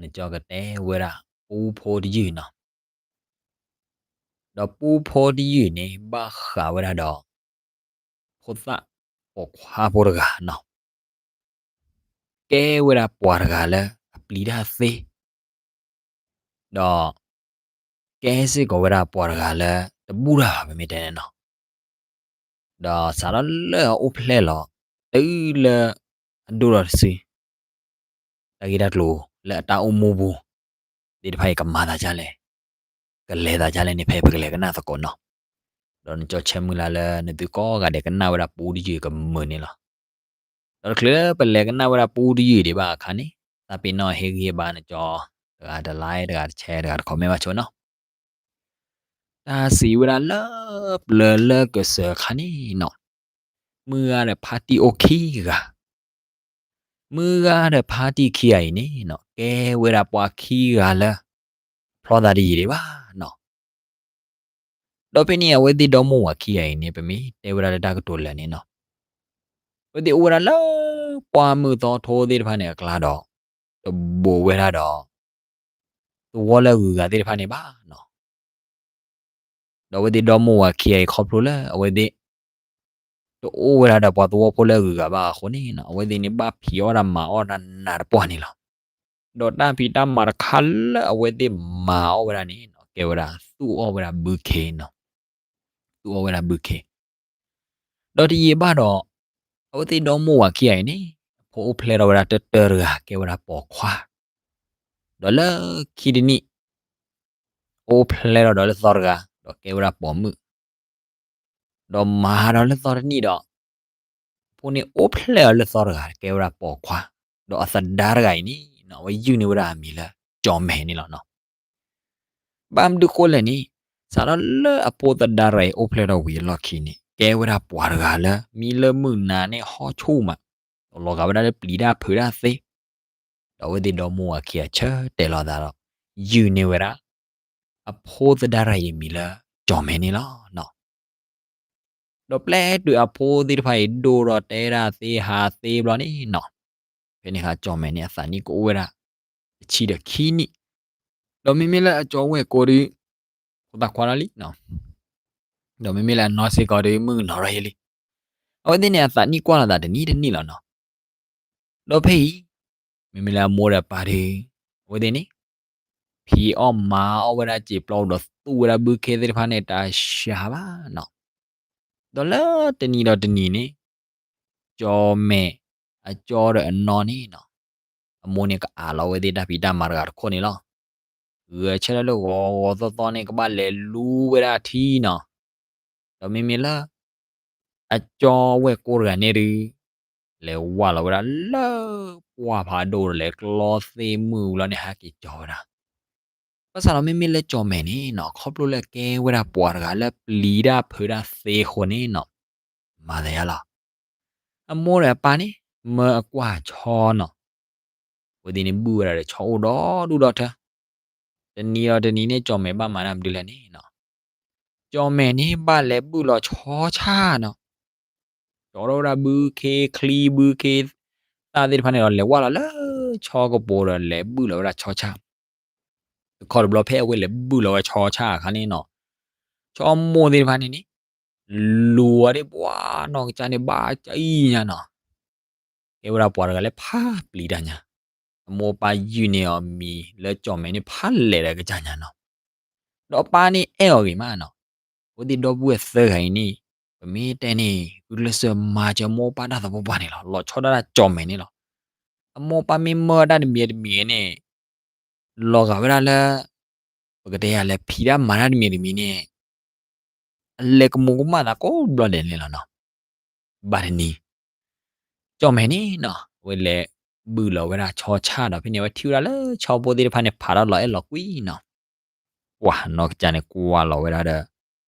နကၠီကတဲဝဲဒၣ်ပူဖိတယုၢ်နီၤ. ဒီးပူဖိတယုၢ်န့ၣ် ဘၣ်ဃးဝဲဒၣ်ဒီး ဖိသၣ်ပိာ်ခွါဖိတဂၤနီၤ. ကဲဝဲဒၣ်ပှၤတဂၤလၢအပျံၤတၢ်သ့, ဒီး ကဲစ့ၢ်ကီးဝဲဒၣ်ပှၤတဂၤလၢတဘူၣ်တၢ်ဘၣ် ပမ့ၢ်တဲန့ၣ်နီၤ. ဒီးစးထီၣ်လၢအအိၣ်ဖျဲၣ်လီၤ တုၤလၢအဒိၣ်ထီၣ်တစု တၢ်ဂ့ၢ်တၢ်ကျိၤလၢအတၢ်အိၣ်မူပူၤ သ့ၣ်တဖၣ်အံၤကမၤသးဒ်လဲၣ်, ကလဲၤသးဒ်လဲၣ်န့ၣ် ဖဲပကလဲၤကနၣ်သကိးနီၤ. ဒီးနကၠီဆၢမုၢ်လၢ်လၢ နသုကိးဂၤဒဲးကနၣ်ဝဲဒၣ်ပူတယုၢ်ကမုာ်န့ၣ်လီၤ. ဒီးတချုးလၢပလဲၤကနၣ်ဝဲဒၣ်ပူတယုၢ်ဒံးဘၣ်အခါန့ၣ် သးပ့ၤနီၣ်ဟ့ၣ်ဂံၢ်ဟ့ၣ်ဘါနကၠီ တဂၤတlike တဂၤတshare တဂၤတcommentဘၣ်ဆိနီၤ. တၢ်စံးဝဲဒၣ်လၢပျၢၤလၢကစၢၤအခါန့ၣ်နီၤ, မုၢ်ဂၤဒီးဖါတံၢ်အိၣ်ခံဂၤ, မုၢ်ဂၤဒီးဖါတံၢ်ခံဂၤအံၤန့ၣ်နီၤ ကဲဝဲဒၣ်ပှၤခံဂၤလၢ ဖျီသးတယံာ်ဒံးဘၣ်နီၤ. ဒီးဖဲန့ၣ် အဝဲသ့ၣ်ဒီမိၢ်ဝၤခံဂၤအံၤန့ၣ် ပမ့ၢ်တဲဝဲဒၣ်လၢတၢ်ကတိၤလၢာ်န့ၣ်နီၤ, အဝဲသ့ၣ်အိၣ်ဝဲဒၣ်လၢ ပှၢ်မုၢ်သီထိသ့ၣ်တဖၣ်န့ၣ်အကျါဒီး တဘိးဝဲဒၣ်ဒီး သဝီလၢအဂုၤအဂၤသ့ၣ်တဖၣ်န့ၣ်ဘၣ်နီၤ. ဒီးအဝဲသ့ၣ်ဒီမိၢ်ဝၤခံဂၤအံၤ ခီဖျိလၢအဝဲသ့ၣ် တအိၣ်ဝဲဒၣ်ဒီးပှၤသဝီဖိလၢအဂုၤအဂၤဘၣ်အဃိန့ၣ်နီၤ အဝဲသ့ၣ်န့ၣ်ဘၣ်ဖံးအီၣ်တၢ်မၤအီၣ်တၢ်နးတပှၢ်န့ၣ်လီၤ. ဒီးတၢ်ဖံးတၢ်မၤတခါလၢအဝဲသ့ၣ်မၤအီၣ်ဝဲဒၣ်န့ၣ်နီၤ ကဲဝဲဒၣ်သူၣ်အီၣ်ဝဲဒၣ်ဘုခ့နီၤ, သူၣ်အီၣ်ဝဲဒၣ်ဘုခ့. ဒီးတယံာ်ဘၣ်ဒီး အဝဲသ့ၣ်ဒီမိၢ်ဝၤခံဂၤအံၤန့ၣ် အဖိအိၣ်ဖျဲၣ်ထီၣ်ဝဲဒၣ်တၢၢ်တၢၢ်တဂၤ ကဲဝဲဒၣ်ပိာ်ခွါ, ဒီးလၢခံတနံၣ် အိၣ်ဖျဲၣ်ထီၣ်ဒီးလၢသီတဂၤ ဒီးကဲဝဲဒၣ်ပိာ်မုၣ်, ဒီးမၤဒီးလၢသီတနံၣ်ဒီး အဖိန့ၣ်အိၣ်ဖျဲၣ်အီၤလၢသီတဂၤ ကဲဝဲဒၣ်ပိာ်ခွါ, ဒီးအသဒါတဂၤအံၤန့ၣ်နီၤ အဝဲယုၢ်န့ၢ်ဝဲဒၣ်အမံၤလၢ ကၠီၣ်မဲာ်န့ၣ်လီၤနီၤ. ဘၣ်မနုၤဃိလဲၣ်န့ၣ် စးထီၣ်လၢအဖိသဒါတဂၤအံၤအိၣ်ဖျဲၣ်ထီၣ်ဝံၤအလီၢ်ခံန့ၣ် ကဲဝဲဒၣ်ပှၤတဂၤလၢ မံလၢမုၢ်နၤန့ၣ်ဟီၣ်ဆူၣ်မး, လီၤဂာ်ဝဲဒၣ်လၢပျံၤတၢ်ဖုးတၢ်သ့, ဒီးအဝဲသ့ၣ်ဒီမိၢ်ဝၤခံဂၤဆၢတဲာ်လီၤအသးဒီး ယုၢ်န့ၢ်ဝဲဒၣ် အဖိသဒါတဂၤအံၤအမံၤလၢ ကၠီၣ်မဲာ်န့ၣ်လီၤနီၤ. ဒီးပျဲတုၤအဖိသ့ၣ်တဖၣ်အံၤဒိၣ်ဒီးတဲဒၣ်သ့ဟးသ့ဘျီန့ၣ်နီၤ, ဖဲန့ၣ်အခါကၠီၣ်မဲာ်န့ၣ် အသးနံၣ်ကအိၣ်ဝဲဒၣ် တဆံဒီးခံနံၣ်, ဒီးမ့မ့ၢ်လၢအကၠီဝဲၢ်ကိာ်ဒီး ဖိသၣ်ခွါလီၤလံနီၤ, ဒီးမ့မ့ၢ်လၢအနီၢ်စ့ၢ်ကီးဒီး မုၣ်ကနီၤထီၣ်ယဲလံ. အဝဲသ့ၣ်န့ၣ် အသးနံၣ်ကွၢ်လိာ်သးတနံၣ်တနံၣ်လီၤနီၤ. ဒီးဖဲအံၤ မ့မ့ၢ်လၢအမိၢ်ဒီးအပၢ်ဒီး အဝဲသ့ၣ်န့ၣ် ဖံးအီၣ်မၤအီၣ်ဝဲဒၣ်စံာ်ပျီပူၤဒီး သူၣ်ဝဲဒၣ်ဘုခ့သ့ၣ်တဖၣ်န့ၣ် တၢ်စှၤဘၣ်နီၤ. ဒီးလၢတနံၤဒီးတနံၤန့ၣ် ကၠီၣ်မဲာ် အကၠီဒီးအနီၢ်န့ၣ်နီၤ, အမိၢ်န့ၣ်ကအးလီၤဝဲသ့ၣ်တၢ်ဖံးတၢ်မၤတဂၤတခိၣ်န့ၣ်လီၤ. ဂဲၤဆၢထၢၣ်လၢဂီၤဂီၤသီသီန့ၣ် ကဘၣ်လဲၤလူဝဲဒၣ်ထံနီၤ. ဒီးမ့မ့ၢ်လၢ အကၠီဝဲၢ်ကိာ်တဂၤန့ၣ်ဒီး လဲၤဝၢ်လီၤဝဲဒၣ်လၢ ပှၢ်ဖးဒိၣ်ဒီး လဲၤကျီသ့ၣ်မုၢ်လီၤန့ၣ် ဟဲက့ၤကၠီဝဲဒၣ်. ဘၣ်ဆၣ်ဒီးမ့မ့ၢ်လၢကၠီၣ်မဲာ်န့ၣ်နီၤ ခီဖျိလၢကဲဝဲဒၣ်ပှၤတဂၤလၢပျံၤတၢ်ဖုးတၢ်သ့အဃိန့ၣ်နီၤ, မၤသးယါလီၤ. အမိၢ်ဒီးအပၢ်န့ၣ် မၢအကွၢ်ဆီနီၤ, အဝဲသ့ၣ်န့ၣ်ဘုၣ်ဝဲဒၣ်ဒီးဆီအိၣ်ဒီဒူၣ်ဒီထၢ, တနံၤဒီးတနံၤန့ၣ် ကၠီၣ်မဲာ်ဘၣ်မၤတၢ်မနုၤလဲၣ်န့ၣ်နီၤ, ကၠီၣ်မဲာ်န့ၣ်ဘၣ်လဲၤဘုၣ်လီၤဆီဆၣ်နီၤ. ကၠီထီၣ်ဝဲဒၣ်ဘုခ့ချံ ဘုခ့သၣ်သ့ၣ်တဖၣ်န့ၣ်ဒီး လဲၤဝၢ်လီၤလၢဆီကပိၤဒီး လဲၤဘုၣ်လီၤဝဲဒၣ်ဆီဆၣ်. တခီတဘျီဖဲအဝဲလဲၤဘုၣ်လီၤဝဲဆီဆၣ်အခါန့ၣ်နီၤ, ဆီမိၢ်သ့ၣ်တဖၣ်န့ၣ်န့ၣ် လူၤအီၤဒၣ်ပှၤနီၢ်ကစၢ်န့ၣ် ဘၣ်ကံၣ်ညါနီၤ. ကဲဝဲဒၣ်ပှၤတဂၤလၢဖးပျံၤတၢ်ညါ, အမိၢ်အပၢ်ယုၢ်န့ၢ်အီၤမံၤလၢကၠီၣ်မဲာ်န့ၣ် ဖးလဲၢ်ဒီးကစၢ်ညါနီၤ. ဒီးအပၢ်န့ၣ်အဲၣ်အီၤဂ့ၤမးနီၤ. အဝဲသ့ၣ်ဒီပုၢ်ဝဲၢ်သၢဂၤအံၤန့ၣ် ပမ့ၢ်တဲန့ၣ် ဂုာ်ကျဲးစၢးမၤစၢၤမိၢ်ပၢ်တၢ်သပှၢ်ပှၢ်န့ၣ်လီၤ. လီၤဆီဒၣ်တၢ်ကၠီၣ်မဲာ်န့ၣ်လီၤ. အမိၢ်ပၢ်မ့ၢ်မၢတၢ်တမံၤတမံၤန့ၣ် လီၤဂာ်ဝဲဒၣ်လၢ ပကတဲယၤလဲၤဖံးတၢ်မၤတၢ်တမံၤတမံၤန့ၣ် အလဲၤကမူၤကမၣ်သးကိးဘျီဒဲးန့ၣ်လီၤနီၤ. ဘၣ်တနံၤ ကၠီၣ်မဲာ်န့ၣ်နီၤ အဝဲလဲၤဘုၣ်လီၤဝဲဒၣ်ဆီဆၣ်ဒီး ဖဲန့ၣ် အဝဲထံၣ်ဝဲဒၣ်လၢဆီဖိသ့ၣ်တဖၣ်န့ၣ် ဖးထီၣ်လီၤအဲၣ်လီၤကွံနီၤ. ပှၤနီၢ်ကစၢ်န့ၣ်ကွၢ်လီၤဝဲဒၣ်ဒီး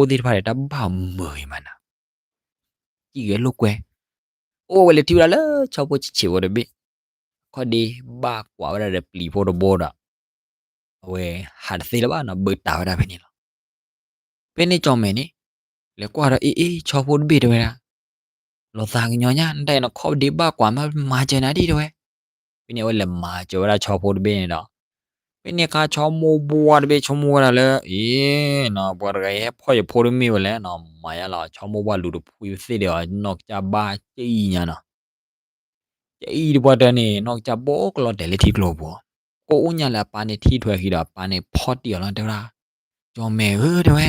ဆီဖိသ့ၣ်တဖၣ်န့ၣ် တၢ်ဘၣ်မုာ်ဂ့ၤမးနီၤ. စံၣ်ဂဲၤလိာ်ကွဲ အိၣ်ဝဲလဲၤထံၣ်ဝဲဒၣ်လၢဆီဖိဆံးဆံးဖိတဘ့ၣ် ခီၣ်ဒ့ဘၣ်ကွၢ်ဝဲဒၣ်ဒီးပျံၤဖိတဘိဒီး အဝဲဟးတသ့လၢၤဘၣ်နီၤ ဘၢတၢ်ဝဲဒၣ်ဖဲန့ၣ်လီၤ. ဖဲန့ၣ်ကၠီၣ်မဲာ်န့ၣ် လဲၤကွၢ်ဒီး အ့ အ့ ဆီဖိတဘ့ၣ်တဲဝဲဒၣ်, လီၤသးကညီၤညါ နတၢ်အံၤနီၤ ခီၣ်ဒ့ဘၣ်ကွၢ်မး မၤစၢၤနၤဒံးတဲဝဲ. ဖဲန့ၣ်အဝဲလဲၤမၤစၢၤဝဲဒၣ်ဆီဖိတဘ့ၣ်န့ၣ်ဒီး ဖဲန့ၣ်အခါ ဆီမိၢ်ဘှါတဘ့ၣ်ဆိကမိၣ်ဝဲဒၣ်လၢ အ့ နီၤ ပှၤတဂၤအံၤဟဲဖီၣ်ယဖိတမ့ၢ်ဝဲလဲၣ်နီၤ, မၤယါလီၤ ဆီမိၢ်ဘှါလူၤတဖှံသ့ၣ်ဒီး နီၢ်ကစၢ်ဘၣ်ကအံၤညါနီၤ ကအံၤတပှၢ်တၢၢ်န့ၣ် နီၢ်ကစၢ်ဘိကလီၤတဲာ်လၢထံကျိပူၤ, ကိးအိၣ်ညါလၢအပၢ်န့ၣ်ထံၣ်ထွဲဃီဒီး အပၢ်န့ၣ်ဖီၣ်တံၢ်အီၤလီၤ တဲဝဲဒၣ်, ကၠီၣ်မဲာ်ဧၢ တဲဝဲ,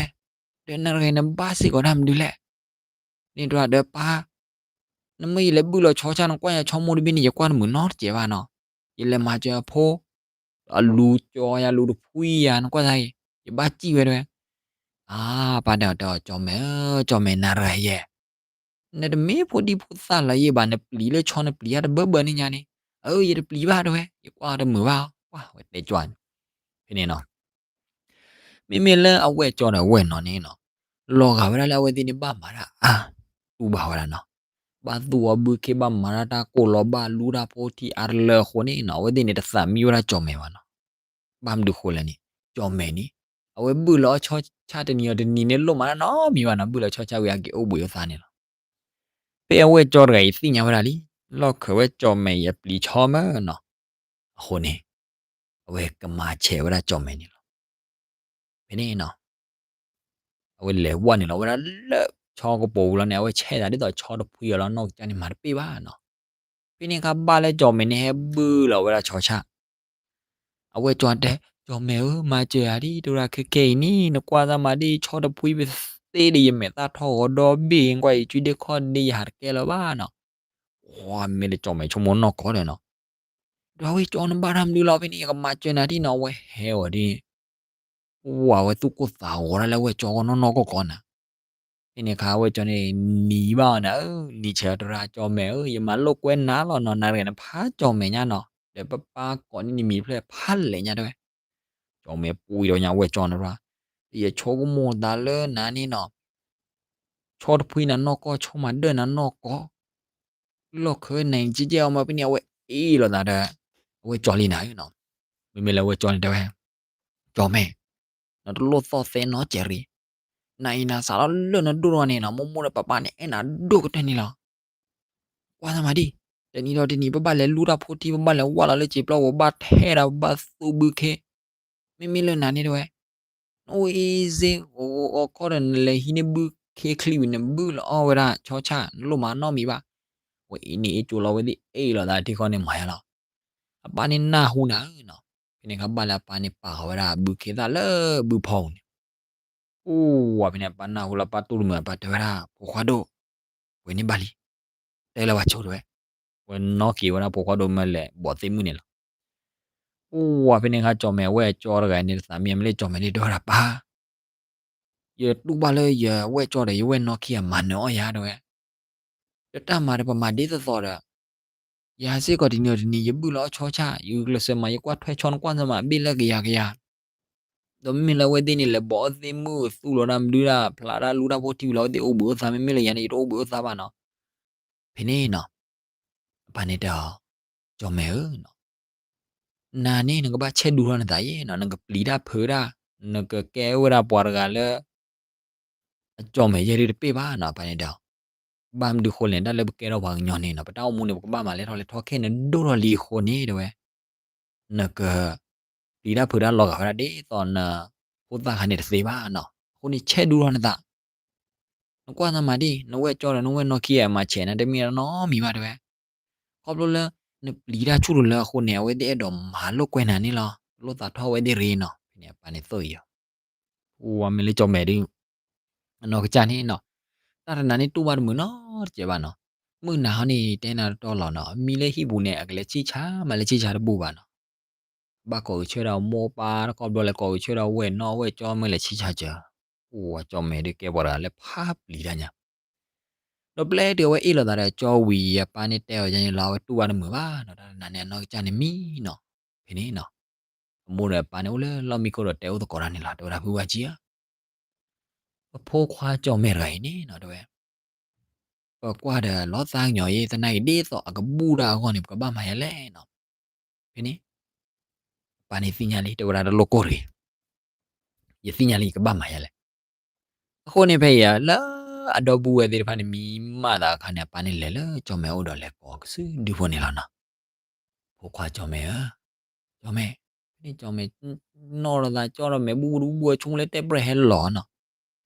ဒီးနဂ့ၤနဘၣ်စ့ၢ်ကီးတၢ်မနုၤလဲၣ်, န့ၣ်တရၣ်ဒီးပၢ် နမ့ၢ်ယလဲၤဘုၣ်လီၤဆီဆၣ် နကွၢ်ယၤဆီမိၢ်တဘ့ၣ်န့ၣ် ယကွၢ်တမုာ်နီတစဲးဘၣ်နီၤ, ယလဲၤမၤစၢၤအဖိ အလူၤကၠီယၤ လူၤတဖှံယၤ နကွၢ်သးအံၤ ယဘၣ်စံၣ်ဝဲတဲဝဲ, အါ ပၢ်တဲအီၤတဲအီၤ ကၠီၣ်မဲာ်ဧၢ ကၠီၣ်မဲာ်နၤတဂၤယဲၢ်, နတမ့ၢ်ဖိဒံဖိသၣ်လၢၤယဲၢ်ဘၣ် နပျံၤလၢဆီနပျံၤတၢ်တဘၢဘၢန့ၣ်ညါန့ၣ်, အၢ ယတပျံၤဘၣ်တဲဝဲ ယကွၢ်တမုာ်ဘၣ် ကွၢ်ဝဲတဲကၠီၣ်န့ၣ်, ဖဲန့ၣ်နီၤ မ့မ့ၢ်လၢအဝဲၢ်ကၠီဒီးအဝဲၢ်နီၤန့ၣ်နီၤ, လီၤဂာ်ဝဲဒၣ်လၢအဝဲသ့ၣ်န့ၣ်ဘၣ်မၤတၢ်အါ, တူၢ်ဘၣ်ဝဲဒၣ်နီၤ, ဘၣ်သူၣ်အီၤဘုခ့ ဘၣ်မၤတၢ်တၢ်ကိၢ်လီၤ ဘၣ်လူတၢ်ဖိထံအါတလၢအဃိန့ၣ်နီၤ အဝဲသ့ၣ်န့ၣ်တသးမံဝဲဒၣ်ကၠီၣ်မဲာ်ဘၣ်နီၤ, ဘၣ်မနုၤဃိလဲၣ်န့ၣ် ကၠီၣ်မဲာ်န့ၣ် အဝဲဘုၣ်လီၤအီၣ်ဆီဆၣ်တနံၤအီၤတနံၤန့ၣ် လိၣ်မၤတၢ်နီတမံၤဘၣ်နီၤ, ဘုၣ်လီၤဆီဆၣ်ဝံၤအက့ၤအိၣ်ဘှံးအသးန့ၣ်လီၤ. ဖဲအဝဲၢ်ကၠီတဂၤအံၤသ့ၣ်ညါဝဲဒၣ်လံ, လီၢ်ခၢးဝဲကၠီၣ်မဲာ်အံၤအပျံၤဆီမၢနီၤ, အဃိန့ၣ် အဝဲကမၤဆဲးဝဲဒၣ်ကၠီၣ်မဲာ်န့ၣ်လီၤ. ဖဲန့ၣ်နီၤ အဝဲလဲၤဝဲနုာ်လီၤဝဲဒၣ်လၢဆီကပိာ်ပူၤလီၤန့ၣ် အဝဲဆဲးသးဒ်သိးဆီတဖှံအီၤလီၤ နီၢ်ကစၢ်န့ၣ်မၤတပ့ၢ်ဘၣ်နီၤ. ဖဲန့ၣ်အခါဘၣ်လၢကၠီၣ်မဲာ်န့ၣ်ဟဲဘုၣ်လီၤဝဲဒၣ်ဆီဆၣ် အဝဲၢ်ကၠီတဲ, ကၠီၣ်မဲာ်ဧၢ မၤစၢၤယၤဒ် တရၣ်ခဲခဲအံၤန့ၣ် နကွၢ်သးမၤဒ် ဆီတဖှံပသ့ဒီး ယမဲာ်သၣ်ထီၣ်ဂီၤဒီဘ့ၣ် ကွၢ်အံၤ ကွံဒ့ခီၣ်ဒ့ ယဟးတကဲလၢၤဘၣ်နီၤ. မ့မ့ၢ်လၢကၠီၣ်မဲာ်ဆိကမိၣ်နီၢ်ကီၢ်ဒီးနီၤ, ဒီးဝဲၢ်ကၠီနဘၣ်တၢ်မနုၤလီၤ ဖဲန့ၣ် ယကမၤစၢၤနၤဒ်နီၤ အဝဲဟဲဝဲဒ် ဝဲသူၣ်ကိၢ်သးဂီၤဒၣ်လၢဝဲၢ်ကၠီဂီၢ်နီၢ်နီၢ်ကီၢ်ကီၢ်နၤ. ဖဲန့ၣ်အခါ ဝဲၢ်ကၠီန့ၣ်နံၤဘၣ်အီၤနၤဧၢ, နံၤဆဲးတရၣ် ကၠီၣ်မဲာ်ဧၢ, ယမၤလိာ်ကွဲနၤလီၤနီၤ, နၤတဂၤနဖးကၠီၣ်မဲာ်ညါနီၤ, ဒီးပပၢ်ကိးန့ၢ်နမံၤတဖျၢၣ်ဖးလဲၣ်ညါတဲဝဲ. ကၠီၣ်မဲာ်ပူၤဒီးညါဝဲၢ်ကၠီန့ၣ်တရၣ်, ယဆိကမိၣ်သးလၢနၤန့ၣ်နီၤ ဆီတဖှံနၤနီၢ်ကီၢ် ဆီမၤဒၢၣ်နၤနီၢ်ကီၢ်, လီၢ်ခၢနံၤကဲကဲအီၤမး ဖဲန့ၣ် အဝဲအ့ၣ်လိာ်သးဒီး အဝဲၢ်ကၠီလံနၤဧၢနီၤ. မ့မ့ၢ်လၢဝဲၢ်ကၠီန့ၣ်တဲဝဲ, ကၠီၣ်မဲာ်, နတလိၣ်သီၣ်သဲနီတစဲးရံ, နအံၤနၤစးထီၣ်လၢနဒိၣ်ထီၣ်န့ၣ်နီၤ မိၢ်မိၢ်ဒီးပၢ်ပၢ်န့ၣ် အဲၣ်နၤဒိၣ်ကတၢၢ်န့ၣ်လီၤ. ကွၢ်သးမၤဒ်, တနံၤဒီးတနံၤ ပဘၣ်လဲၤလူတၢ်ဖိထံ ပဘၣ်လဲၤဝၢ်လီၤလၢစံာ်ပျီပူၤ ဘၣ်ထဲဒၣ် ပဘၣ်သူဘုခ့, မ့မ့ၢ်လၢနၤန့ၣ်တဲဝဲ နအိၣ်အ့ၣ်စ့ ဂီၤဂီၤခီဒီး နလဲၤဟံးန့ၢ်ဘုခ့ချံဝံၤ နဘုၣ်လီၤအီၣ်ဝဲဒၣ်ဆီဆၣ် နလိၣ်မၤနီတမံၤဘၣ်. ဝဲအ့ၣ်န့ၣ်အ့ၣ်ကၠိလီၤ ဝဲသ့ၣ်အ့ၣ်လိာ်သးထံဃီန့ၣ်မၤယါလီၤ. အပၢ်န့ၣ်နၢ်ဟူနၤဧၢနီၤ. ဖဲန့ၣ်အခါဘၣ်လၢအပၢ်န့ၣ် ပာ်ဃီၤဝဲဒၣ်ဘုခ့သၣ်လၢဘုဖီပူၤန့ၣ် အိၣ်ဝဲဖဲန့ၣ် အပၢ်နၢ်ဟူလၢအပၢ်တူၢ်တမုာ် အပၢ်တဲဝဲဒၣ် ဖိခွါဒိၣ်, ပှဲၤန့ၢ်ဘၣ်လံ, တဲလၢပှၤဆိတဲဝဲ, ဝဲနီၣ်က့ၤဝဲဒၣ်ဖိခွါဒိၣ်မၢလဲၤဘီၣ်သ့ၣ်မုၣ်န့ၣ်လီၤ. အိၣ်ဝဲဖဲန့ၣ်အခါ ကၠီၣ်မဲာ်ဝဲၢ်ကၠီတဂၤန့ၣ် တသးမံမ့ၢ်လၢကၠီၣ်မဲာ်န့ၣ် တဲဝဲဒၣ်ပၢ် ယတူၢ်ဘၣ်လၢယဝဲၢ်ကၠီဒီးယဝဲၢ်နီၣ်ခံအမၤနၢၤအီၣ်ယၤတဲဝဲ, ဒီးတၢ်မၤဒီးပမၤဒ်သိးသိးဒီး ယၤစ့ၢ်ကီးတနံၤအီၤတနံၤ ယဘုၣ်လီၤအီၣ်ဆီဆၣ် ယဂုာ်ကျဲးစၢးမၤ ယကွၢ်ထွဲဆီ နကွၢ်သးမၤဘ့ၣ်လၢကယၤကယၤ, ဒီးမ့မ့ၢ်လၢအဝဲသ့ၣ်န့ၣ် လဲၤဘီၣ်အီၣ်သ့ၣ်မုၣ်သူၣ်လီၤဒၣ်မနုၤဒၣ် ဖျါဒၣ်လူတၢ်ဖိထံဝံၤလီၤ အဝဲသ့ၣ်အိၣ်ဘှံးအိၣ်သါ မ့မ့ၢ်လၢယၤန့ၣ် ယတအိၣ်ဘှံးအိၣ်သါဘၣ်နီၤ. ဖဲန့ၣ်နီၤ အပၢ်န့ၣ်တဲအီၤ, ကၠီၣ်မဲာ်ဧၢနီၤ နၤန့ၣ် နကဘၣ်ဆဲးဒူထီၣ်နသးယဲနီၤ, နကပျံၤတၢ်ဖုးတၢ်, နကကဲဝဲဒၣ်ပှၤတဂၤလၢ အကၠီၣ်မဲာ်ယဲၢ်ဒုတပ့ၢ်ဘၣ်နီၤ, အပၢ်န့ၣ်တဲအီၤ. ဘၣ်မနုၤဃိလဲၣ်န့ၣ် တၢ်လၢပကဲထီၣ်ပှၤကညီန့ၣ်နီၤ ပတၢ်အိၣ်မူန့ၣ် ပကဘၣ်မၤလဲၢ်ထီၣ်လဲၢ်ထီၣ် ခဲအံၤနဒိၣ်ထီၣ်လံအဃိန့ၣ်တဲဝဲ, နက ပျံၤတၢ်ဖုးတၢ်လီၤဂာ်ဝဲဒၣ်ဒ်သိးနဖိသၣ်ခါန့ၣ်တသ့ဘၣ်နီၤ, အဃိန့ၣ်ဆဲးဒူထီၣ်နသး နကွၢ်သးမၤဒ် နဝဲၢ်ကၠီဒီးနဝဲၢ်နီၣ်ခံဂၤမၤဆဲးနၤ တမ့ၢ်နီတမံၤဘၣ်တဲဝဲ, ခီဖျိလၢ နပျံၤတၢ်ဆူၣ်တလၢအဃိန့ၣ် အဝဲသ့ၣ်အဲၣ်ဒိးမၤလိာ်ကွဲနၤန့ၣ်လီၤ, လိၣ်သးထီၣ်ဝဲသ့ၣ်ရ့နီၤ, ဖဲန့ၣ်အပၢ်န့ၣ်သိၣ်အံၤအီၤ, အိၣ်ဝဲမ့ၢ်လၢကၠီၣ်မဲာ်ဒု အနီၢ်ကစၢ်န့ၣ်နီၤ, တၢ်တနၤန့ၣ်တူၢ်ဘၣ်တမုာ်နီတစဲးဘၣ်နီၤ, မုၢ်နၤဟီန့ၣ် တဲနၤတတီလီၤနီၤ, မံလၢဟံၣ်ပူၤန့ၣ် အကလဲၤဆံၣ်ဆါမး လဲၤဆံၣ်ဆါတဘူၣ်ဘၣ်နီၤ ဘၣ်ကိးကဆၢဒီးမိၢ်ပၢ်တခီဘျီ လဲၤကိးကဆၢဒီးဝဲၢ်နီၣ်ဝဲၢ်ကၠီမ့ၢ်လဲၤဆံၣ်ဆါစၢၤ, အိၣ်ဝဲကၠီၣ်မဲာ်ဒုကဲပှၤတဂၤလၢဖးပျံၤတၢ်ညါ, ဒီးပျဲတုၤအဝဲအ့ၣ်လိာ်သးဒီးကၠီဝံၤ အပၢ်န့ၣ်တဲအီၤယဲန့ၣ်လီၤ အဝဲတူၢ်ဘၣ်တမုာ်ဘၣ်နီၤ, တၢ်တနၤန့ၣ် အနီၢ်ကစၢ်န့ၣ်မံနီၤ, ဖဲန့ၣ်နီၤ, အမိၢ်ဒီးအပၢ်န့ၣ်အိၣ်လၢလီၢ်မံခိၣ်ဒီးတဲအိၣ်သကိးတၢ်န့ၣ်လီၤ, တဲဝဲဒၣ်ဖုဝဲကၠံဧၢ ပဖိခွါကၠီၣ်မဲာ်တဂၤအံၤန့ၣ်နီၤ တဲဝဲ, ပကွၢ်ဒီးလီၤသးကညီၤအံၤ သနာ်က့ဒ်သိးအကဘူၣ်တၢ်အဂီၢ်န့ၣ် ပကဘၣ်မၤယဲလဲၣ်နီၤ, ဖဲန့ၣ် ပၢ်န့ၣ်သ့ၣ်ညါလံ တဲဝဲဒၣ်တလိၣ်ကိၢ်တဂ့ၤ, ယသ့ၣ်ညါလံ ယကဘၣ်မၤယဲလဲၣ်, အဃိန့ၣ်ဖဲအံၤ လၢအဒီပုၢ်ဝဲၢ်သ့ၣ်တဖၣ်န့ၣ် မံမးသးအခါန့ၣ် အပၢ်န့ၣ်လဲၤလၢကၠီၣ်မဲာ်အိၣ်ဒီးလဲၤကိးကစုဒုဖိန့ၣ်လီၤနီၤ, ဖိ ဖိခွါကၠီၣ်မဲာ်ဧၢ, ကၠီၣ်မဲာ်, ဖဲန့ၣ်ကၠီၣ်မဲာ် နီၢ်လိာ်သးကၠီၣ်ဒီးမဲာ်ဘူၣ်ဘူၣ်ဘူၣ် ဆိကမိၣ်လၢတဲပြဲၢ်ဟဲလီၤနီၤ.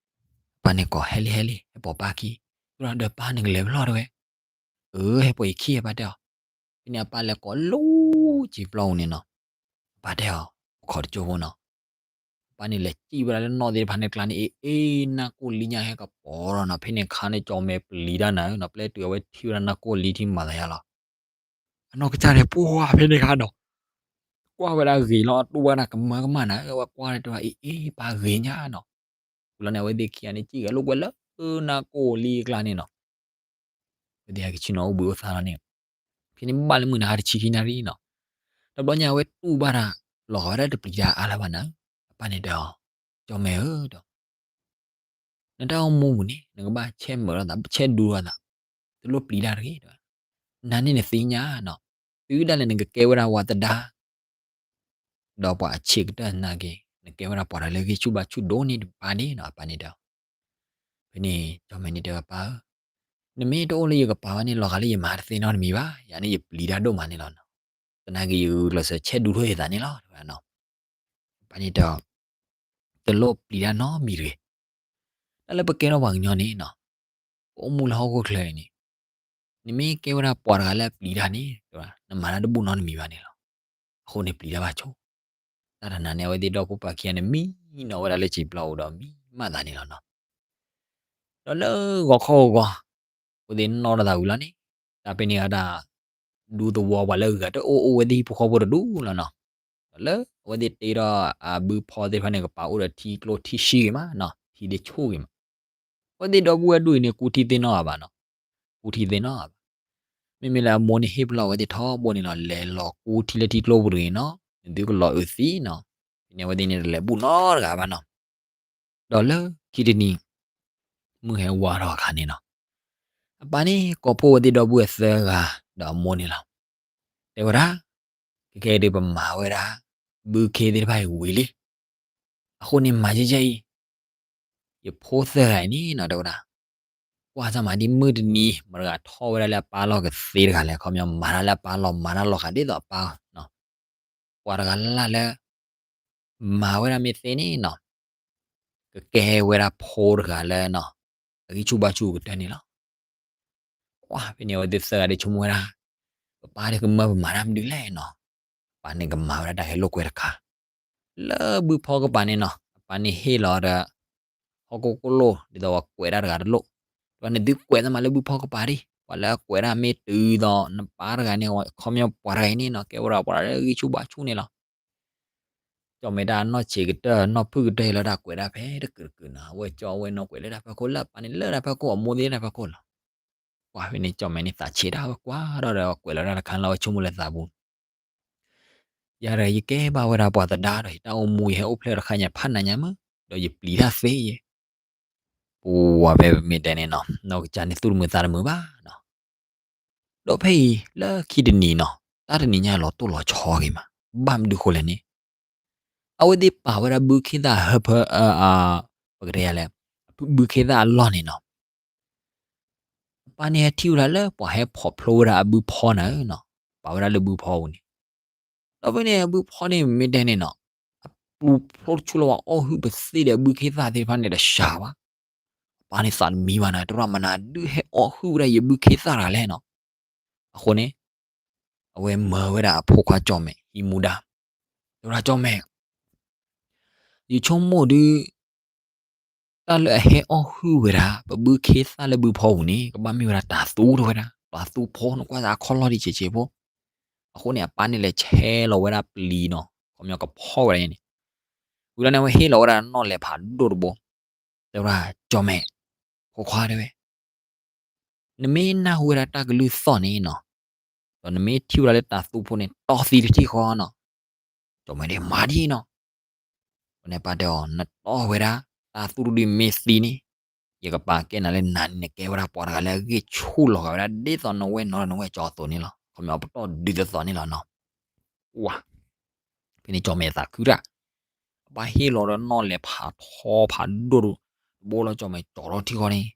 ပၢ်န့ၣ်ကိး ဟဲလံ ဟဲလံ ဟဲပိာ်ပၢ်ခံ, ဒီးပၢ်နကလဲၤဖဲလဲၣ်တဲဝဲ, အၢ ဟဲပိာ်ယခံ အပၢ်တဲအီၤ. ဖဲန့ၣ်အပၢ်လဲၤကိးလၢ စံာ်ပျီပူၤန့ၣ်နီၤ, အပၢ်တဲအီၤ အိၣ်ခိးတကၠိဖိနီၤ. အပၢ်န့ၣ်လဲၤစံၣ်ဝဲဒၣ်လၢနီၢ်သ့ၣ်တဖၣ်န့ၣ်ကျါန့ၣ် အ့ အ့ နၢ်ကိၢ်လံညါဟဲကပီၤဒီးနီၤ, ဖဲန့ၣ်ခါန့ၣ်ကၠီၣ်မဲာ်ပျံၤတၢ်နၤနီၤ, ပျဲတုၤအဝဲထံၣ်ဝဲဒၣ်နၢ်ကိၢ်လံထံမၤသးယါလီၤ. အနီၢ်ကစၢ်န့ၣ်ပှၢ်ဖဲန့ၣ်ခါဒီး ကွၢ်ဝဲဒၣ်ဂ့ၤလီၤ တူၢ်ဝဲဒၣ်ကမၢကမၣ်နၤ, ဝဲကွၢ်တဲဝဲ အ့ အ့ ပၢ်ဂ့ၤညါနီၤ. ဝံၤလီၤန့ၣ် အဝဲသ့ၣ်ခံဂၤန့ၣ် စံၣ်ဂဲၤလိာ်ကွဲလၢနၢ်ကိၢ်လံအကျါန့ၣ်နီၤ. အဝဲသ့ၣ်ဟဲက့ၤဆ့ၣ်နီၤအိၣ်ဘှံးအိၣ်သါလီၤန့ၣ်, ဖဲန့ၣ်ဘၣ်လၢမုၢ်နၤဟါတဆံခံနၣ်ရံၣ်နီၤ, တဘျီညါအဝဲတူၢ်ဘၣ်တၢ် လီၤဂာ်ဝဲဒၣ်တပျံၤတၢ်အါလၢၤဘၣ်နၤ, အပၢ်န့ၣ်တဲအီၤ, ကၠီၣ်မဲာ်ဧၢဒီး နတၢ်အိၣ်မူပူၤန့ၣ် နကဘၣ်ဆဲးမုာ်လိာ်သး ဆဲးဒူလိာ်သး, တလိၣ်ပျံၤတၢ်တဂ့ၤတဲဝဲ, နၤန့ၣ်နသ့ၣ်ညါနီၤ, တုၤဒၣ်လဲာ်နကကဲဝဲဒၣ်ပှၤသဒါ ဒီးပှၤအဆံးကတၢၢ်နာ်က့ၤ နကဲဝဲဒၣ်ပှၤတဂၤလၢဂံၢ်ဆူၣ်ဘါဆူၣ်ဒိၣ်န့ၢ်တပၢ်ဒံးနီၤ အပၢ်န့ၣ်တဲအီၤ. ဖဲန့ၣ် ကၠီၣ်မဲာ်န့ၣ်တဲဝဲ ပၢ်ဧၢ, နမ့ၢ်တအိၣ်လၢယကပၤဘၣ်န့ၣ် လီၤဂာ်လၢယမၤတသ့နီတမံၤဘၣ်, ယၤန့ၣ်ယပျံၤတၢ်ဒိၣ်မးန့ၣ်လီၤနီၤ, သနာ်က့ယဂုာ်ကျဲးစၢးဆဲးဒူထိၣ်ယသးန့ၣ်လီၤ တဲဝဲနီၤ. အပၢ်န့ၣ်တဲအီၤ, တလိၣ်ပျံၤတၢ်နီတမံၤတဂ့ၤ, တၢ်လၢပကဲထီၣ်ပှၤကညီန့ၣ်နီၤ, ပအိၣ်မူလၢဟီၣ်ခိၣ်ချၢအံၤန့ၣ်, နမ့ၢ်ကဲဝဲဒၣ်ပှၤတဂၤလၢအပျံၤတၢ်န့ၣ် နမၤတၢ်တဘူၣ်နီတမံၤဘၣ်န့ၣ်လီၤ. အဃိန့ၣ်ပျံၤတၢ်ဘၣ်ဆိ, တၢ်တနၤန့ၣ် အဝဲသ့ၣ်ဒီဖိပၢ်ခံဂၤန့ၣ် မံနီၤဝဲဒၣ်လၢစံာ်ပျီပူၤဒီးမံမးသးန့ၣ်လီၤနီၤ. ဒီးလၢဂီၤခီဂီၤဂီၤ အဝဲသ့ၣ်နီၣ်ထီၣ်သးဝံၤလီၤန့ၣ်, တၢ်ဖဲန့ၣ်အတၢ် ဒူသဝီပှၤလၢအဂၤတအိၣ်အိၣ်ဝဲသ့ၣ်ဟံၣ်ဖိဃီဖိတဒူၣ်လီၤနီၤ. ဒီးလၢအဝဲသ့ၣ်တ့ထီၣ်အဘုဖီသ့ၣ်တဖၣ်န့ၣ် ကပာ်အိၣ်ဒီးထံကျိထံဆှံဂ့ၤမးနီၤ, ထံသ့ၣ်ဆူၣ်ဂ့ၤမး. အဝဲသ့ၣ်ဒီပုၢ်ဝဲၢ်ဒူၣ်အံၤန့ၣ် ကူထံသ့ၣ်နီၣ်ဂၤဘၣ်နီၤ, ကူထံသ့ၣ်နီၣ်ဂၤဘၣ်. မ့မ့ၢ်လၢအမိၢ်န့ၣ်ဟ့ၣ်ပလီၢ်အဝဲသ့ၣ်ထီဘိန့ၣ်လီၤ, လဲၤလီၤကူထံလၢထံကျိပူၤတဂ့ၤနီၤ, နသုကလီၤအုးသံနီၤ. ဖဲန့ၣ်အဝဲသ့ၣ်န့ၣ်တလဲၤဘူၣ်နီတဂၤဘၣ်နီၤ. ဒီးလၢခံတနံၤ မုၢ်ဟဲဝါထီၣ်အခါန့ၣ်နီၤ, အပၢ်န့ၣ်ကိးဖှိၣ်ဝဲသ့ၣ်ဒီပုၢ်ဝဲၢ်သၢဂၤ ဒီးအမိၢ်န့ၣ်လီၤ. တဲဝဲဒၣ်, ခဲကနံၣ်အံၤပမၤဝဲဒၣ် ဘုခ့သ့ၣ်တဖၣ်အံၤဝံၤလံ. အဃိန့ၣ်မၤယဲယဲအံၤ, ယဖိသၢဂၤအံၤန့ၣ်နီၤ တဲဝဲဒၣ်, ကွၢ်စၢ်မၤဒ်မုၢ်တနံၤ မတၤတဂၤထီၣ်ဝဲဒၣ်လၢအပၢ်လီၢ်ကသ့တဂၤလဲၣ်, ခီပညီမၤတၢ်လၢအပၢ်လီၢ် မၤတၢ်လီၤဂာ်ဒ်သိးအပၢ်, ပှၤတဂၤလၢ်လၢ်လၢ မၤဝဲဒၣ်မ့ၢ်သ့န့ၣ်နီၤ, ကကဲဝဲဒၣ်ဖိတဂၤလၢနီၤ, အဂံၢ်ဆူၣ်ဘါဆူၣ်ကတၢၢ်န့ၣ်လီၤ. ပှၢ်ဖဲန့ၣ် အဝဲသ့ၣ်သၢဂၤဒၣ်ဆိကမိၣ်ဝဲဒၣ်, ပပၢ်ဒၣ်ကမၢပမၤတၢ်မနုၤလဲၣ်နီၤ, ပၢ်န့ၣ်ကမၤဝဲဒၣ်တၢ်ဂဲၤလိာ်ကွဲတခါ, လၢဘုဖီကပၤန့ၣ်နီၤ, အပၢ်န့ၣ်ဟ့ၣ်လီၤဒီး ဟီၣ်ခိၣ်ကလိၣ် ဒ်သိးပှၤကွဲးတၢ်တဂၤတလိၣ်, ဒီးနသုကွဲးသးမးလၢဘုဖီကပၤဒံး, ပှၤလၢအကွဲးတၢ်မ့ၢ်တုၤသိးနပၢ်တဂၤန့ၣ် ခီပညီပှၤတဂၤအံၤန့ၣ်နီၤ ကဲဝဲဒၣ်ပှၤတဂၤလၢဂံၢ်ဆူၣ်ဘါဆူၣ်န့ၣ်လီၤ. ကၠီၣ်မဲာ်တၢ်နီၢ်ဆံးကတၢၢ် နီၢ်ဖုၣ်ကတၢၢ်အံၤလီၤ တၢ်ကွဲးဒၣ်ဖဲတကုာ်တကုာ်နီၤ, အဝဲကၠီၣ်ဝဲနီၢ်ကွဲးလၢတၢ်ဖီခိၣ် လၢအပၢ်န့ၣ်လၢတၢ်ဖီခိၣ် အမိၢ်သ့ၣ်တၢ်ဖီခိၣ်လီၤ. ပှၢ်ဖဲန့ၣ် ကၠီၣ်မဲာ်န့ၣ်သးဆံးတၢ်ဝဲကွၢ်ဒီး ဒီးကွဲးလီၤတၢ်တခါလီၤ အဝဲဆိကမိၣ်လၢသးပူၤ ယၤဒီးယကဲဘၣ်ဝဲဒၣ်ပှၤသဒါဒီး ယတၢ်အိၣ်မူယဟဲအိၣ်ဖျဲၣ်တခါညါ ဖးနၤညါမး, ဒီးယပျံၤတၢ်သ့ယဲ, ပဝဲဖဲပမ့ၢ်တဲန့ၣ်နီၤ နီၢ်ကစၢ်န့ၣ်သူၣ်တမုာ်သးတမုာ်ဘၣ်နီၤ. ဒီးဖဲအံၤလၢခံတနံၤနီၤ တၢ်တနံၤညါလီၤတိၢ်လီၤဆီဂ့ၤမး, ဘၣ်မနုၤဃိလဲၣ်န့ၣ် အဝဲသ့ၣ်ပာ်ဝဲဒၣ်ဘုခ့သၣ်ဟၢဖၢ ပကတဲယၤလဲၣ်, ဘုခ့သၣ်အလီၢ်န့ၣ်နီၤ အပၢ်န့ၣ်ဟဲထံၣ်ဝဲဒၣ်လၢပှၤဟဲဖီၣ်ဖျိဝဲဒၣ်အဘုဖီနၤဧၢနီၤ, ပာ်ဝဲဒၣ်လၢဘုဖီပူၤန့ၣ်, ဒီးဖဲန့ၣ် အဘုဖီန့ၣ်မ့ၢ်တဲန့ၣ်နီၤ, အပျူၤဖျိတဆူလၢပှၤအီၣ်ဟုၣ်ပသ့ၣ်ဒီးဘုခ့သၣ်သ့ၣ်တဖၣ်န့ၣ်တစှၤဘၣ်. အပၢ်န့ၣ်သးတမံဘၣ်နၤ, တရၣ်မနၤဒုးဟဲအီၣ်ဟုၣ်ဝဲဒၣ်ယဘုခ့သၣ်တဂၤလဲၣ်နီၤ. အဃိန့ၣ် အဝဲမၢဝဲဒၣ်အဖိခွါကၠီၣ်မဲာ်ဟံးမူဒါ, တဲဝဲဒၣ်ကၠီၣ်မဲာ် ယဆိကမိၣ်ဒုး တၢ်လၢအဟဲအီၣ်ဟုၣ်ဝဲဒၣ် ပဘုခ့သၣ်လၢဘုဖီပူၤန့ၣ် ကဘၣ်မ့ၢ်ဝဲဒၣ်တၤသူတဝဲဒၣ်, တၤသူဖိ နကွၢ်သးအခီၣ်လီၢ်ဒ်ဆံးဆံးဖိ. အဃိန့ၣ် အပၢ်န့ၣ်လဲၤဆဲးလီၤဝဲဒၣ်ပျံၤနီၤ, ခီပညီကဖီၣ်ဝဲဒၣ်န့ၣ်, ဝံၤလီၤန့ၣ် အဝဲဟ့ၣ်လီၤဝဲဒၣ်နီၣ်လဲၤဖးဒိၣ်တဘိ, တဲဝဲဒၣ်ကၠီၣ်မဲာ်, ဖိခွါတဲဝဲ နမ့ၢ်နၢ်ဟူဝဲဒၣ်တၢ်ကလုၢ်သီၣ်န့ၣ်နီၤ, ဒီးနမ့ၢ်ထံၣ်ဝဲဒၣ်လၢတၤသူဖိန့ၣ် တီၢ်သံတထံၣ်ဃီနီၤ. ကၠီၣ်မဲာ်ဒၣ်မၤဒ်နီၤ. အဃိန့ၣ် ပၢ်တဲအီၤ နတီၢ်ဝဲဒၣ် တၤသူတဒုမ့ၢ်သံန့ၣ် ယကပာ်ကဲနၤလၢနၤန့ၣ် နကဲဝဲဒၣ်ပှၤတဂၤလၢအဂံၢ်ဆူၣ်လီၤဂာ်ဝဲဒၣ် ဒ်သိးနဝဲၢ်နီၢ်ဒီးနဝဲၢ်ကၠီအသိးန့ၣ်လီၤ. ခီပညီပတီၢ်ဒုးသသိးန့ၣ်လီၤနီၤ. ဝါ ဖဲန့ၣ်ကၠီၣ်မဲာ်သးခုတၢ်, အပၢ်ဟ့ၣ်လီၤဒီးနီၣ်လဲၤဖးထီဖးဒိၣ်တဘိလီၤ ကၠီၣ်မဲာ်ကၠီထီၣ်ထံဃီန့ၣ်,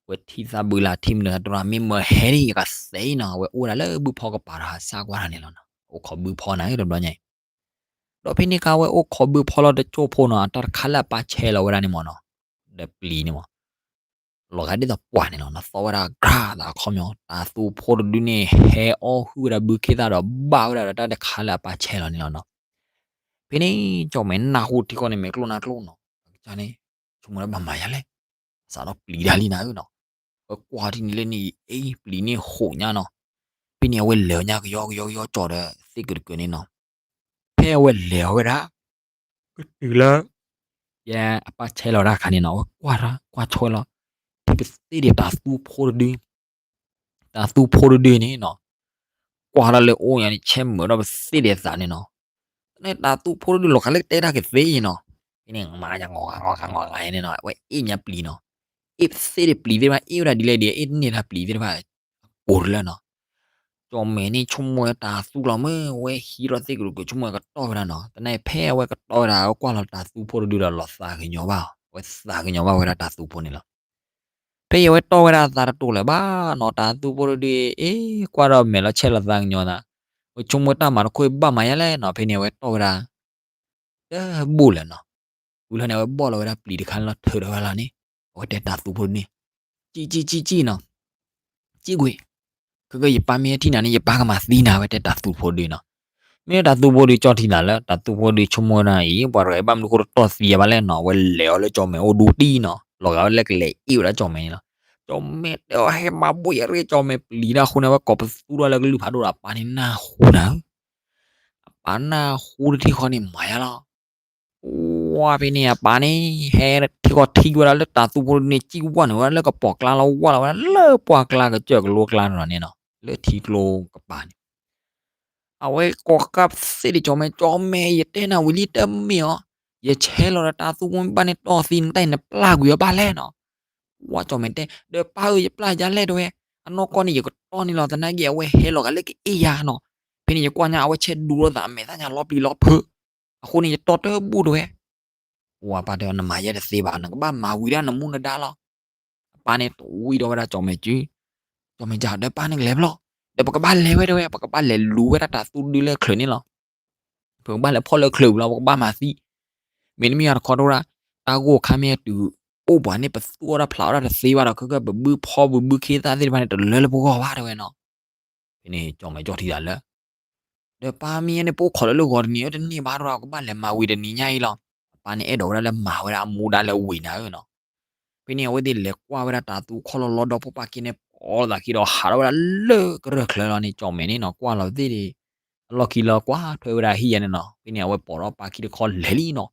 ဝဲထံၣ်သၣ်ဘုလၢထံၣ်မနုၤသးတရၣ် မ့ၢ်မၢဟဲဒ်ယကသဲအံၤနီၤ, အဝဲအိၣ်ဝဲဒၣ်လၢဘုဖီကပၤဒီးစၢ်ကွၢ်တၢ်န့ၣ်လီၤနီၤ. အိၣ်ခိးဘုဖီနၤဧၢ တဘျီညါအံၤ. ဒီးဖဲန့ၣ်အခါ အဝဲအိၣ်ခိးဘုဖီလီၤတစိၢ်ဖိနီၤ, အတၢ်တခါလၢအပၢ်ဆဲးလီၤဝဲဒၣ်န့ၣ်မ့ၢ်နီၤ, ဒီးပျံၤန့ၣ်မ့ၢ် လီၤဂာ်ဒ်သိးပှၢ်န့ၣ်လီၤ. နသီၣ်ဝဲဒၣ်ကြၢးသးအခီပညီ, တၤသူဖိတဒုန့ၣ် ဟဲအီၣ်ဟုၣ်ဝဲဒၣ်ဘုခ့သၣ်ဒီးဘၣ်ဝဲဒၣ်ဒီးတၢ်တခါလၢအပၢ်ဆဲးလီၤန့ၣ်လီၤနီၤ. ဖဲန့ၣ် ကၠီၣ်မဲာ်နၢ်ဟူထံဃီန့ၣ် မဲာ်ကျိၣ်နၢ်ကျိၣ်နီၤ, အကစၢ်န့ၣ် ဆိကမိၣ်လၢဘၣ်မၤယၤလဲၣ်, စးထီၣ်ပျံၤတၢ်လံနၤဧၢနီၤ. အဝဲကွၢ်ထံၣ်န့ၣ်လၢန့ၣ် အ့ ပျံၤန့ၣ်ဟိးညါနီၤ. ဖဲန့ၣ် အဝဲလဲၤအီၤညါကယီကယီကယီကၠီၤဒီးသ့ၣ်ကတြူၢ်န့ၣ်နီၤ. ဖဲအဝဲလဲၤအီၤဝဲဒၣ် ကတုၤလၢ ယဲအပၢ်ဆဲးလီၤတၢ်အခါန့ၣ်နီၤ, အဝဲကွၢ်ထီၣ်ကွၢ်ဆိလီၤ, ဖဲပသ့ၣ်ဒံးတၤသူဖိတဒု, တၤသူဖိတဒုန့ၣ်နီၤ, ကွၢ်ထီၣ်လၢအိၣ်ညါန့ၣ် ဆဲးမုာ်ဒီးပသ့ၣ်ဒံးအသးန့ၣ်နီၤ. တၢ်န့ၣ်တၤသူဖိတဒုလီၤဂာ်လၢကတဲတၢ်ကသ့အံၤနီၤ. ဖဲန့ၣ် မၤယၤ ငီၢ်ဂၤ ငီၢ်ဂၤ ငီၢ်ဂၤန့ၣ်နီၤ, အဝဲအ့ၣ်ညါပျံၤနီၤ. အ့ၣ်ပသ့ၣ်ဒံးပျံၤသ့ၣ်တဖၣ် အ့ၣ်ဝဲဒၣ်ဒ်လဲၣ်ဒ် အ့ၣ်န့ၢ်တၢ်ပျံၤသ့ၣ်တဖၣ် ကိးတလၢနီၤ. ကၠီၣ်မဲာ်န့ၣ်ဆိကမိၣ်ဝဲတၤသူလီၤမ့ၢ် အဝဲဟံးထီၣ်သ့ၣ်ကတြူၢ်က့ၤ ဆိကမိၣ်ဝဲကတီၢ်ဝဲဒၣ်နီၤ. သနာ်က့ဖဲအဝဲကတီၢ်ဝဲဒၣ် အဝဲကွၢ်လီၤတၤသူဖိတဒုဒီးလီၤသးကညီၤဘၣ်အီၤ, အဝဲသးကညီၤဘၣ်ဝဲဒၣ်တၤသူဖိန့ၣ်လီၤ. ဖဲအံၤအဝဲတီၢ်ဝဲဒၣ်သးတတိာ်လၢၤဘၣ်နီၤ, တၤသူဖိတဒုအ့ၣ် ကွၢ်ဒီးမဲာ်လီၤဆဲးလီၤသးကညီၤသး, အဝဲဆိကမိၣ်တၢ်မၤတခီအံၤဘၣ်မၤယၤလဲၣ်နီၤ. ဖဲန့ၣ်အဝဲတီၢ်ဝဲဒၣ် တဘူၣ်လၢၤနီၤ. ဝံၤလီၤန့ၣ် အဝဲဘီၣ်လီၤဝဲဒၣ်ပျံၤတခါန့ၣ်လီၤ ထုးထီၣ်ဝဲလီၤန့ၣ်, အဝဲတဲတၤသူဖိတဒုန့ၣ်, ကံၣ်ကံၣ်ကံၣ်ကံၣ်နီၤ, ကံၣ်ကွံာ်, ခဲကနံၣ်အံၤ ယပၢ်မ့ၢ်ထံၣ်နၤန့ၣ် ယပၢ်ကမၤသံနၤ အဝဲတဲတၤသူဖိတဒုနီၤ. မ့ၢ်တၤသူဖိတဒုကၠီၣ်ထံသးလၢ တၤသူဖိတဒုဆိကမိၣ်ဝဲဒၣ်အံၤ ပှၤတဂၤအံၤဘၣ်မနုၤဃိတတီၢ်သံယၤဘၣ်လဲၣ်နီၤ. အဝဲလဲၤအီၤလၢကၠီၣ်မဲာ်အိၣ်ဒူတံၢ်နီၤ, လီၤဂာ်ဝဲလၢကလဲၤအ့ၣ်ဝဲဒၣ်ကၠီၣ်မဲာ်န့ၣ်လီၤ. ကၠီၣ်မဲာ်တဲအီၤ ဟဲမၤဘိၣ်ယၤရ့ၣ်, ကၠီၣ်မဲာ်ပျံၤတၢ်အဃိန့ၣ် အဝဲကိးပသူထီၣ်လၢကလုၢ်ဖးဒိၣ်ဒီး အပၢ်န့ၣ်နၢ်ဟူနၤဧၢ, အပၢ်နၢ်ဟူတထံၣ်ဃီန့ၣ် မၤယၤလီၤ. ဝါဖဲန့ၣ် အပၢ်န့ၣ် ဟဲထံၣ်ဃီထံၣ်ဝဲဒၣ်လၢတၤသူဖိတဒုန့ၣ် ကံၣ်ဝဲန့ၣ်ဝဲဒၣ်လၢကပိာ်ကျါလီၤ, ဝဲလီၤဝဲဒၣ်လၢပှၢ်ကျါကစၢၢ်ကလိကျါန့ၣ်လီၤန့ၣ်နီၤ, လၢထံကျိကပၤန့ၣ် အဝဲကိးဃာ်သ့ၣ်ဒံးကၠီၣ်မဲာ်, ကၠီၣ်မဲာ် ယတဲနၤဝံၤလံ တမ့ၢ်အီၤ, ယဆဲးလီၤဒီးတၤသူဖိမ့ၢ်ဘၣ်န့ၣ်တီၢ်သံနတၢ်အံၤ နပျၢ်ကွံာ်အီၤဘၣ်လဲၣ်နီၤ. ဝါကၠီၣ်မဲာ်တဲ ဒီးပၢ်ဧၢ ယပျၢ်ယၤလဲၣ်တဲဝဲ, အနီၢ်ကီၢ်န့ၣ် ယကတီၢ်န့ၣ်လီၤ, သနာ်က့အဝဲဟဲလီၤဂာ်လၢကအ့ၣ်ယၤနီၤ. ဖဲန့ၣ် ယကွၢ်ညါအဝဲဆဲးဒူလိာ်သးအမဲာ်သၣ်ညါလီၤပျံၤလီၤဖုး, အဃိန့ၣ် ယတီၢ်တဘူၣ်တဲဝဲ. ဝါပၢ်တဲအီၤ နမၤယဲတသ့ဘၣ်, နကဘၣ်မၤဝံၤဒၣ်နမူနဒါလီၤ. အပၢ်န့ၣ်တဝံဒီးဝဲဒၣ်ကၠီၣ်မဲာ်စု, ကၠီၣ်မဲာ်စံး ဒီးပၢ်န့ၣ်ကလဲၤဖဲလဲၣ်, ဒီးပကဘၣ်လဲၤဝဲတဲဝဲ, ပကဘၣ်လဲၤလူၤဝဲဒၣ်တၤသူဒုလၢချၢးန့ၣ်လီၤ. ပကဘၣ်လဲၤဖီၣ်လၢချၢးဝံၤလီၤ ပကဘၣ်မၤသံ, မ့တမ့ၢ်ယၤတခီတအိၣ်ဒၣ်, တၢ်ဂိၢ်ခါမ့ၢ်ဟဲတုၤအိၣ်ပှၤန့ၣ် ပသူၣ်အီၣ်တၢ်ဖျးအီၣ်တၢ်တသ့ဘၣ်ဒီး ခဲကဲပဘုဖီဘုဘုခ့သၣ်သ့ၣ်တဖၣ်န့ၣ် တလၢလၢပဂီၢ်ဘၣ်တဲဝဲနီၤ. ဖဲန့ၣ် ကၠီၣ်မဲာ်ကၠီၣ်ထံသးလၢ ဒီးပၢ်မ့ၢ်ယဲန့ၣ် ပအိၣ်ခိးလၢလၢဂီၤတနံၤဧၢ တန့ၢ်ဘၣ်ဒီး ပကဘၣ်လဲၤမၤဝံၤတနံၤညါအံၤလီၤ. အပၢ်န့ၣ်အဲၣ်ဒိးဝဲဒၣ်လၢမၤဝဲဒၣ်အမူဒါလၢဝံၤနၤဧၢနီၤ. ဖဲန့ၣ် အဝဲသ့ၣ်လဲၤကွၢ်ဝဲဒၣ်တၤသူခီၣ်လီၢ်လီၤဒီး ဖိပၢ်ခံန့ၣ် ပိာ်သးခံဒီးဟးထီၣ်ဝဲဒၣ်လၢကရၢၢ်ချၢလီၤန့ၣ် ကၠီၣ်မဲာ်န့ၣ်နီၤ ကွၢ်လီၤသ့ၣ် အလီၢ်ခံလီၤကွၢ်ထွဲဝဲဒၣ်ဟံၣ်ယါန့ၣ်နီၤ. ဖဲန့ၣ် အဝဲပိာ်ထီၣ်ပၢ်ခံတခီလဲၤလံနီၤ.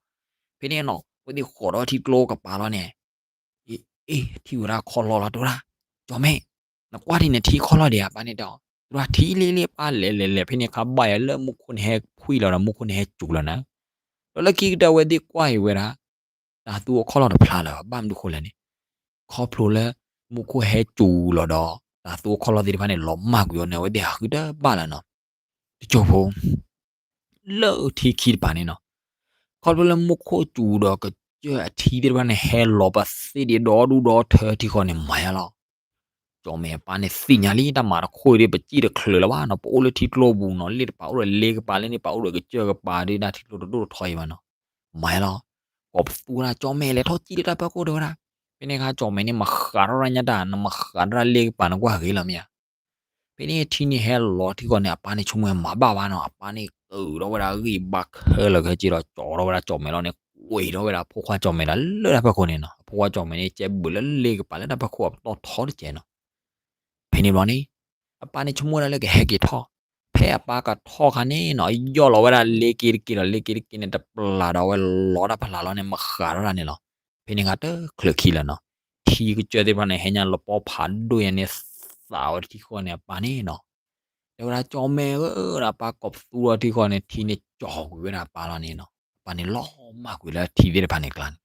ဖဲန့ၣ်နီၤ အဝဲသ့ၣ်ဃိးထီၣ်ထံကျိကပၤလီၤန့ၣ် အ့ အ့ ထံၣ်ဝဲဒၣ်ခီၣ်လီၢ်လီၤ တဲဝဲဒၣ် ကၠီၣ်မဲာ် နကွၢ်ထံၣ်န့ၣ်ထံခီၣ်လီၢ်ဒံးဧါ ပၢ်န့ၣ်တဲအီၤ တဲဝဲဒၣ်ထံလံလံ ပၢ်လဲၤလဲၤလဲၤ ဖဲန့ၣ်အခါဘၣ်ယၤလၢမူခိၣ်န့ၣ်ဟဲဖှံလီၤဒီး မူခိၣ်န့ၣ်ဟဲစူၤလီၤနၤ. ဒီးလၢခံကတၢၢ်အဝဲသ့ၣ်ကွၢ်အံၤဝဲဒၣ် တၤသူအခီၣ်လီၢ်တဖျါလၢၤ ဘၣ်မနုၤဃိလဲၣ်န့ၣ် ခီဖျိလၢ မူခိၣ်ဟဲစူၤလီၤဒီး တၤသူအခီၣ်လီၢ်သ့ၣ်တဖၣ်န့ၣ် လီၤမၢ်ကွံာ်အီၤန့ၣ် အဝဲသ့ၣ်ဟးဃုတဘၣ်လၢၤနီၤ. တစိၢ်ဖိ လၢထံခံတပၤန့ၣ်နီၤ, ခီဖျိလၢမူခိၣ်စူၤဒီးကစၢၢ်အထံသ့ၣ်တဖၣ်န့ၣ် ဟဲလီၤပသ့ၣ်ဒံးဒီဒူၣ်ဒီထၢထံဃီန့ၣ် မၤယါလီၤ. ကၠီၣ်မဲာ်အပၢ်န့ၣ်သ့ၣ်ညါလံ တၢ်မၤတခီအံၤဒီး ပစံၣ်တချုးလၢၤဘၣ်နီၤ, ပအိၣ်လၢထံကျိပူၤနီၤ, လ့ၣ်တပၤအိၣ်ဒီးလ့ကပၤ လၢန့ၣ်ပၤအိၣ်ဒီးကစၢၢ်ကပၤဒီး တၢ်ထံကျိတဒိၣ်တထီအံၤဘၣ်နီၤ, မၤယါလီၤ. ကိးပသူဝဲဒၣ် ကၠီၣ်မဲာ်လဲၤထီၣ်စံၣ်လၢတၢ်ဖီခိၣ်တဲဝဲဒၣ်, ဖဲန့ၣ်အခါကၠီၣ်မဲာ်န့ၣ် မၤဃးထီၣ်ဒၣ်ညါတၢ် နမၤဃးထီၣ်ဒၣ်လ့ကပၤနကွၢ်ဂ့ၤလီၤမ့ၢ်ဧါ. ဖဲန့ၣ်ထံန့ၣ်ဟဲလီၤထံဃီန့ၣ် အပၢ်န့ၣ်ဆိကမိၣ်မၤဘၣ်ဘၣ်နီၤ, အပၢ်န့ၣ်ကုာ်ထီၣ်ဝဲဒၣ်အဂံၢ်ဘါခဲလၢာ်ခဲဆ့ဒီး ကၠီထီၣ်ဝဲဒၣ်ကၠီၣ်မဲာ်လီၤန့ၣ် ကွံာ်ထီၣ်ဝဲဒၣ်ဖိခွါကၠီၣ်မဲာ်ဒၣ်လၢတၢ်ဖီခိၣ်န့ၣ်နီၤ, အဖိခွါကၠီၣ်မဲာ်န့ၣ် ကဲဘုးလၢလ့ကပၤလၢတၢ်ဖီခိၣ်အပတီၢ်ထီတကဲးနီၤ. ဖဲန့ၣ်ဘျီန့ၣ် အပၢ်န့ၣ်ဆိကမိၣ်ဝဲဒၣ်လၢကဟဲက့ၤထီၣ်, ဖဲအပၢ်ကထီၣ်ခါန့ၣ်နီၤ ယီၢ်လီၤဝဲဒၣ်လ့က့တက့ဒီး လ့က့တက့န့ၣ် တပျၢ်ဒီးအဝဲလီၤတၢ်ဖျးလီၤန့ၣ် မၤဃးထီၣ်တၢ်န့ၣ်လီၤ. ဖဲန့ၣ်အခါတချုးခံလၢၤနီၤ, ထံကစၢၢ်သ့ၣ်တဖၣ်န့ၣ် ဟဲညါလီၤပီဖးဒိၣ်ညါန့ၣ် သးဝဲထံဃီန့ၣ် အပၢ်န့ၣ်နီၤ တဲဝဲဒၣ်ကၠီၣ်မဲာ်ဧၢ, ဒီးအပၢ်ကိးပသူထီၣ်ထံဃီန့ၣ် ထံန့ၣ်ကၠီၣ်ကွံာ်ဝဲဒၣ်အပၢ်လီၤန့ၣ်နီၤ, အပၢ်န့ၣ်လီၤမၢ်ကွံာ်လၢထံသ့ၣ်တဖၣ်န့ၣ်ကျါန့ၣ်.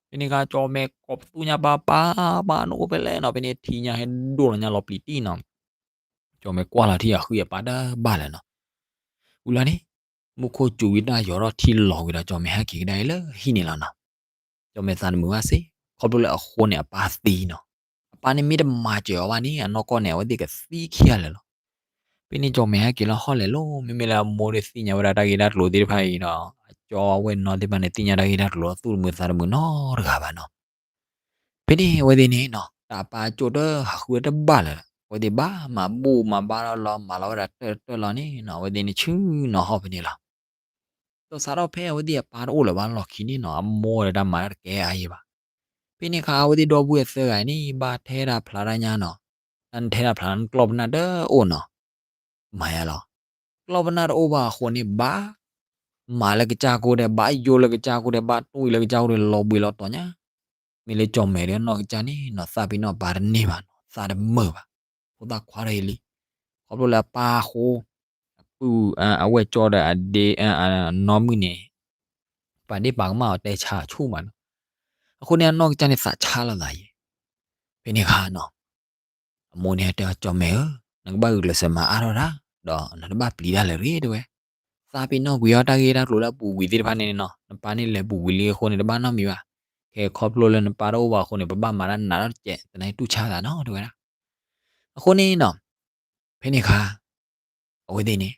ဖဲန့ၣ်အခါကၠီၣ်မဲာ်ကိးပသူညါ ပၢ် ပၢ် ပၢ် နအိၣ်ဖဲလဲၣ်နီၤ, ဖဲန့ၣ်ထံညါဟဲဒိၣ်လီၤညါလီၤပျံၤတံၢ်နီၤ. ကၠီၣ်မဲာ်ကွၢ်လီၤထံအဃံအပၢ်တဘၣ်လၢၤနီၤ. ဝံၤလီၤန့ၣ် မူခိၣ်စူၤဝံၤတၢ်ယီၤထီၣ်ထံလီၤဝံၤဒီး ကၠီၣ်မဲာ်ဟဲက့ၤကဒါအံၤလၢဟံၣ်န့ၣ်လီၤနီၤ. ကၠီၣ်မဲာ်သးတမုာ်ဘၣ်စ့ၢ်, ခီဖျိလၢအဃိန့ၣ် အပၢ်သံနီၤ. အပၢ်န့ၣ်မ့ၢ်တမၤစၢၤအီၤဘၣ်န့ၣ် အနီၢ်ကီၢ်န့ၣ် အဝဲသ့ၣ်ကသံခံဂၤလၢာ်လီၤ. ဖဲန့ၣ်ကၠီၣ်မဲာ်ဟဲက့ၤလီၤဟီၣ်လဲၣ်လီၤ. မ့မ့ၢ်လၢအမိၢ်ဒီးသ့ၣ်ညါဝဲဒၣ်တၢ်ဂ့ၢ်တၢ်ကျိၤသ့ၣ်တဖၣ်အံၤဒီး အကၠီအဝဲၢ်နီၢ်သ့ၣ်တဖၣ်န့ၣ် သ့ၣ်ညါတၢ်ဂ့ၢ်တၢ်ကျိၤလီၤသူၣ်တမုာ်သးတမုာ်နီတဂၤဘၣ်နီၤ. ဖဲန့ၣ်အဝဲသ့ၣ်န့ၣ်နီၤ တၢ်ပာ်ကၠိၣ်တဟးဃုဝဲတဘၣ်လၢၤ, အဝဲသ့ၣ်ဘၣ်မၤဘူၣ်မၤဘါထီၣ်လီၤ မၤလီၤဝဲဒၣ်တၢၢ်တၢၢ်လီၤန့ၣ်နီၤ အဝဲသ့ၣ်န့ၣ်ဆ့ၣ်နီၤဟီၣ်ဖဲန့ၣ်လီၤ. ဒီးစးထီၣ်ဖဲအဝဲသ့ၣ်အပၢ်တအိၣ်လၢၤဘၣ်လီၢ်ခံန့ၣ်နီၤ အမိၢ်ဒီးတၢ်မၤတၢ်တကဲအါယံၤဘၣ်. ဖဲန့ၣ်အခါ အဝဲသ့ၣ်ဒီပုၢ်ဝဲၢ်သၢဂၤန့ၣ် ဘၣ်ထဲတၢ်ဖျါတၢ်ညါနီၤ, တၢ်နထဲတၢ်ဖျါန့ၣ်ကျီၢ်ပနၢ်တအိၣ်နီၤ မၤယါလီၤ. ကျီၢ်ပနၢ်တအိၣ်ဘၣ်အဃိန့ၣ် ဘၣ်မၤလၢကစၢ်ကိၣ်ဒဲး ဘၣ်ယိၣ်လၢကစၢ်ကိၣ်ဒဲး ဘၣ်တွံၢ်လၢကစၢ်ကိၣ်ဒဲး လီၤဘှံးလီၤတီၤညါ. မ့ၢ်လၢကၠီၣ်မဲာ်ဒီးအနီၢ်ကစၢ်န့ၣ်နီၤ သးပ့ၤနီၣ်ပာ်တန့ၢ်ဘၣ်နီၤ သးတမုာ်ဘၣ်. ဖိသၣ်ခွါထီၣ်အံၤလံ, ခီဖျိလၢအပၢ်အဃိ အပုၢ် အဝဲၢ်ကၠီဒီးအဒ့ နီၢ်မုၣ်န့ၣ် ပာ်ဒ့ၣ်ပာ်ကမၣ်အီၤတဲဆါအဆူၣ်မးနီၤ. အဃိန့ၣ်အနီၢ်ကစၢ်န့ၣ်သးဆါလိာ်သးယံၤ. ဖဲန့ၣ်အခါနီၤ အမိၢ်န့ၣ်တဲအီၤ ကၠီၣ်မဲာ်ဧၢ, နကဘၣ်ဂုာ်ကျဲးစၢးမၤအါထီၣ်တၢ်, ဒီးနတဘၣ်ပျံၤတၢ်လၢၤတဂ့ၤ တဲဝဲ. သးပ့ၤနီၣ်ကွံာ်အီၤတၢ်ဂ့ၢ်တၢ်ကျိၤလၢအပူၤကွံာ်သ့ၣ်တဖၣ်န့ၣ်နီၤ နပၢ်န့ၣ်လဲၤပူၤကွံာ်လံအဃိန့ၣ် တဘၣ်နီတမံၤဘၣ်. ခဲခီဖျိလၢနပၢ်တအိၣ်ဘၣ်အဃိန့ၣ် ပဘၣ်မၤတၢ်နးထီၣ်တစဲး သနာ်က့တူၢ်ဆါသးနီၤ တဲဝဲဒၣ်. အဃိန့ၣ်နီၤ ဖဲန့ၣ်အခါ အဝဲသ့ၣ်န့ၣ်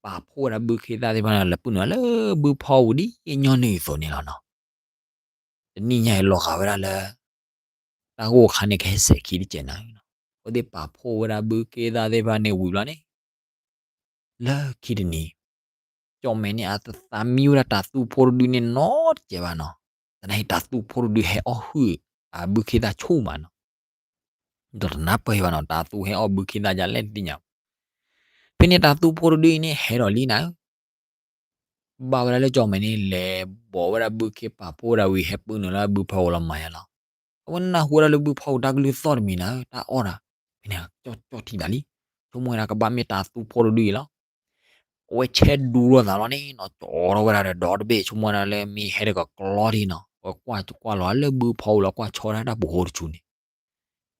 ပာ်ဖှိၣ်ဝဲဒၣ်ဘုခ့သၣ်သ့ၣ်တဖၣ်န့ၣ် လဲၤပုၢ်နုာ်လၢဘုဖီပူၤဒ်ညီနုၢ်အသိးန့ၣ်လီၤနီၤ. တနံၣ်ညါအံၤလီၤဂာ်ဝဲဒၣ်လၢ တၢ်ဂိၢ်ခါန့ၣ်ကဟဲစဲးခံတစဲးနၤ, အဝဲသ့ၣ်ပာ်ဖှိၣ်ဝဲဒၣ်ဘုခ့သၣ်သ့ၣ်တဖၣ်န့ၣ်ဝံၤဘျီန့ၣ် လၢခံတနံၤ ကၠီၣ်မဲာ်န့ၣ်အသးမံဝဲဒၣ်တၤသူဖိတဒုန့ၣ်နီတစဲးဘၣ်နီၤ. သနာ်က့တၤသူဖိတဒုဟဲအီၣ်ဟုၣ် အဘုခ့သၣ်ဆူၣ်မးနီၤ. ဒီးတနၢ်ပၢၢ်ဘၣ်နီၤ တၤသူဟဲအီၣ်ဘုခ့သၣ်ဒ်လဲၣ်တသ့ၣ်ညါ. ဖဲန့ၣ်တၤသူဖိတဒုအံၤန့ၣ် ဟဲဒီးလံနၤဧၢ ဘၣ်ဝဲဒၣ်လၢကၠီၣ်မဲာ်န့ၣ် လဲၤဘိးဝဲဒၣ်ဘုခ့ပာ်ဖှိၣ်ဝဲဒၣ်ဝံၤ ဟဲပုၢ်နုာ်လၢဘုဖီပူၤလီၤမၤယါလီၤ. အဝဲနၢ်ဟူဝဲဒၣ်လၢဘုဖီပူၤတၢ်ကလုၢ်သီၣ်တမံၤနၤဧၢ တၢ်အီၣ်တၢ်, ဖဲန့ၣ် ကၠီၣ်ထံၣ်တၢ်လံ, ဆိကမိၣ်ဝဲဒၣ်ကဘၣ်မ့ၢ်တၤသူဖိတဒုအံၤလီၤ. အဝဲဆဲးဒူလိာ်သးလီၤန့ၣ်နီၤ ကၠီထီၣ်ဝဲဒၣ်ဒီးဒီတဘ့ၣ် ဆိကမိၣ်ဝဲဒၣ်လၢမ့ၢ်ဟဲဒီးကကျီထံနီၤ အဝဲကွၢ်ကွၢ်လီၤလၢဘုဖီပူၤလီၤ ကွၢ်ဆီဒၣ်တၢ်ပူၤဃိတဆူန့ၣ်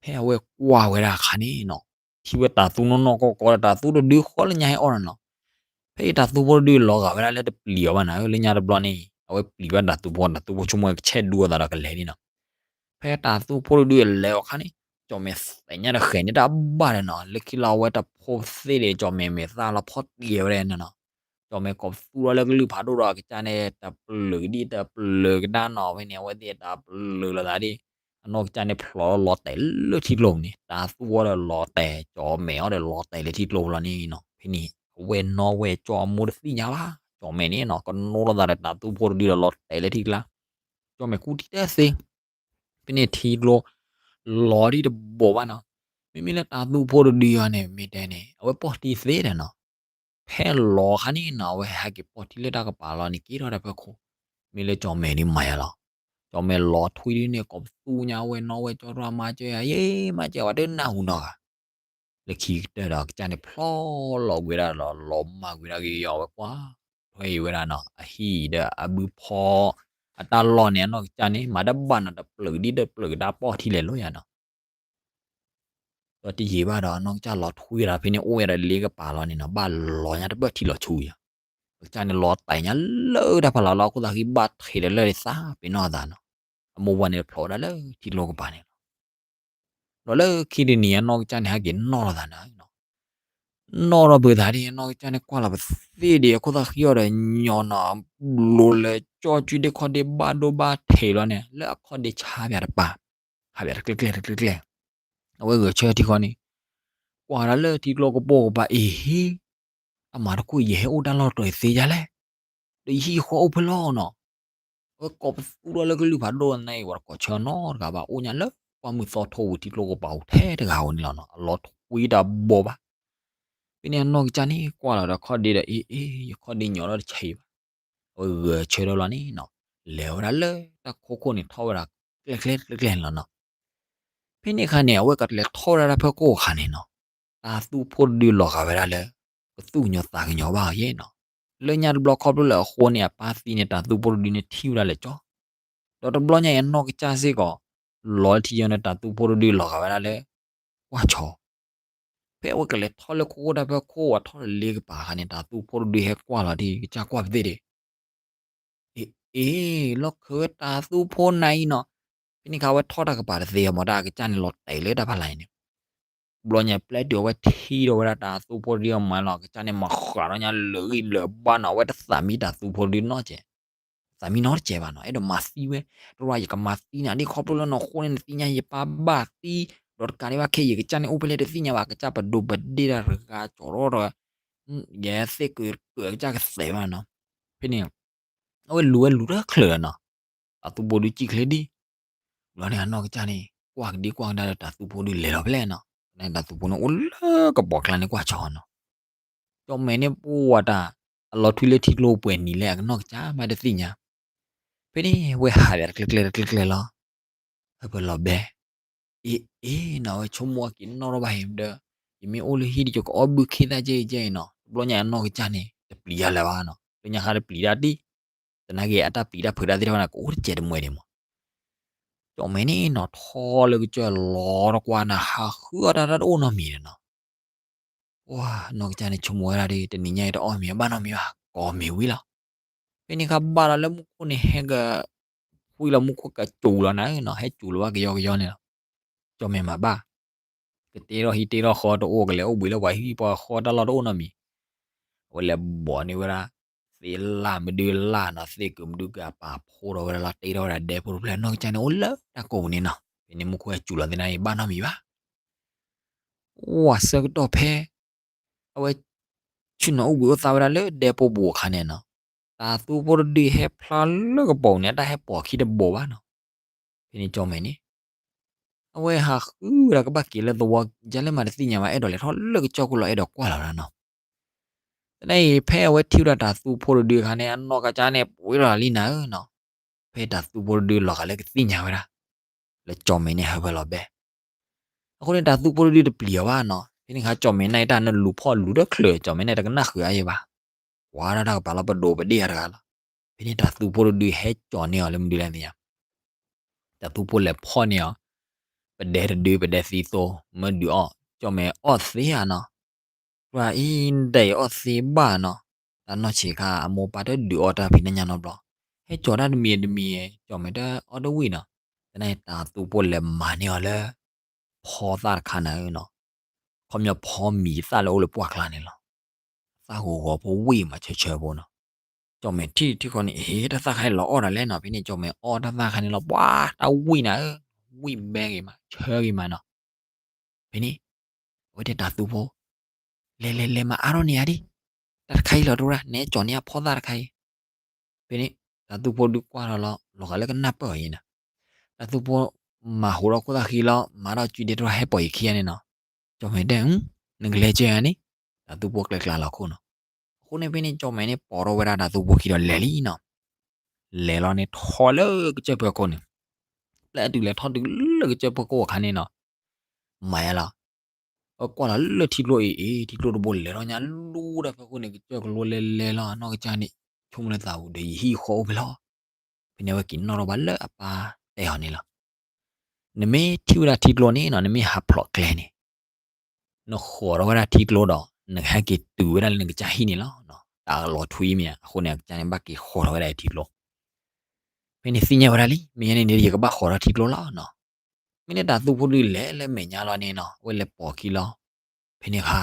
ဖဲအဝဲကွၢ်ဝဲဒၣ်အခါန့ၣ်နီၤ ထံၣ်ဝဲတၤသူနီၢ်နီၢ်ကီၢ်ကီၢ်ဒီးတၤသူတဒုဃီလၢညါဟဲအီၣ်နီၤနီၤ. ဖဲအံၤတၤသူဖိတဒုလီၤဂာ်ဝဲဒၣ်လၢတပျံၤအီၤဘၣ်နၤဧၢ လၢညါတဘျီန့ၣ် အဝဲပျံၤဘၣ်တၤသူဖိ တၤသူဖိဆိကမိၣ်ကဆဲးဒူအသးဒီးကလဲၤန့ၣ်နီၤ. ဖဲတၤသူဖိတဒုလဲၤအီၤအခါန့ၣ် ကၠီၣ်မဲာ်သ့ၣ်ညါတဃဲၤန့ၢ်တၢ်ဘၣ်ဒီးနီၤ လၢခံလီၤအဝဲတဖိသ့ၣ်ဒီး ကၠီၣ်မဲာ်မဲာ်သၣ်လီၤဖီၣ်တံၢ်ဝဲဒၣ်န့ၣ်နီၤ. ကၠီၣ်မဲာ်ကိးပသူထီၣ်လၢကလုၢ်ဖးဒိၣ်ဒီးအကစၢ်န့ၣ် တပျုာ်ဒ်တပျုာ်ကဒါနီၤ ဖဲန့ၣ် အဝဲသ့ၣ်တပျုာ်လိာ်သးဒ် အနီၢ်ကစၢ်န့ၣ်ဖျိးလီၤတဲာ်လၢထံကျိပူၤန့ၣ် တၤသူအီၤဒီးလီၤတဲာ် ကၠီၣ်မဲာ်အီၤဒီးလီၤတဲာ်လၢထံကျိပူၤလီၤန့ၣ်နီၤ. ဖဲန့ၣ် အဝဲၢ်နီၢ်ဝဲၢ်ကၠီအမိၢ်တသ့ၣ်ညါဘၣ် ကၠီၣ်မဲာ်န့ၣ်နီၤ ကနိလိာ်သးဒီးတၤသူဖိတဒုဒီးလီၤတဲာ်လၢထံကျါ ကၠီၣ်မဲာ်ကူထံတသ့ ဖဲန့ၣ်ထံကျိ လီၤဒ်တဘိးဘၣ်နီၤ. မ့မ့ၢ်လၢတၤသူဖိတဒုအံၤန့ၣ် မ့ၢ်တဲန့ၣ် အဝဲပီၢ်ထံသ့ဒီးနီၤ. ဖဲလီၤအခါန့ၣ်နီၤ အဝဲဟဲက့ၤပီၢ်ထံလၢတၢ်ကပၤလီၤန့ၣ် က့ၤထီၣ်တၢ်ဖၢခိၣ် မ့ၢ်လၢကၠီၣ်မဲာ်ဒ်မၤယါလီၤ. ကၠီၣ်မဲာ်လီၤထွံဒ်န့ၣ် ကိးပသူညါဝဲၢ်နီၢ်ဝဲၢ်ကၠီတၢ်မၤစၢၤယၤ ယဲမၤစၢၤဝဲတနၢ်ဟူနီတဂၤ လၢခံကတၢၢ်ဒီးအကစၢ်န့ၣ်ဖျီလီၤကွံာ်ဝဲဒၣ်ဒီး လီၤမၢ်ကွံာ်ဒၣ်က့ၤယီၤဝဲကွၢ်ထွဲအံၤဝဲဒၣ်နီၤ အဟံၣ်ဒီးအဘုဖီ အတၢ်လီၢ်န့ၣ် အနီၢ်ကစၢ်န့ၣ် မၤတဘၣ်နီၤ တပျုာ်ဒ်တပျုာ်ကဒါပီၢ်ထံလဲၤလိာ်ယါနီၤ. ဒီးတယံာ်ဘၣ်ဒီး အနီၢ်ကစၢ်လီၤထွံဒီး ဖဲန့ၣ်အိၣ်ဝဲဒီးလ့ကပၤလီၤန့ၣ်နီၤ ဘၣ်လီၤညါတဘၢၣ်ထံလီၤဆူယါ အကစၢ်န့ၣ်လီၤတဲာ်ညါလၢတၢ်ဖးလီၤလီၤ အခိၣ်သးဃံဘၣ်ထံးဒီးလၢသးပ့ၤနီၣ်အသးနီၤ. အမိၢ်ဝဲန့ၣ်ဖျိးဝဲဒၣ်လၢထံကျိကပၤန့ၣ်လီၤ. ဒီးလၢခံတနံၤအနီၢ်ကစၢ်န့ၣ် ဟဲက့ၤနီၣ်လီၤသးနၤနီၤ. နီၣ်ထီၣ်ဘၣ်သးဒ်အနီၢ်ကစၢ်န့ၣ် ကွၢ်လီၤပသ့ၣ်ဒံးအခိၣ်သးဃံအီၤဒီးညီနီၤ ဘျိးလဲၤကၠီၣ်ကွံာ်ဒ့ခီၣ်ဒ့ဘၣ်ဒိဘၣ်ထံးလီၤန့ၣ် လၢအခီၣ်ဒ့ဆါပၠးတပၤ ဟးပၠးတကျဲကျဲတကျဲကျဲ အဝဲဂဲၤဆၢထံဃီန့ၣ် ကွၢ်ဒၣ်လၢထံကျိကပိာ်ကပၤအံၤဟံၣ် တၢ်မၤတခိၣ်ယဟဲအိၣ်တၢ်လီၢ်တတီၤသ့ယါလဲၣ်. ဒီးယဟံၣ်ဃီအိၣ်ဖဲလဲၣ်နီၤ. အဝဲကိးပသူထီၣ်လၢကလုၢ်ဖးဒိၣ်န့ၣ် ပှၤတကိးဆၢနီတဂၤဘၣ် အိၣ်ညါလၢကွၢ်မုၢ်သီထိပူၤထံကျိကပၤပူၤထဲတဂၤဧိၤန့ၣ်လီၤနီၤ အလီၤထွံတၢ်ဘိးဘၣ်. ဖဲန့ၣ်အနီၢ်ကစၢ်န့ၣ် ကွၢ်လီၤဒီးခီၣ်ဒ့ဒီး အ့ အ့ ယခီၣ်ဒ့ညီလီၤတဆံးဘၣ်. အဝဲဂဲၤဆၢထၢၣ်လီၤန့ၣ်နီၤ လဲၤဝဲဒၣ်လၢတၢ်ခိခိၣ်န့ၣ်ထီၣ်ဝဲဒၣ်ကျဲကျဲကျဲကျဲန့ၣ်လီၤနီၤ. ဖဲန့ၣ်အခါန့ၣ် အဝဲကလဲၤထီၣ်ဝဲဒၣ်တၢ်ဖၢခိၣ်အခါန့ၣ်နီၤ တၤသူဖိတဒုလီၤဂာ်ဝဲဒၣ်လၢ ကသူၣ်ကညီၤသးကညီၤဘၣ်အီၤယဲနီၤ. လၢညါတဘျီခီဖျိလၢအဃိန့ၣ် အပၢ်သံန့ၣ် တၤသူဖိတဒုန့ၣ်ထံၣ်ဝဲဒၣ်လၢာ်ကၠီ ဒီးတဘျီညါအံၤအနီၢ်ကစၢ်စ့ၢ်ကီး လီၤလၢထံယီၤန့ၣ် တၤသူဖိတဒုလီၤဂာ်ဝဲဒၣ်လၢ ကွၢ်ဆီ ဖဲအဝဲကလဲၤထီၣ်လၢခိခိၣ်တၢ်ဖၢခိၣ် အထီၣ်လၢလ့ကပၤအခါန့ၣ် တၤသူဖိတဒုဟဲကွၢ်လီၤဒ်ကစၢ်ကွၢ်ပသ့ၣ်ဒံး အ့ အ့ လီၢ်ခၢဝဲတၤသူဖိနၤအံၤနီၤ. ဖဲန့ၣ်အခါဝဲထီၣ်တၢ်ကပၤတသ့အီၤမး တၢ်အကစၢ်န့ၣ်လီၤတဲာ်လၢတၢ်ဖးလၢ်အံၤန့ၣ် တဘျီညါပျဲတုၤအဝဲထံၣ်ထီၣ်ဝဲဒၣ်တၢ်သူဖိတဒုအမၤလီၤ အကစၢ်န့ၣ်မၤဃးထီၣ်ညါလၢာ်ဂံၢ်လၢာ်ဘါနီၤ အဝဲတသးမံတၢ်သူဖိတဒုနီတစဲး သးမံနီတစဲးဘၣ်နီၤ အဲၣ်ဒိးမၤသံဝဲ တရၣ်ယကမၤသံနၤဒ်ခီဖျိလၢနဃိန့ၣ် နသ့ၣ်ညါယပၢ်ဘၣ်သံ ဒီးတကးဒံးဘၣ်ခဲအံၤ ယကစၢ်န့ၣ်အိၣ်ဖဲလဲၣ်တသ့ၣ်ညါဘၣ် ကစၢ်ပဒိးပဒ့ၣ်တၢ်တဂၤကၠီၤထီၣ်ဒီး ယဲသ့ၣ်ကကၢၢ်ကစၢ်ကသဲးဘၣ်နီၤ ဖဲန့ၣ် အဝဲလူၤဝဲလူၤတချုးလီၤနီၤ တၢ်သူဖိဒုစံၣ်ချ့ဒံး ဘျီန့ၣ်အနီၢ်ကစၢ်န့ၣ် ကွၢ်ကဒံကွၢ်ကဒါဒီးတၢ်သူဖိဒုလဲၤလီၤဖဲလဲၣ်နီၤ တၢ်သူဖိန့ၣ်အိၣ်လၢကပိာ်ကျါန့ၣ်ကွၢ်ဆီနီၤ ကၠီၣ်မဲာ်န့ၣ်ပှၤတၢ် အလီၤထွံလၢထံကျိပှဲၤနံၤလဲၣ် အကနီၢ်ကစၢ်မးတသ့ၣ်ညါ ဖဲန့ၣ်ဝဲဟးဒီးတကျဲကျဲတကျဲကျဲလီၤ ဟၢဖၢလီၤဘဲ အ့ၣ်အ့ၣ်နီၤ အဝဲဆိကမိၣ်အက့ၤနီၣ်ထီၣ်ဘၣ်ဟ့ၣ်ဒီး ယမ့ၢ်အိၣ်လၢဟံၣ်ဒီးယကအီၣ်ဘုခ့သၣ်ကဲအံၤကဲအံၤနီၤ တဘျီညါအနီၢ်ကစၢ်န့ၣ် တပျံၤတၢ်လၢၤဘၣ်နီၤ လၢညါခါတပျံၤတၢ်ဒံး သနာ်က့အတၢ်ပျံၤတၢ်ဖုးတၢ်သ့ၣ်တဖၣ်န့ၣ် ကအိၣ်တစဲးတမှဲၤဒံးမး ကၠီၣ်မဲာ်န့ၣ်နီၤ ထီၣ်လၢကစၢၢ်လီၤတကွၢ်နၤ ဟးဃုအီၣ်တၢ်တၢ်တအိၣ်နီတမံၤန့ၣ်နီၤ ပှၤနီၢ်ကစၢ်န့ၣ်ဆိကမိၣ်ဝဲဒၣ်ဒီး တနံၤညါအံၤတအီၣ်မ့ၤဘၣ်နီတမံၤဘၣ် ကိးမ့ၤဝံၤလီၤ ဖဲန့ၣ်ခါဘၣ်လီၤလၢမူခိၣ်န့ၣ်ဟဲက ဖှံလီၤမူခိၣ်ကစူၤလီၤနၤနီၤ ဟဲစူၤလီၤဘၣ်ကယီကယီန့ၣ်လီၤ ကၠီၣ်မဲာ်မၤဘၣ် ကတ့ထီၣ်ဟံၣ်တ့ထီၣ်ဃီတအိၣ် ကလဲၤအိၣ်ဘှံးလၢပှၤဟံၣ်ပှၤဃီတၢ်လီၢ်တအိၣ်နီတမံၤ အဝဲလဲၤဘီးန့ၢ်ဝဲဒၣ် သ့ၣ်လၣ်မဒုလၣ်နီၤ သ့ၣ်ကုၤမဒုကုၤအပာ်ဖှိၣ်ထီၣ်ဝဲဒၣ်လီၤ တ့ထီၣ်ဝဲဒၣ်ဒဲဖိတဖျၢၣ် နီၢ်ကစၢ်န့ၣ်အိၣ်လၢတၢ်ကိးပူၤန့ၣ်နီၤ ဖဲန့ၣ်မူခိၣ်ဟဲစူၤလီၤသ့ၣ်နၤအံၤဘၣ်နီတမံၤဘၣ် ဝၤဆၢကတီၢ်ဖဲ အဝဲ ဆ့ၣ်နီၤအိၣ်ဘှံးအိၣ်သါဝဲဒၣ်လၢဒဲဖိပူၤအခါန့ၣ်နီၤ တၢ်သူဖိတဒုဟဲဖျါလၢကပိာ်န့ၣ် အတၢ်ဟဲပိာ်ခံတဘိဘၣ်နီၤ ဖဲန့ၣ်ကၠီၣ်မဲာ်န့ၣ် အဝဲဟးဃုဝဲဒၣ်ကဘၣ်က့ၤလၢသဝီ ယလဲၣ်မးတသ့ၣ်ညါဘၣ် အဲၣ်ဒိးလဲၤထီၣ်လၢကစၢၢ်ခိၣ်လီၤ အဲၣ်ဒိးကွၢ်လီၤဝဲဒၣ်နီၤ သနာ်အံၤ ဖဲအဝဲထံၣ်ဝဲဒၣ်တၢ်သူဖိတဒုအခါန့ၣ် အနီၢ်ကစၢ်န့ၣ် ပှ့ၤထီၣ်လံနၤဧၢနီၤ ဖဲတၢ်သူဖိတဒုလီၤဂာ်လၢကသ့ၣ်ညါဝဲဒၣ် လၢကၠီၣ်မဲာ်န့ၣ်ဟၢဖၢလီၤဘဲ အဃိန့ၣ် တၢ်သူဖိတဒုတပျံၤအီၤဘၣ်နီၤ ဖဲန့ၣ်ခါကၠီၣ်မဲာ်န့ၣ်တၢ်နလူၤဖီၣ်လူၤတချုး ကၠီၣ်မဲာ်န့ၣ်တကနၣ်ဃုာ်အါယဲဘၣ် ကွၢ်ဒၣ်တၢ်ကပၤလီၤပဒိးပဒ့ၣ်အတဂၤလီၤ ဖဲန့ၣ်တၢ်သူဖိတဒုဟဲကၠီၣ်န့ၢ်အီၤလၢမနုၤလဲၣ်သ့ၣ်ညါ တၢ်သူဖိလဲၤဖီၣ်န့ၢ်အီၤ ပဒဲတဒု ပဒဲသံသိ မၢဒုးအီၣ် ကၠီၣ်မဲာ်အီၣ်သ့ဧါနီၤ ပှၤအံၤဒဲးအီၣ်သ့ဘၣ်နီၤ တၢ်နီၢ်ဆံးခါအမိၢ်ပၢ်တဒုးအီၣ်တၢ်ဖံးတၢ်ညၣ်နီတဘျီ ဟဲကၠီၣ်တၢ်တမံၤတမံၤ ကၠီၣ်မဲာ်တအီၣ်တဝံၣ်နီၤ သနာ်က့တၢ်သူဖိလဲၤမၤန့ၢ်အီၤလၢ ဖီသၣ်တခါနၤဧၢနီၤ ခီပညီဖီမံၤသၣ်လၢအိၣ်လၢပှၢ်ကျါန့ၣ်လီၤ သၣ်ဂီၤဂီၤဖိဝံၣ်မးဆၢဆၢဖိနီၤ ကၠီၣ်မဲာ်ထံၣ်ထံၣ်ဃီန့ၣ် အ့ တၢ်သၣ်ခါအံၤလီၤအီၣ်တၢ်လဲၣ်နီၤ ဖဲန့ၣ်ကၠီၣ်မဲာ်အီၣ်တၢ်သၣ်ခါန့ၣ်လီၤ ပှၤတၢ်ဝံၣ်နၤဧၢ ဝံၣ်ဘဲဂ့ၤမး ဆၢဂ့ၤမးနီၤ ဖဲန့ၣ် အဝဲတဲတၢ်သူဖိ လဲၤလဲၤလဲၤမၤအါထီၣ်န့ၢ်ဧါဒံး တၢ်တခါအံၤလီၤတရၣ် နဲကၠီၣ်န့ၢ်အဖီသၣ်တခါအံၤ ဖဲန့ၣ် တၢ်သူဖိဒုးကွၢ်ထီၣ်လီၤ လီၤဂာ်လၢကနၢ်ပၢၢ်အီၤအံၤနီၤ တၢ်သူဖိ မၤဟူးထီၣ်ခိၣ်သၣ်ဃံလီၤ မၤထီၣ်စုဒ့တရၣ်ဟဲပိာ်အံၤခံဂၤန့ၣ်နီၤ ကၠီၣ်မဲာ်တဲ နကလဲၤကဲဧါန့ၣ် တၢ်သူဖိကျဲကျါလီၤခိၣ်နီၤ အဃိန့ၣ်ဖဲန့ၣ် ကၠီၣ်မဲာ်န့ၣ် ပိာ်ထီၣ်ဝဲဒၣ်တၢ်သူဖိခံဒီးလဲၤလံနီၤ လဲၤလီၤန့ၣ်ထီၣ်လၢကစၢၢ်ဖၢခိၣ်န့ၣ် ပျဲတုၤလဲၤထီၣ်တုၤလၢကစၢၢ်ဖၢခိၣ်အခါန့ၣ်နီၤ မၤယါလီၤ အကွၢ်လီၤလၢထံကျိအံၤအံၤ ထံကျိတဘိလဲၤထီၣ်ညါလူၤဒီးဖၢခိၣ်န့ၣ် ကစၢၢ်ကလိလဲၤလဲၤလီၤ အနီၢ်ကစၢ်န့ၣ် ဆိကမိၣ်လၢသးပူၤဒီးယဟံၣ်ဃီအိၣ်ဖဲလဲၣ် ဖဲန့ၣ်အဝဲက့ၤနီၣ်ထီၣ်ဘၣ်လၢအပၢ်တဲအီၤန့ၣ်လီၤ နမ့ၢ်ထံၣ်ဝဲဒၣ်ထံကျိန့ၣ်နီၤ နမ့ၢ်ဟးဖျိးကျဲန့ၣ် နဃီၤထီၣ်ဝဲဒၣ်ထံကျိဒီး နကဟဲက့ၤတုၤဝဲဒၣ်လၢနကစၢ်ဟံၣ်န့ၣ်လီၤ. တၢ်လီၤထွံမ့ၢ်ဧါ, အဃိန့ၣ် အကစၢ်န့ၣ်ဘၣ်က့ၤဃီၤထီၣ်ဝဲဒၣ်ထံကျိ. ဖဲန့ၣ်သ့ၣ်ညါဝဲဒၣ်လံ, မ့ၢ်ညါန့ၣ်န့ၣ် ယကဘၣ်ဃီၤထီၣ်ထံကျိလီၤနီၤ. မ့ၢ်လၢတၢ်သူဖိဒုးလဲၤလၢမဲာ်ညါလီၤန့ၣ်နီၤ, အဝဲလဲၤပိာ်ခံလီၤ. ဖဲန့ၣ်အခါ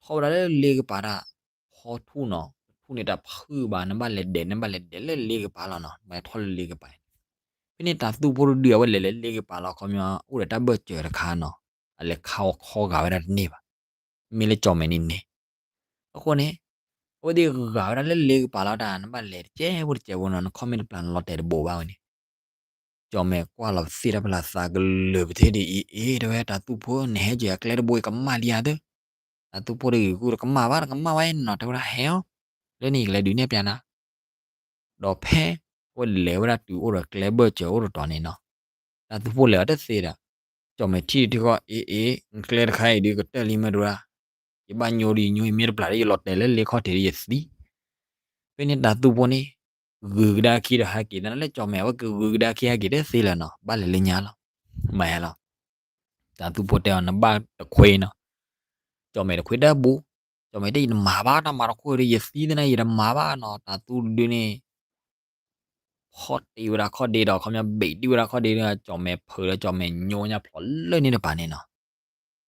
ထီၣ်ဝဲဒၣ်လၢလ့ကပၤတၢ် ဖီထူၣ်နီၤ, ထူၣ်န့ၣ်တၢ်ဖုၣ်ဘၣ်, နဘၣ်လဲၤဒဲး နဘၣ်လဲၤဒဲးလၢလ့ကပၤလီၤနီၤ, မ့ၢ်ထီၣ်လၢလ့ကပၤ. ဖဲန့ၣ်တၢ်သူဖိတဒုး အဝဲလဲၤလၢလ့ကပၤလီၤ ခီပညီ အိၣ်ဒီးတၢ်ဘၢၣ်စၢၤတခါနီၤ, အလဲၤခါအီၤခီဂာ်ဝဲဒၣ်တန့ၢ်ဘၣ်. မ့ၢ်လၢကၠီၣ်မဲာ်န့ၣ်န့ၣ် အဃိန့ၣ် အဝဲသ့ၣ်ဂာ်ဝဲဒၣ်လၢလ့ကပၤလီၤတၢ် နဘၣ်လဲၤတကဲးဖိတကဲးဖိနီၤ, နခီၣ်မ့ၢ်တပျၢ် နလီၤတဲာ်တဘိးဘၣ်ဝဲန့ၣ်. ကၠီၣ်မဲာ်ကွၢ်လီၤပသ့ၣ်တဖၣ်လၢသးကလၢာ်ပသ့ၣ်ဒ်အံၤ အ့ တဲဝဲ တၢ်သူဖိ နဟဲကၠီၣ်အကျဲတဘိအံၤ ကမၣ်လံဧါသၢ. တၢ်သူဖိတဂ့ၤ ဃုတကမၣ်ဘၣ် တကမၣ်ဘၣ်နီၤ, တဲဝဲဒၣ်ဟဲအီၤ လၢန့ၣ် ယကလဲၤဒုးနဲၣ်ပျးနၤ ဒီးဖဲ အဝဲလဲၤဝဲဒၣ်တုၤအိၣ်ဒီးကျဲဘၢၣ်စၢၤအိၣ်တတီၤန့ၣ်နီၤ, တၢ်သူဖိလဲၤအီၤတသ့ဒီး ကၠီၣ်မဲာ်ထံၣ်တထံၣ်ဃီ အ့ အ့ ကျဲတခါအံၤဒုးကတၢၢ်လံမ့ၢ်တရၣ်, ယဘၣ်ညိဒီးယညိ ယမ့ၢ်တပျၢ်ဒီးယလီၤတဲာ်လၢလ့ခီၣ်ထံးဒီးယသံ. ဖဲန့ၣ်တၢ်သူဖိန့ၣ် ဂုၤကဒါခံဒီးဟဲက့ၤသနာ်လၢကၠီၣ်မဲာ် အဝဲကဂုၤကဒါခံဟဲက့ၤတသ့လၢၤနီၤ, ဘၣ်လဲၤလၢညါလီၤ. မၤယါလီၤ. တၢ်သူဖိတဲအီၤ နဘၣ်တခွ့နီၤ. ကၠီၣ်မဲာ်တခွ့တၢ်ဘူး, ကၠီၣ်မဲာ်တဲ ယတမၤဘၣ် တၢ်မၤတခိၣ်ဒီးယသံသနာ် ယတမၤဘၣ်နီၤ. တၢ်သူတဒုန့ၣ် ဖီၣ်တ့ၢ်ဝဲဒၣ်ခီၣ်ဒ့ဒီး ခီပညီဘ့ၣ်တ့ၢ်ဝဲဒၣ်ခီၣ်ဒ့ဒီး ကၠီၣ်မဲာ်ဖုးဒီး ကၠီၣ်မဲာ်ညိညါဖျိးလၢန့ၣ်တပၤန့ၣ်နီၤ.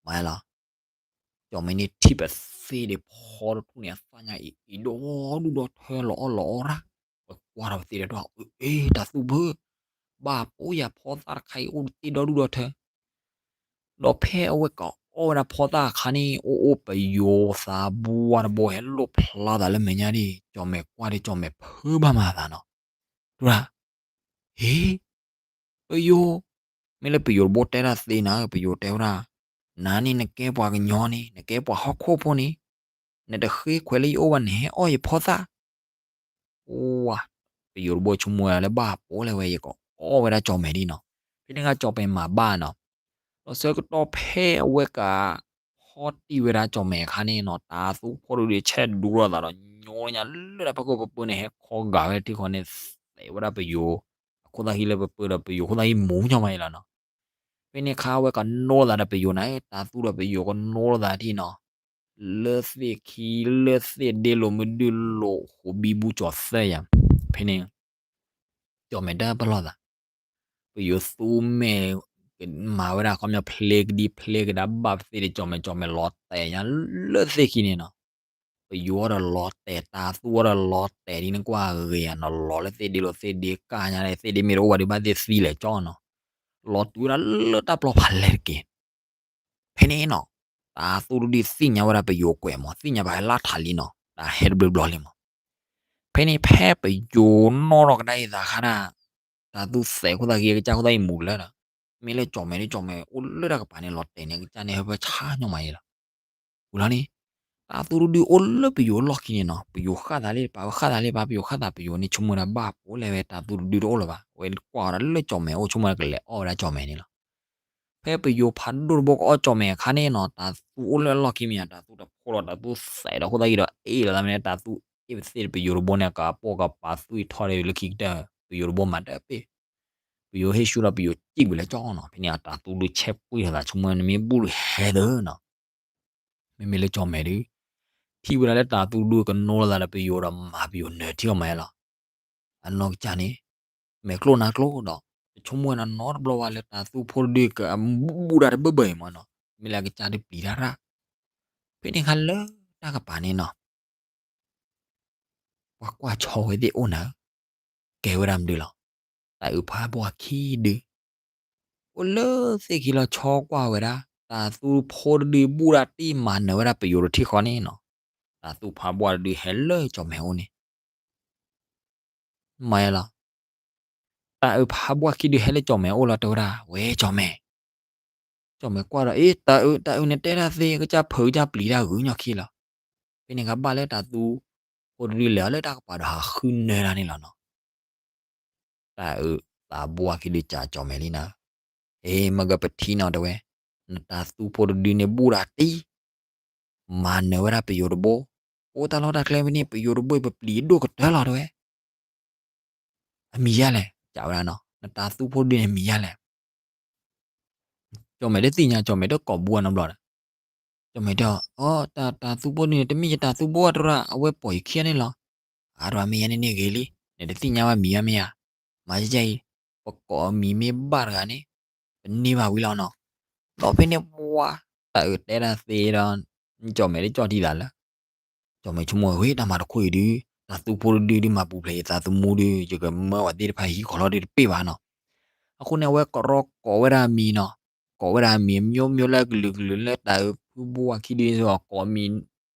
မၤလီၤ. ကၠီၣ်မဲာ်န့ၣ်ထံၣ်ပသ့ၣ်ဒ့ဖီတထူၣ်န့ၣ် အသၣ်ညါအံၤအံၤဒီဒူၣ်ဒီထၢလီၤအီၣ်လီၤအီရၣ်, ပကွၢ်ထီၣ်ပသ့ၣ်ဒီး အ့ တၢ်သူၣ်ဖု, ဘၣ်ပိယၤဖီသၣ်တခါအံၤအိၣ်တသ့ၣ်ဒီဒူၣ်ဒီထၢ ဒီးဖဲအဝဲကအီၣ်ဝဲဒၣ်ဖီသၣ်အခါန့ၣ် အိၣ်အိၣ်ပယိၤသးဘိဝါတဘိဟဲလိၣ်ဖျါသးလၢမဲာ်ညါဒ် ကၠီၣ်မဲာ်ကွၢ်ဒ်ကၠီၣ်မဲာ်ဖုဘၣ်မၤသးနီၤ, တရၣ်, ဟ့, ပယိၤ, မ့ၢ်လၢပယိၤတဘိတဲတၢ်သ့နၤ ပယိၤတဲဝဲဒၣ်, နၤန့ၣ်နကဲပှၤကညီန့ၣ် နကဲပှၤဟီၣ်ခိၣ်ဖိန့ၣ်, နတဃ့ခွဲးလၢယအိၣ်ဘၣ် နဟဲအီၣ်ယဖီသၣ် အိၣ်ဝါ, ပယိၤတဘိဆိကမိၣ်ဝဲလၢဘၣ်ပိာ်လဲၣ်ဝဲ ယကအီၣ်ဝဲဒၣ်ကၠီၣ်မဲာ်ဒ်နီၤ, ဖဲန့ၣ်အခါကၠီၣ်မဲာ်မၤဘၣ်နီၤ, ဒီးဆၢကတီၢ်ဖဲအဝဲက ဟီၣ်တံၢ်ဝဲဒၣ်ကၠီၣ်မဲာ်အခါန့ၣ်နီၤ တၢ်သူၣ်ဖိတဒုးဆဲးဒူထီၣ်သးဒီး ညီညါလၢတၢ်ဖီခိၣ်ပပၢန့ၣ် ဟဲခီဂာ်ဝဲထံဃီန့ၣ် သဲးဝဲဒၣ်ပယိၤ, အခိၣ်သၣ်ဟံၣ်လၢပပၢဒီးပယိၤခိၣ်သၣ်ဟံၣ်မူညီမးအံၤလီၤနီၤ, ဖဲန့ၣ်အခါဝဲကနိလီၤသးဒီးပယိၤနၤ တၢ်သူၣ်ဒီးပယိၤကနိလီၤသးထံၣ်နီၤ, လၢသ့ၣ်ခံလၢသ့ၣ်ဒ့လိာ်မုၢ်ဒုလိာ်ဃိးဘံဘူကၠီၤသၢယၤ, ဖဲန့ၣ် ကၠီၣ်မဲာ်တပလီၢ်သး, ပယိၤသူမဲာ် မၤဝဲဒၣ်ခီပညီဖျ့ကဒံဖျ့ကဒါဘၣ်ပသ့ၣ်ဒီးကၠီၣ်မဲာ် ကၠီၣ်မဲာ်လီၤတဲာ်ညါလၢသ့ၣ်ခံန့ၣ်နီၤ, ပယိၤဒီးလီၤတဲာ် တၢ်သူၣ်ဝဲဒီးလီၤတဲာ်ဒ်နကွၢ်ဂ့ၤယၤနီၤ, လီၤလၢသ့ၣ်ဒ့လိာ်သ့ၣ်ဒ့ကၢ်ညါ သ့ၣ်ဒ့မ့ၢ်တအိၣ်ဘၣ်ဒီးဘၣ်သ့ၣ်သံလဲၤကၠီနီၤ, လီၤတုၤဝဲဒၣ်လၢတၢ်ပျီဖးလဲၢ်တက့ၢ် ဖဲန့ၣ်နီၤ, တၢ်သူၣ်တဒုသ့ၣ်ညါဝဲဒၣ်ပယိၤကွဲးမး သ့ၣ်ညါဘၣ်ဟဲလၢထးလံနီၤ တၢ်ဟဲတဘျီဘျီလံမး, ဖဲန့ၣ်ဖဲပယိၤနီၣ်ထီၣ်ကဒါအံၤသးခါဒၣ်, တၢ်သူၣ်သဲးခိၣ်သၣ်ဂ့ၤကစၢ်ခိၣ်သၣ်ဂ့ၤမူၤလၢာ်ဒီး, မ့ၢ်လၢကၠီၣ်မဲာ်ဒ်ကၠီၣ်မဲာ်အိၣ်လၢတၢ်ကပၤန့ၣ် လီၤတဲာ်န့ၣ်ကစၢ်န့ၣ်ဟၢဖၢဆါညီမးအံၤလီၤ ဝံၤလီၤန့ၣ်, တၢ်သူၣ်တဒုအိၣ်လၢပယိၤလီၢ်ခံန့ၣ်နီၤ ပယိၤဃၣ်သးလံပာ်ဝဲဃၣ်သးလံပာ် ပယိၤဃၣ်သးပယိၤန့ၣ် ဆိကမိၣ်ဝဲဒၣ်ဘၣ်ပိာ်လဲၣ်ဝဲတၢ်သူၣ်တဒုတအိၣ်လၢၤဘၣ် အဝဲကွၢ်အီၤဒၣ်လၢကၠီၣ်မဲာ်အိၣ်ဆိကမိၣ်ဝဲဒၣ်ကလဲၤအီၣ်ဝဲဒၣ်ကၠီၣ်မဲာ်န့ၣ်လီၤ. ဖဲပယိၤဖးဒိၣ်တဘိကအီၣ်ကၠီၣ်မဲာ်အခါန့ၣ်နီၤ တၢ်သူၣ်အိၣ်လၢအလီၢ်ခံမ့ၢ်ဧါ တၢ်သူၣ်တဖိလီၤ တၢ်သူၣ်သဲးဒီးခိၣ်သၣ်ဂ့ၤဒီးအ့ၣ်လီၤသးမ့ၢ်န့ၣ် တၢ်သူၣ်အ့ၣ်ပသ့ၣ်ဒီးပယိၤတဘိန့ၣ် ကပိာ်ကပၤသူၣ်အံၤထီၣ်ဒီးလၢခံကတၢၢ် ပယိၤတဘိမၤတၢ်ပ့ၢ် ပယိၤဟ့ၣ်ဆူၣ်လီၤ ပယိၤစံၣ်ဝံၤလၢကၠီနီၤ ဖဲန့ၣ်အတၢ်သူၣ်ဒုဆဲးပှံၢ်ထီၣ်သး ဆိကမိၣ်နမ့ၢ်ဘူၣ်ဒုးဟဲသၢနီၤ မ့မ့ၢ်လၢကၠီၣ်မဲာ်ဒုး ထံၣ်ဝဲဒၣ်လၢတၢ်သူၣ်ဒုကနိလီၤသးဒီးပယိၤဒီးမၤပယိၤနၢၤထံအီၤမးလီၤ. အနီၢ်ကစၢ်န့ၣ် မဲာ်ကျိၣ်နါကျိၣ်ဒီး တဆိကမိၣ်ဝဲနီတဘျီဘၣ်လၢတၢ်သူၣ်ဖိတဒုကအဘူၣ်ဒၣ်တဘၢၣ်ဘၢၣ်အံၤမးနီၤ မ့ၢ်လၢအကစၢ်ဒုးပျံၤတၢ်ရၣ် ဖဲန့ၣ်ခါလၢတၢ်ကပၤန့ၣ်နီၤ ပှၤကွၢ်ဆီဝဲသ့ၣ်အိၣ်နၤဧၢ, ကဲဝဲဒၣ်မနုၤလီၤ. တၢ်အုးဖးဘှီၣ်ခံဒု အိၣ်လၢသ့ၣ်ခံလီၤဆီကွၢ်ဝဲဒၣ် တၢ်သူၣ်ဖိတဒုဘူၣ်ဒၣ်တံၢ်မၤနၢၤဝဲဒၣ်ပယိၤတထံၣ်ဃီန့ၣ်နီၤ, တၢ်သူၣ်ဖးဘှီၣ်တဒုဟဲလၢကၠီၣ်မဲာ်အိၣ်န့ၣ် မၤယလီၤ. တၢ်အုးဖးဘှီၣ်ခံဒုဟဲလၢကၠီၣ်မဲာ်အိၣ်လီၤတဲဝဲဒၣ် ဝဲကၠီၣ်မဲာ် ကၠီၣ်မဲာ်ကွၢ်ဒီး အ့ တၢ်အုး တၢ်အုးန့ၣ်တဲတၢ်သ့ ကစၢ်ဖုးကစၢ်ပျံၤတၢ်ဂုာ်ညီခံလီၤ. ဖဲန့ၣ်ကဘၣ်လၢတၢ်သူၣ်ဖိတဒုလဲၤအီၤလၢတၢ်ကပၤဒီးဟးဃုနၢၤတၢ်န့ၣ်လီၤနီၤ. တၢ်အုးသးဘှီၣ်ခံဒုကၠီၣ်မဲာ်လံနၤ, အ့ မ့ၢ်ကပထံၣ်နီၤတဲဝဲ, နတၢ်သူၣ်ဖိတဒုန့ၣ်ဘူၣ်ဒၣ်တံၢ် မၤနၢၤဝဲဒၣ်ပယိၤတဘိ, အိၣ်တၢ်လီၢ်တၢ်ကျဲဖဲန့ၣ် ပယိၤတဘိအံၤပပျံၤဒိၣ်ကတၢၢ်လီၤတဲဝဲ. အမံၤယါလဲၣ် ကးဝဲဒၣ်နီၤ, နတၢ်သူၣ်ဖိတဒုန့ၣ်မံၤယါလဲၣ်. ကၠီၣ်မဲာ်တသ့ၣ်ညါ ကၠီၣ်မဲာ်တကိးဘိအနီတဘျီဒီး, ကၠီၣ်မဲာ်တဲအီၤ တၢ်သူၣ်ဖိတဒုန့ၣ် တမ့ၢ်ယတၢ်သူၣ်ဘိတရၣ် အဝဲပိာ်ယခံန့ၣ်လီၤ. အါတရၣ်မ့ၢ်ယါန့ၣ်န့ၣ်ဂ့ၤလံ, နတသ့ၣ်ညါဘၣ်မံၤဘၣ်မ့ၢ်ဧါ. မၤကဲအံၤ, ပကိးအမံၤမ့ၢ်ဘၣ်တဂၤန့ၣ်, ပန့ၢ်ဘၣ်ဝံၤလီၤနီၤ. ဒီးဖဲန့ၣ်ပှၤ တၢ်အုးတဲတၢ်သ့ဒီး ကၠီၣ်မဲာ်တကၠီၣ်ထံသးလၢ ကၠီၣ်မဲာ်ဆိကမိၣ်ဝဲ တၢ်မၤတခီအံၤဒုး, တၢ်သူၣ်ဖိတဒုဒုးမၤပူၤဖျဲးယသးသမူဒုး ယကမၢဝဲသ့ၣ်တဖၣ်ဟံးဃီလီၤဒုးတပ့ၢ်ဘၣ်နီၤ. အဃိန့ၣ် အဝဲကရီကိးဝဲဒၣ်အမံၤနီၤ, ကိးဝဲဒၣ်အမံၤအမျိုးမျိုးလၢကလုာ်ကလုာ်လၢတၢ်အုးဖုဘိဝါခံဒုး ကိးမံၤ,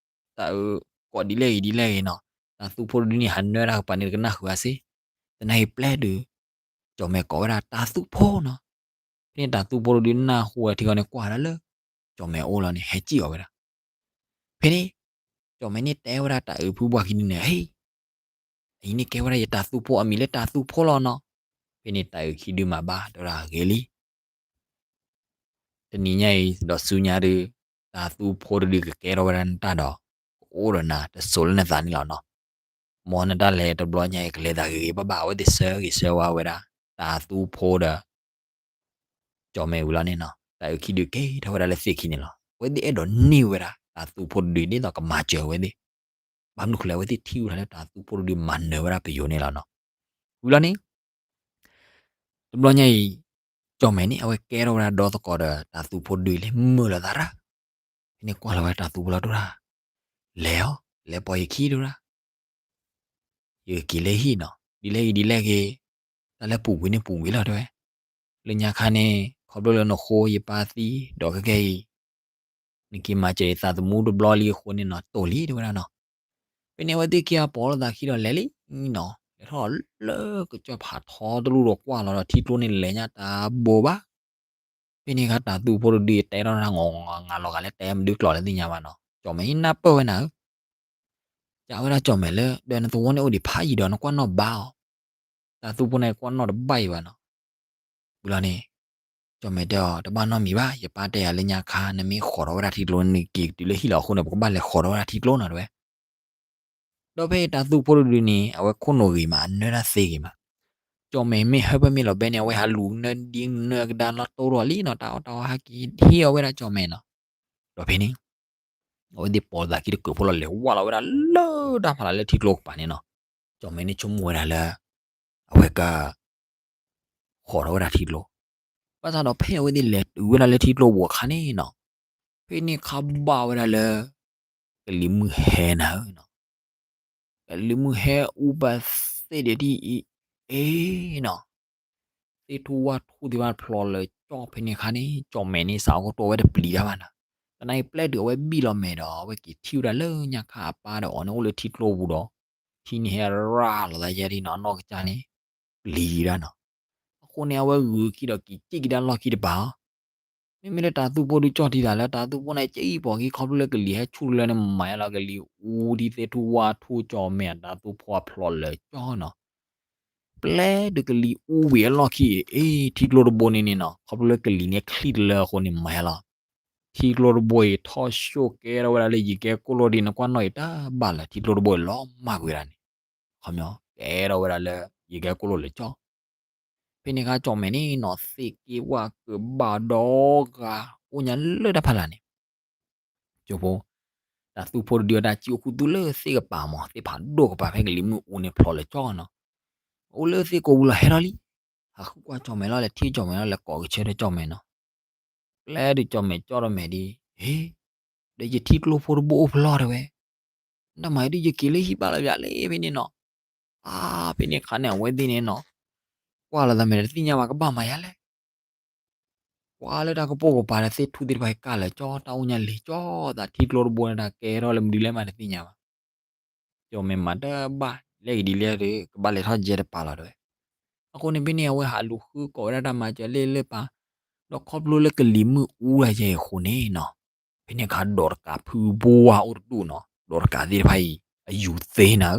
တၢ်အုးကိးဒ်လဲၣ်ဂ့ၤဒ်လဲၣ်ဂ့ၤနီၤ, တၢ်သူၣ်ဖိတဒုန့ၣ် ဟးနၢတၢ်ကပၤန့ၣ် တကနၣ်ဃုာ်အါစ့ၢ်, သနာ်က့ပျဲဒုး ကၠီၣ်မဲာ်ကိးဝဲဒၣ်တၢ်သူၣ်ဖိနီၤ. ဖဲန့ၣ်တၢ်သူၣ်ဖိတဒုနၢ်ဟူဝဲထံဃီန့ၣ် ကွၢ်ဒၣ်လၢ ကၠီၣ်မဲာ်အအိၣ်လီၤန့ၣ် ဟဲစံၣ်အီၤဝဲဒၣ်. ဖဲန့ၣ် ကၠီၣ်မဲာ်န့ၣ်တဲဝဲဒၣ်တၢ်အုးဖုဘိဝါခံဒုန့ၣ် ဟ့ၣ်, အံၤန့ၣ်ကဲဝဲဒၣ်ယတၢ်သူၣ်ဖိအမံၤလၢတၢ်သူၣ်ဖိလီၤနီၤ. ဖဲန့ၣ်တၢ်အုးခံဒုမၤဘၣ်တဲဝဲဒၣ်ဂ့ၤလံ တနံၤညါအံၤဒီးဆူညါဒုး, တၢ်သူၣ်ဖိတဒုကကဲထီၣ်ဝဲဒၣ်နတၢ်ဒီး ကအိၣ်ဒီးနၤတစိၤလၢနသးန့ၣ်လီၤနီၤ. မ်နတၢ်လဲၤတဘျီညါအံၤ ကလဲၤသးဂ့ၤဂ့ၤဘၣ်ဘၣ် အဝဲသ့ၣ်ဆၢဂ့ၤဆၢဝါဝဲဒၣ် တၢ်သူၣ်ဖိဒီး ကၠီၣ်မဲာ်ဝံၤလီၤန့ၣ်နီၤ. တၢ်အုးခံဒုကဲထီၣ်ဝဲဒၣ်လၢသ့ၣ်ခံန့ၣ်လီၤ. အဝဲသ့ၣ်အဲၣ်ဒိးန့ၢ်ဝဲဒၣ် တၢ်သူၣ်ဖိတဒုဒ်သိးကမၤစၢၤဝဲသ့ၣ် ဘၣ်မနုၤဃိလဲၣ် အဝဲသ့ၣ်ထံၣ်ဝဲဒၣ်လၢတၢ်သူၣ်ဖိတဒုမၤနၢၤဝဲဒၣ်ပယိၤန့ၣ်လီၤနီၤ. ဝံၤလီၤန့ၣ် တဘျီညါအံၤ ကၠီၣ်မဲာ်န့ၣ် အဝဲကဲထီၣ်ဝဲဒၣ်ဒီသကိးဒီးတၢ်သူၣ်ဖိတဒုလၢမုာ်လိာ်သးရၣ်, ဖဲန့ၣ်ကွၢ်လီၤဝဲတၢ်သူဖိလီၤတဝဲဒၣ်, လဲၤအီၤ, လဲၤပိာ်ယခံတဝဲဒၣ် ယက့ၤလၢဟံၣ်နီၤ, ဒ်လဲၣ်ဂ့ၤဒ်လဲၣ်ဂ့ၤ, တၢ်လၢပူၤကွံာ်န့ၣ်ပူၤကွံာ်လီၤတဲဝဲ, လၢညါခါန့ၣ် ခီဖျိလၢနဃိယပၢ်သံ, ဒီးခဲကဲအံၤ နက့ၤမၤစၢၤယသးသမူတဘျီလံအဃိန့ၣ်နီၤ တိၢ်လံတဲဝဲဒၣ်နီၤ. ဖဲန့ၣ်အဝဲသ့ၣ်ခံဂၤပိာ်လိာ်သးခံဒီးလဲၤလံနီၤ, လဲၤထီၣ်လၢကစၢၢ်ဖးထီတလူၢ်ဒီးကွၢ်လီၤဒီးထံကျိန့ၣ်လဲၤညါတဘိဘၣ် ဖဲန့ၣ်အခါတၢ်သူဖိတဒုတဲထီၣ်တၢ် ငီၤငီၤငါလီၤဂာ်လၢတဲမနုၤကျိာ်လၢသ့ၣ်ညါဘၣ်နီၤ, ကၠီၣ်မဲာ်အံၤနၢ်ပၢၢ်ဝဲနၤဧၢ, ကးဝဲဒၣ်ကၠီၣ်မဲာ်လၢ ဒီးနသဝီန့ၣ်အိၣ်ဒံးဖးယံၤဒီးနကွၢ်နီၣ်ဘါအီၤ, တၢ်သူဖိန့ၣ်ကွၢ်နီၣ်တဘၣ်အံၤဘၣ်နီၤ, ဝံၤလီၤန့ၣ် ကၠီၣ်မဲာ်တဲအီၤ တဘၣ်နီတမံၤဘၣ်, ယပၢ်တဲယၤလၢညါခါ နမ့ၢ်ဃီၤထီၣ်ဝဲဒၣ်ထံကျိန့ၣ် နက့ၤတုၤလၢဟံၣ်လီၤအဃိန့ၣ် ပကဘၣ်လဲၤဃီၤထီၣ်ဝဲဒၣ်ထံကျိနီၤတဲဝဲ ဒီးဖဲအံၤတၢ်သူဖိတဒုန့ၣ် အဝဲခိၣ်နူာ်ဂ့ၤမး အနၢတၢ်သ့ဂ့ၤမး, ကၠီၣ်မဲာ်မ့ၢ်ဟၢဖၢမ့ၢ်လီၤဘဲန့ၣ် အဝဲဟးလူၤနၢဒ်နၢကဒါလီၤတိၢ်ထီၣ်လံနီၤ, တၢ်အီၣ်တၢ်အီဟဲက့ၤဟ့ၣ်အီၤဝဲဒၣ်ကၠီၣ်မဲာ်နီၤ, ဒီးဖဲန့ၣ် အဝဲသ့ၣ်ပိာ်သးခံတကုာ်ဖိလီၤ လဲၤဝဲလီၤဝဲဒၣ်လၢတၢ်ဖးလၢ်လၢထံကျိကပၤန့ၣ်နီၤ, ကၠီၣ်မဲာ်န့ၣ်ဆိကမိၣ်ဝဲဒၣ်လၢ အဝဲက ဃီၤထီၣ်ဝဲဒၣ်ထံကျိ, ဘၣ်ဆၣ်ဒီးဖဲအဝဲသ့ၣ်လဲၤတုၤဝဲဒၣ်လၢထံကျိပူၤအခါန့ၣ်နီၤ, ဖဲန့ၣ်ခါဘၣ်ဝဲဒၣ်လၢ ကလံၤမုၢ်ဟဲနၤဧၢနီၤ, ကလံၤမုၢ်ဟဲအူပသ့ၣ်ဒံးဒ်အံၤ အ့နီၤ သ့ၣ်ထူၣ်ဝၣ်ထူၣ်သ့ၣ်တဖၣ်ဖျိးလၢာ်ကၠီၣ်ဖဲန့ၣ်အခါန့ၣ် ကၠီၣ်မဲာ်န့ၣ်စးကတိၤဝဲတပျံၤတၢ်ဘၣ်နီၤ, သနာ်က့ပျဲတုၤအဝဲဘံၣ်လီၤမဲာ်ဒီး အဝဲက့ၤထံၣ်ဝဲဒၣ်လၢညါခါအပၢ်ဒီးအီၤန့ၣ်အိၣ်လၢထံကျိပူၤဒီး ထံန့ၣ်ဟဲရၤလီၤသးယဲဒ်နီၤ အနီၢ်ကစၢ်န့ၣ် ပျံၤဒၣ်နီၤ, အဃိန့ၣ် အဝဲဂုာ်ခံဒီးက့ၤစံၣ်က့ၤဒၣ်လီၢ်ခံတပၤ မ့မ့ၢ်လၢတၢ်သူဖိဒုးကၠီၣ်ထံသးလၢတၢ်သူဖိန့ၣ် ကၠံၣ်ပိာ်ခံခီဖျိလၢကလံၤဟဲဆူၣ်လၢန့ၣ်မၤယါလီၤ ကလံၤအူဒ်သ့ၣ်ထူၣ်ဝၣ်ထူၣ်ကၠီၣ်မဲာ်အတၢ်သူဖိအဖျိးလၢာ်ကၠီၣ်နီၤ, ပျဲတုၤကလံၤအူဝံၤအလီၢ်ခံအံၤ အ့ ထံကျိတဘိန့ၣ်န့ၣ်နီၤ ခီဖျိလၢကလံၤန့ၣ်ချံၣ်တလၢအဃိန့ၣ်မၤယါလီၤ, ထံကျိတဘိအံၤထီၣ်ၡိၣ်ကဲထီၣ်ဝဲဒၣ်လၢယံၤကဲကိၣ်လိၣ်ဒ်နကွၢ်နီၣ်အံၤတၢ်ဘၣ်လၢ ထံကျိတဘိအံၤလီၤမၢ်ကွံာ်ဝဲဒၣ်န့ၣ်, ခီပညီ ကဲထီၣ်ဝဲဒၣ်လၢ ယံၤကဲကိၣ်လိၣ်လၢာ်ကၠီၣ် ဖဲန့ၣ်အခါကၠီၣ်မဲာ်န့ၣ်နီၤ သ့ၣ်က့ဝၣ်ကဘၣ်ဒီဂၤ အိၣ်ညါလၢတၢ်ဖးလၢ်န့ၣ်, ကၠိဖိ တၢ်သူဖိတဒုအတၢ်ကံၣ်အိၣ်ခူသူၣ်လၢသ့ၣ်ကပၤမး သ့ၣ်ဖးဒိၣ်ကပၤဖဲကလံၤမုၢ်အူန့ၣ်ဖျိးလၢာ်ကၠီၣ်နီၤ, အိၣ်လၢသ့ၣ်ကိးပူၤလီၤဟဲထီၣ်လံ, ဟးဃုကွၢ်ကၠီၣ်မဲာ်လီၤ လဲၤထံၣ်ကၠီၣ်မဲာ်လီၤ လဲၤကိးကဆၢထၢၣ်ကၠီၣ်မဲာ်နီၤ ပျဲဒုးကၠီၣ်မဲာ်ကၠီၣ်ထီၣ်မဲာ်ဒ်, ဟ့, ဒီးယထံကျိဖိတဘိအိၣ်ဖျိလီၤတဲဝဲ, နတၢ်မၤဒ်ယက့ၤလၢဟံၣ်ဘၣ်လီၤယၤလၢဖဲန့ၣ်နီၤ, အါ ဖဲန့ၣ်အခါန့ၣ် အဝဲသ့ၣ်န့ၣ်နီၤ, ကွၢ်လီၤသးမဲာ်တသ့ၣ်ညါဘၣ်ကဘၣ်မၤယါလဲၣ် ကွၢ်လၢတၢ်ကပိာ်ကပၤဒီးသ့ၣ်ထူၣ်သ့ၣ်တဖၣ်ဟဲကၢ်လၢာ်ကၠီၣ် တၢ်အိၣ်ညါလံာ်ကၠီၣ်သး ထံကျိတဘိန့ၣ်တၢ်ကဲထီၣ်လၢမနုၤလဲၣ်မးတသ့ၣ်ညါဘၣ်, ကၠီၣ်မဲာ်မၤတဘၣ် လဲၣ်ဂ့ၤဒ်လဲၣ်ဒီး ကဘၣ်လဲၤထီၣ်ယဲၢ်တပၤလီၤတဲဝဲ, အဃိန့ၣ်ဖဲန့ၣ် အဝဲဟးလူၤဃုကိးဝဲဒၣ်တၢ်မၤစၢၤလၢလၢပၤ, ဒီးခီဖျိလၢကလံၤမုၢ်အူဒၣ်ယဲၢ်အံၤအဃိန့ၣ်နီၤ, ဖဲန့ၣ်အခါဒီးတကးဖုဘိဝါအိၣ်တဒူၣ်နီၤ ဒီးတကးသ့ၣ်တဖၣ်အံၤ အယူၤသ့နၤ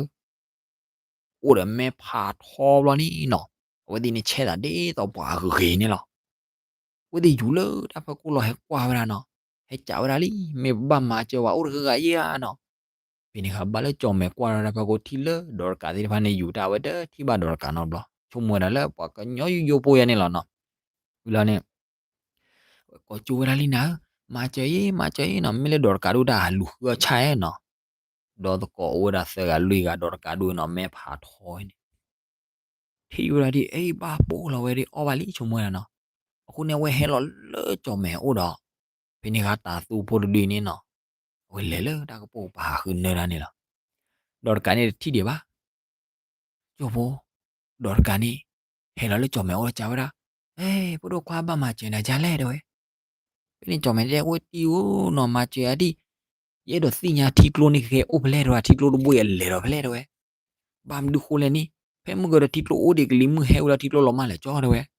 ဧၢ အိၣ်ဒီးမဲဖးထီဘျီန့ၣ်နီၤ, အဝဲသ့ၣ်န့ၣ်ဆဲးသးဒ်သိးပှၤအဂ့ၤန့ၣ်လီၤ, အဝဲသ့ၣ်ယူၤလၢတၢ်ဖီခိၣ်လီၤဟဲကွၢ်ဝဲဒၣ်နီၤ, ဟဲကးဝဲဒၣ်လံ မ့ၢ်ပဘၣ်မၤစၢၤပှၤအိၣ်တဂၤဂၤယဲၢ်ဧါနီၤ, ဖဲန့ၣ်အခါဘၣ်လၢကၠီၣ်မဲာ်ကွၢ်ဒီးတၢ်ဖီခိၣ်ထံၣ်လၢဒီးတကးသ့ၣ်တဖၣ်န့ၣ်ယူၤတၢ် အဝဲတထံၣ်ဘၣ်ဒီးတကးနီတဘျီ ဆိကမိၣ်ဝဲဒၣ်လၢပှၤကညီယိယိဖိယဲၢ်န့ၣ်လီၤနီၤ, ဝံၤလီၤန့ၣ် ကိးကၠိဝဲဒၣ်လံနၤဧၢ, မၤစၢၤအံၤ မၤစၢၤအံၤနီၤ မ့ၢ်လၢဒီးတကးဒိၣ်တၢ်ဟးလူၤဃုအီၣ်ဆၣ်နီၤ, ဒီးသကိးအိၣ်ဝဲဒၣ်သၢဂၤလွံၢ်ဂၤဒီးတကးဒိၣ်နီၤ မဲဖးထီန့ၣ် ထံၣ်ဝဲဒၣ်ဒ်အံၤ ဘၣ်ပိာ်လီၤဝဲဒ်အီၣ်ဘၣ်လံ ဆိကမိၣ်ဝဲဒၣ်နီၤ, အဃိန့ၣ် အဝဲဟဲလီၤလၢကၠီၣ်မဲာ်အအိၣ်ဒီး ဖဲန့ၣ်အခါတၢ်သူဖိတဒုန့ၣ်နီၤ, အဝဲလဲၤလၢတၢ်ကပိာ်ကပၤဟးဃုနၢတၢ်န့ၣ်လီၤ, ဒီးတကးန့ၣ်တထံၣ်ဒံးဘၣ် ကၠိဖိ, ဒီးတကးန့ၣ် ဟဲလီၤလၢကၠီၣ်မဲာ်အိၣ်ဒီးကးဝဲဒၣ်, ဟဲ ဖိဒိၣ်ခွါဘၣ်မၤစၢၤနၤဒ်လဲၣ်တဲဝဲ, ဖဲန့ၣ်ကၠီၣ်မဲာ်တဲအိၣ်တံၢ်ဧိနီၤ မၤစၢၤယၤဒ်, ယအဲၣ်ဒိးသ့ၣ်ညါထံကျိန့ၣ်ကဲအိၣ်ဖဲလဲၣ်တဲဝဲ ထံကျိတဘိအံၤအလဲၤဒီးဖဲလဲၣ်တဲဝဲ, ဘၣ်မနုၤဃိလဲၣ်န့ၣ်, ဖဲမုၢ်ကဒီးထံကျိအိၣ်ဒံးကလံၤမုၢ်ဟဲဝဲဒီးထံကျိလီၤမၢ်လၢာ်ကၠီၣ်တဲဝဲ ဒီ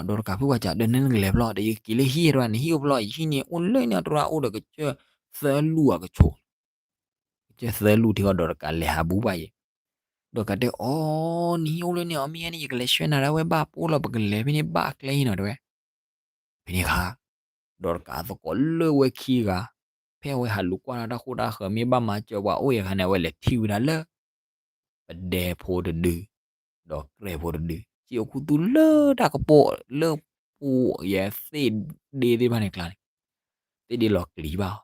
းဒီးတကးဖုပှၤစံး ဒီးနနကလဲၤဖျီ ဒီးယကက့ၤလၢဟံၣ်တဲဝဲ နဟံၣ်အိၣ်ဖျီ ယဟံၣ်န့ၣ်အိၣ်လၢန့ၣ်တရၣ်အိၣ်ဒီးကစၢၢ်သၢလူၢ်အကဆိး, ကစၢၢ်သၢလူၢ်ထံဃီဒီးတကးလဲၤဟးဘူးဘၣ်ယဲၢ်, ဒီးတကးတဲအီၤ နဟံၣ်အိၣ်လၢန့ၣ်အီၤ မ့ၢ်ယဲန့ၣ် ယကလဲၤဆှၢနၤဒၣ်ဝဲဘၣ်ပိာ်လီၤ ပကလဲၤဖဲန့ၣ်ဘၣ်ကျဲအံၤနီၤတဲဝဲ, ဖဲန့ၣ်အခါ ဒီးတကးသကိးလၢဝဲခံဂၤ, ဖဲအဝဲဟးလူၤကွၢ်ဒီးတၢ်ဃိတၢ်ဃၢၤ မ့ၢ်ဘၣ်မၤစၢၤပှၤအိၣ်အံၤအခါန့ၣ် အဝဲလဲၤထံၣ်ဝဲဒၣ်လၢ ပဒဲဖိတဒု, ဒီးကြဲၢ်ဖိတဒု, စံၣ်အိၣ်ခူသူၣ်လၢတၢ်ကပိာ်လၢပူၤယဲၢ်သ့ၣ်ဒ့သ့ၣ်တဖၣ်န့ၣ်ကျါန့ၣ်, သ့ၣ်ဒ့လီၤကျံၤဘၣ်အီၤ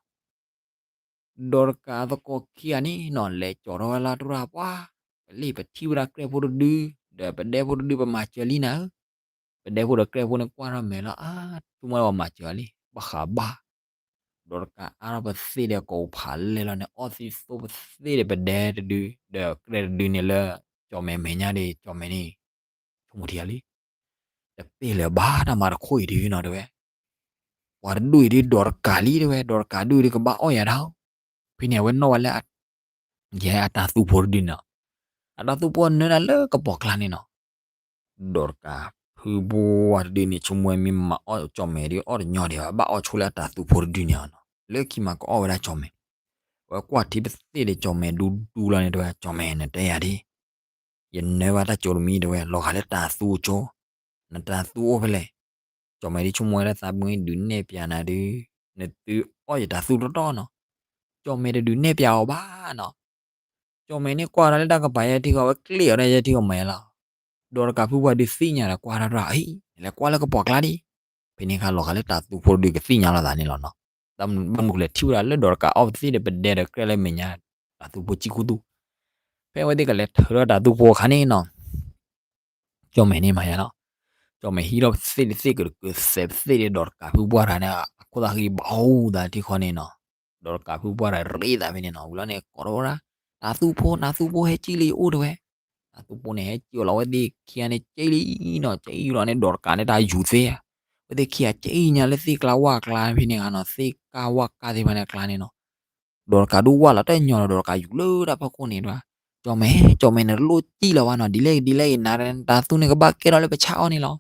ဒီးတကးသကိးခံဂၤန့ၣ်နီၤ လဲၤကၠီၤထီၣ်ဝဲလၢတရၣ်ပှၤ, ပလံၤပထံၣ်ဝဲဒၣ်ကြဲၢ်ဖိတဒု, ဒီးပဒဲဖိတဒုပမၤစၢၤလံနၤဧၢ, ပဒဲဖိဒီးကြဲၢ်ဖိန့ၣ်ကွၢ်ထီၣ်မဲာ်လီၤ အါ ဆိကမိၣ်ဝဲမၤစၢၤအီၤလံ ဘၣ်ဃးဘၣ်, ဒီးတကးအါထီၣ်ပသ့ၣ်ဒီးကိးဖးလဲၢ်လီၤန့ၣ် အီၣ်သံသိပသ့ၣ်ဒီးပဒဲတဒု ဒီးကြဲတဒုန့ၣ်လၢ ကၠီၣ်မဲာ်မဲာ်ညါဒီး ကၠီၣ်မဲာ်န့ၣ် ဆိကမိၣ်ထံဧါလံ တပ့ၢ်လၢၤဘၣ်တၢ်မၤတခီအံၤဒုနီၤတဲဝဲ, ပှၤတဒူၣ်အံၤဒုဒီးတကးလံတဲဝဲ, ဒီးတကးဒူၣ်အံၤဒုကဘၣ်အီၣ်ယၤဒၣ်, ဖဲန့ၣ် အဝဲနီၣ်ဝဲလၢ ယဲအတၢ်သူဖိတဒုန့ၣ်လီၤ, အတၢ်သူဖိနၢဒၣ်လၢကပိာ်ကျါန့ၣ်နီၤ, ဒီးတကးဖုပှၢ်တဒုန့ၣ် ဆိကမိၣ်ဝဲမ့ၢ်မၤအီၣ်ကၠီၣ်မဲာ်ဒုအီၣ်တညီဒံးဘၣ် ဘၣ်အီၣ်ဆိလၢအတၢ်သူဖိတဒုန့ၣ်နီၤ, လၢခံမးကအီၣ်ဝဲဒၣ်ကၠီၣ်မဲာ်, အဝဲကွၢ်ထံပသ့ၣ်ဒီးကၠီၣ်မဲာ်ဒူဒူလီၤန့ၣ်တဲဝဲ ကၠီၣ်မဲာ်နတဲယၤဒ် ယနၢဘၣ်တၢ်ကၠိတမံၤတဲဝဲ လီၤဂာ်လၢတၢ်သူအကၠိ, နတၢ်သူအိၣ်ဖဲလဲၣ်, ကၠီၣ်မဲာ်ဒုဆိကမိၣ်ဝဲဒၣ်သးပှ့ၤဒုးနဲၣ်ပၠးနၤဒု, နသုအီၣ်ယတၢ်သူတီတီနီၤ, ကၠီၣ်မဲာ်တဒုးနဲၣ်ပၠးအီၤဘၣ်နီၤ, ကၠီၣ်မဲာ်န့ၣ်ကွၢ်ဒီးလၢတၢ်ကပၤယဲထံဃီ အဝဲကျ့ၣ်အီၤဒၣ်ယဲထံဃီမးယဲလီၤ, ဒီးတကးဖုပှၢ်ဒုးသ့ၣ်ညါဒီးကွၢ်ထီၣ်တၢ်အံၤ နလဲၤကွၢ်လၢကပိာ်ကျါဒံး, ဖဲန့ၣ်အခါလီၤဂာ်လၢတၢ်သူဖိတဒုကသ့ၣ်ညါလိာ်သးန့ၣ်လီၤနီၤ, ဘၣ်မနုၤလဲၣ်ထံၣ်ဝဲဒၣ်လၢဒီးတကးအီၣ်ပသ့ၣ်ဒီးပဒဲဒီးကြဲလၢမဲာ်ညါ, တၢ်သူဖိစံၣ်ခူသူၣ်, ဖဲအဝဲသ့ၣ်ကလဲၤထုးထီၣ်တၢ်သူဖိအခါန့ၣ်နီၤ ကၠီၣ်မဲာ်န့ၣ်မၤယဲလီၤ, ကၠီၣ်မဲာ်ဟံးထီၣ်ပသ့ၣ်တသ့ၣ်ကတကုးသဲးပသ့ၣ်ဒီးဒီးတကးဖုပှၢ်တဂၤန့ၣ် အခိၣ်သးဃံဘၣ်ဟူသးထံဃီန့ၣ်နီၤ, ဒီးတကးဖုပှၢ်တဂၤရ့သးဖဲန့ၣ်နီၤ ဝံၤလီၤန့ၣ်ကိးထီၣ်ဝဲဒၣ်, တၢ်သူဖိ တၢ်သူဖိဟဲကံၣ်လၢယအိၣ်တဲဝဲ, တၢ်သူဖိန့ၣ်ဟဲကံၣ်အီၤလီၤ အဝဲသ့ၣ်ခံဂၤန့ၣ်ကံၣ်လံနီၤ ကံၣ်လီၤန့ၣ်ဒီးတကးန့ၣ်တၢ်ယူၤသ့, အဝဲသ့ၣ်ခံဂၤကံၣ်ညါလၢသ့ၣ်ကျါဝၣ်ကျါဖဲန့ၣ်နီၤ သ့ၣ်ကၣ်ဝၣ်ကၣ်သ့ၣ်တဖၣ်န့ၣ်အကျါန့ၣ်နီၤ ဒီးတကးဒုးဝၣ်လီၤတၢ်ညီလီၤ ဒီးတကးယူၤလၢတၢ်ဖီခိၣ်န့ၣ်တဲဝဲ, ကၠီၣ်မဲာ် ကၠီၣ်မဲာ်နတလိၣ်ကံၣ်လၢၤဘၣ်နီၤ ဒ်လဲၣ်ဒ်လဲၣ်အံၤ နၤတၢ်သူန့ၣ်ကဘၣ်ကဲထီၣ်လၢပဆၣ်အီၣ်န့ၣ်လီၤ,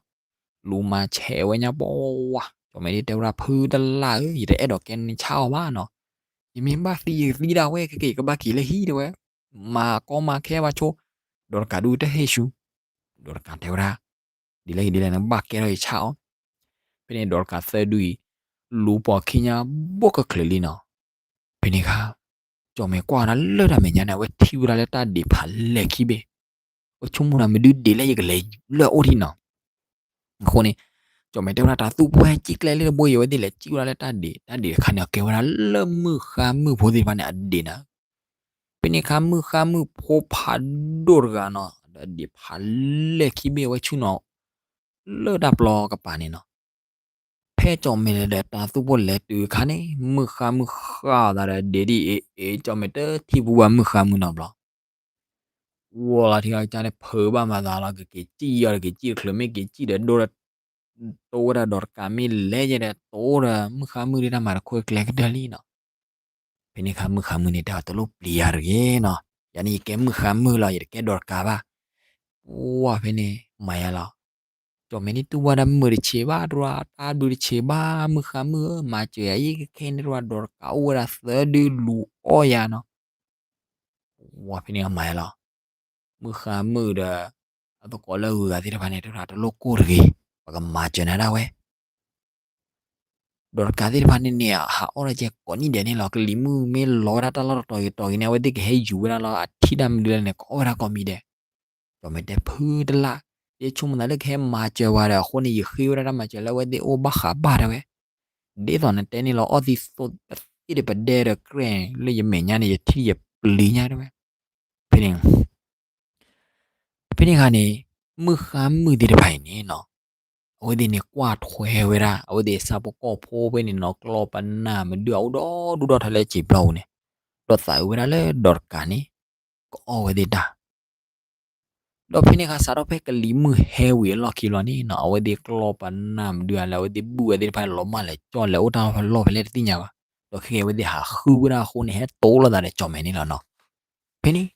လူၤမၤဆဲးဝဲညါပှၤ, ကၠီၣ်မဲာ်ဒုးတဲဝဲဒၣ်ဖုတလၢ်ဧၢ ယတအဲၣ်ဒိးကဲနဆၣ်အီၣ်ဘၣ်နီၤ, ယမ့ၢ်ဘၣ်သံယကသံဒၣ်ဝဲ ခဲက့ၤယကဘၣ်က့ၤလၢဟံၣ်တဲဝဲ, မၤကီမၤခဲဘၣ်ဆိ, ဒီးတကးဒုးတဟ့ၣ်ဆူ, ဒီးတကးတဲဝဲဒၣ်, ဒ်လဲၣ်ဒ်လဲၣ်နဘၣ်ကဲထီၣ်ယဆၣ်အီၣ်, ဖဲန့ၣ်ဒီးတကးသၢဒုအံၤ, လူၤပိာ်ခံညါဘိၣ်ကချုးလံနီၤ, ဖဲန့ၣ်အခါ, ကၠီၣ်မဲာ်ကွၢ်ဝဲဒၣ်လၢတၢ်မဲာ်ညါန့ၣ် အဝဲထံၣ်ဝဲဒၣ်လၢတၢ်ဒံးဖးလဲၢ်ခံဘ့ၣ်, အဝဲဆိကမိၣ်ဒၣ်မ့ၢ်ဒုးဒံးလၢယကလဲၤလၢအအိၣ်ထံနီၤ အဃိန့ၣ်, ကၠီၣ်မဲာ်တဲဝဲဒၣ်တၢ်သူဖိဟဲကံၣ်ကျဲလၢတဘိအံၤ အဝဲသ့ၣ်လဲၤကံၣ်ဝဲဒၣ်လၢတၢ်ဒံး, တၢ်ဒံးတခါန့ၣ် အကဲဝဲဒၣ်လၢမုၣ်ဃါမုၣ်ဖိသ့ၣ်တဖၣ်န့ၣ်အဒံးနၤ, ဖဲန့ၣ်အခါ မုၣ်ဃါမုၣ်ဖိဖးဒိၣ်တဂၤနီၤ ဒီးဒံးဖးလဲၢ်ခံဘ့ၣ်အဝဲဆူၣ်နီၤ လၢတၢ်ပျီကပၤန့ၣ်နီၤ, ဖဲကၠီၣ်မဲာ်လဲၤဒီးတၢ်သူဖိလဲၤတုၤအခါန့ၣ် မုၣ်ဃါမုၣ်ဃါအသးဒီးဒံးဒ်အံၤအံၤ ကၠီၣ်မဲာ်တထံၣ်ပူၤဘၣ်မုၣ်ဃါမုၣ်နီတဘျီ ဝီၤလီၤထံဂၤကစၢ်န့ၣ် ဖုးဘၣ်မၤသးလီၤ ကက့ၤစံၣ်ယီၤ ကက့ၤစံၣ်တချုးမ့ၢ်က့ၤစံၣ်ဒီးဒိၣ်ဒီး တိဝဲဒၣ်ဒီးတကးမ့ၢ်လဲၤယဲဒီး တိဒီးမုၣ်ဃါမုၣ်ဒုးတၢ်မၤတခီကျဲကတၢၢ်လံနီၤ. ဖဲန့ၣ်အခါမုၣ်ဃါမုၣ်န့ၣ်တဲအီၤ တလိၣ်ပျံၤယၤတဂ့ၤနီၤ, ယၤန့ၣ်ယကဲမုၣ်ဃါမုၣ်လီၤ ယတကဲဒီးတကးဘၣ်. ပှၢ်ဖဲန့ၣ် မၤယါလီၤ. ကၠီၣ်မဲာ်န့ၣ်တူၢ်ဘၣ်ဒၣ်မုာ်တဆံးဘၣ်တြီ တၢ်ဘျုးတဆံးဘၣ် မုၣ်ဃါမုၣ်ဧၢ မၤစၢၤယၤအံၤကခဲအံၤန့ၣ်တြီ ဒီးတကးအိၣ်ဝဲဒၣ်သၢဒုလူၤအီၣ်ယၤနီၤ. ပှၢ်ဖဲန့ၣ်မၤယါလီၤ. မုၣ်ဃါမုၣ်ဒီး အသကိးလၢအဂုၤအဂၤသ့ၣ်တဖၣ်န့ၣ် တဲဝဲဒၣ် တလိၣ်ကိၢ်တဂ့ၤ, ပကမၤစၢၤနၤဒၣ်ဝဲ ဒီးတကးသ့ၣ်တဖၣ်န့ၣ်န့ၣ် ဟးအီၣ်ဒီးကဲကိးနံၣ်ဒဲးန့ၣ်လီၤ. ကလံၤမုၢ်မ့ၢ်လီၤဝဲဒၣ်တၢ်လီၢ်တတီၤဂ့ၤတီၤဂ့ၤန့ၣ် အဝဲသ့ၣ်ကဟဲယူၤဝဲဒၣ်လီၤ. အထံၣ်တၢ်မနုၤလဲၣ်န့ၣ် ကအီၣ်ဝဲဒၣ်ကိးမံၤဒဲး. ကၠီၣ်မဲာ်တဲဖုတလၢ်, ယဆိကမိၣ်သးလၢကဟဲမၤစၢၤဝဲဒီး အဃိန့ၣ် ယဃ့ဝဲဒၣ်တၢ်မၤစၢၤလၢအဝဲသ့ၣ်အိၣ်ဘၣ်ဃးဘၣ်တဲဝဲ. ဒ်သိးနတဲန့ၣ်လီၤ အီၣ်သံသိးပသ့ၣ်ဒီးပဒဲဒီးကြဲၢ်လၢယမဲာ်ညါန့ၣ် ယထံၣ်ယပျံၤညါတဲဝဲ. ဖဲန့ၣ် ဖဲန့ၣ်အခါန့ၣ် မုၣ်ဃါမုၣ်သ့ၣ်တဖၣ်အံၤန့ၣ်နီၤ အဝဲသ့ၣ်န့ၣ်ကွၢ်ထွဲဝဲဒၣ် အဝဲသ့ၣ်ဆၣ်ဖိကီၢ်ဖိဖဲန့ၣ်နီၤ ကျီၢ်ပနၢ်မဒုၣ်အအိၣ်ဒီဒူၣ်ဒီထၢလၢစံာ်ပျီပူၤန့ၣ် ဒီးသးအုးဝဲဒၣ်လၢဒီးတကးန့ၣ် ကအီၣ်ဝဲသ့ၣ်တၢ် ဒီးဖဲန့ၣ်အခါစးထီၣ်ဖဲကလံၤမုၢ်ဟဲဝံၤအလီၢ်ခံဘျီန့ၣ်နီၤ အဝဲသ့ၣ်ကျီၢ်ပနၢ်မဒုၣ်လၢအဝဲသ့ၣ်ဘူၣ်ဝဲသ့ၣ်တဖၣ်န့ၣ် လီၤမၢ်လဲၤကၠီၣ်လဲၤအိၣ်တၢ်လီၢ်ဖဲလဲၣ်တသ့ၣ်ညါဘၣ်. ဒီးခဲကနံၣ်အံၤအဝဲသ့ၣ်ဟးဃုဝဲဒၣ်အဃိန့ၣ် ဟဲတိၢ်လိာ်သးဒီးကၠီၣ်မဲာ်န့ၣ်လီၤနီၤ. ဖဲန့ၣ်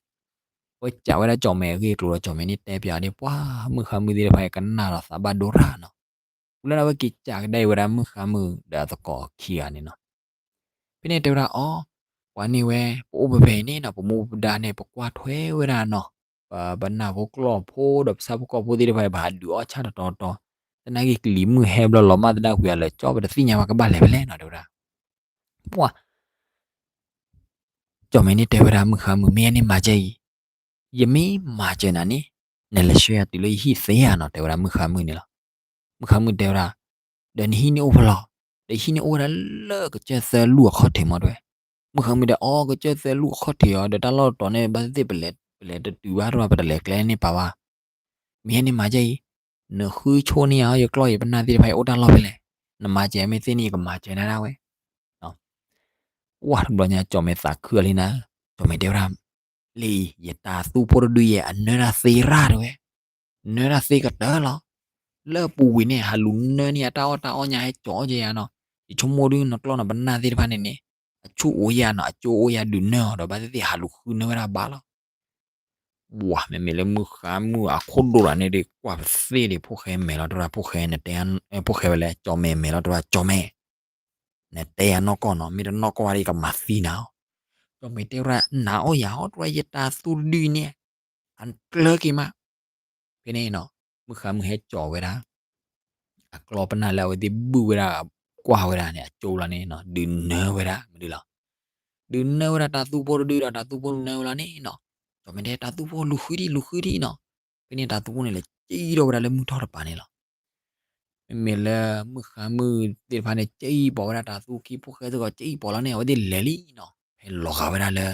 အဝဲစံးဝဲဒၣ်ကၠီၣ်မဲာ်အဂ့ၢ်အကျိၤဒီးကၠီၣ်မဲာ်န့ၣ်တဲပၠးအီၤဒ်ပှၤ မုၣ်ဃါမုၣ်သ့ၣ်တဖၣ်အံၤကနၣ်ဒီးသးဘၣ်ဒိရၣ်နီၤ. ဝံၤလီၤန့ၣ် အဝဲက့ၤစံးကဒါအီၤဝဲဒၣ်မုၣ်ဃါမုၣ်ဒီးအသကိးခံဂၤန့ၣ်နီၤ. ဖဲန့ၣ်တဲဝဲဒၣ်အီၤ ပှၤန့ၢ်ဝဲ ပအိၣ်ဖဲဖဲအံၤန့ၣ်နီၤ ပမူပဒါန့ၣ် ပကွၢ်ထွဲဝဲဒၣ်နီၤ ပပနၢ်ဖိကျီၢ်ဖိဒီးပဆၣ်ဖိကီၢ်ဖိသ့ၣ်တဖၣ်အံၤ ပဟးဒုးအီၣ်ဆၣ်တတီၤတီၤ သနာ်က့ကလံၤမုၢ်ဟဲဘျီလီၤမၢ်သဒၣ်ကွံာ်အလၢာ်ကၠီၣ် ပတသ့ၣ်ညါဘၣ်ကဘၣ်လဲၤဖဲလဲၣ်နီၤ တဲဝဲဒၣ်. ပှၤ ကၠီၣ်မဲာ်န့ၣ်တဲဝဲဒၣ်မုၣ်ဃါမုၣ် မ့ၢ်ယဲန့ၣ်မၤစၢၤအံၤ ယမ့ၢ်မၤစၢၤနၤန့ၣ် နလဲၤဆှၢယၤတုၤလၢယဟံၣ်သ့ဧါနီၤ တဲဝဲဒၣ်မုၣ်ဃါမုၣ်န့ၣ်လီၤ. မုၣ်ဃါမုၣ်တဲဝဲဒၣ် ဒီးနဟံၣ်န့ၣ်အိၣ်ဖဲလဲၣ်, ဒီးယဟံၣ်န့ၣ်အိၣ်ဝဲဒၣ်လၢကစၢၢ်သၢလူၢ်အခီၣ်ထံးမးတဲဝဲ. မုၣ်ဃါမုၣ်တဲအီၤ ကစၢၢ်သၢလူၢ်အခီၣ်ထံးအီၤ ဒီးတၢ်လီၢ်တတီၤန့ၣ် ဘၣ်သ့ၣ်သ့ၣ် ပလဲၤတတုၤဘၣ်တဘၣ် ပတလဲၤကျဲန့ၢ်ပာ်ဘၣ် မ့ၢ်ယဲန့ၣ်မၤစၢၤအံၤ နဃုဆိန့ၢ်ယၤ ယကျီၢ်ယပနၢ်သ့ၣ်တဖၣ်အံၤအိၣ်တၢ်လီၢ်ဖဲလဲၣ်, နမၤစၢၤမ့ၢ်သ့န့ၣ် ယကမၤစၢၤနၤဒၣ်ဝဲ. ဝါတဘျီညါ ကၠီၣ်မဲာ်သးခုအီၤလံနၤ, ကၠီၣ်မဲာ်တဲဝဲဒၣ်, လံ, ယတၤသူဖိတဒုယဲၢ် အနၢတၢ်သ့ရၣ်တဲဝဲ, နၢတၢ်သ့ကတၢၢ်လီၤ. လၢအပူၤကွံာ်န့ၣ် ဟးလူၤနၢန့ၢ်အတၢ်အီၣ်တၢ်အီညါ ဟဲကၠီၣ်အီၣ်ကဲယၤနီၤ, ယဆိကမိၣ်ဒုး နကျီၢ်နပနၢ်သ့ၣ်တဖၣ်န့ၣ်န့ၣ်, အဆူၣ်အိၣ်ယၤနီၤ, အကၠိအိၣ်ယၤဒုးနၢအီၤဒီး ဘၣ်သ့ၣ်သ့ၣ်ဟးလူၤဃုနၢဝဲဒၣ်ဘၣ်လီၤ. ဝါ မ့မ့ၢ်လၢမုၣ်ဃါမုၣ်အခိၣ်ဒိၣ်တဂၤန့ၣ်ဒီး ကွၢ်ပသ့ၣ်ဒီး ဖိၣ်ဃဲမဲာ်လီၤတဲဝဲဒၣ်, ဖိၣ်ဃဲ, ဖိၣ်ဃဲဝဲလဲၣ်, ကၠီၣ်မဲာ်မဲာ်လီၤတဲဝဲဒၣ်, ကၠီၣ်မဲာ်, နတဲယၤနီၢ်ကီၢ်နီၤ, မ့ၢ်တနီၢ်ကီၢ်ဘၣ်ဒီး ယကမၤသံနၤအီၤ. ကၠီၣ်မဲာ်တဲဝဲဒၣ် နၤအီၣ်ယၤအီၣ်တဲဝဲဒၣ် ယတၤသူတဒုန့ၣ် အကျၢၤက့ၤမး. ဖဲန့ၣ်နီၤ, မုၣ်ဃါမုၣ်ဟဲကၠီၣ်ဝဲဒၣ် အကျီၢ်ပနၢ်လၢအဝဲသ့ၣ်ဘုၣ်ဝဲဒၣ် ကွၢ်ဝဲဒၣ်န့ၣ် အကၠိလီၤန့ၣ်နီၤ, ဒုးနၢဝဲဒၣ်မနုၤလီၤ. ဒုးနၢဝဲဒၣ်တၤသူဖိတဒုဒီး တၤသူဖိနၢဝဲလီၤန့ၣ်နီၤ. ကၠီၣ်မဲာ်တဲ တၤသူဖိလူၤဃုဒံး လူၤဃုဒံးနီၤ. ဖဲန့ၣ်တၤသူဖိန့ၣ်လဲၤကံၣ်ထီၣ်ဝဲဒၣ်လၢမုၢ်ထီၣ်တပၤန့ၣ်လီၤ. မ့မ့ၢ်လၢမုၣ်ဃါမုၣ်သ့ၣ်တဖၣ်န့ၣ် ကံၣ်ပိာ်ဝဲဒၣ်တၤသူခံ ဖိၣ်ဃဲသ့ၣ်ကီးကံၣ်ပိာ်လီၤန့ၣ် အဝဲသ့ၣ်လဲၤလံနီၤ, ဖဲလီၤဂာ်ဝဲဒၣ်လၢ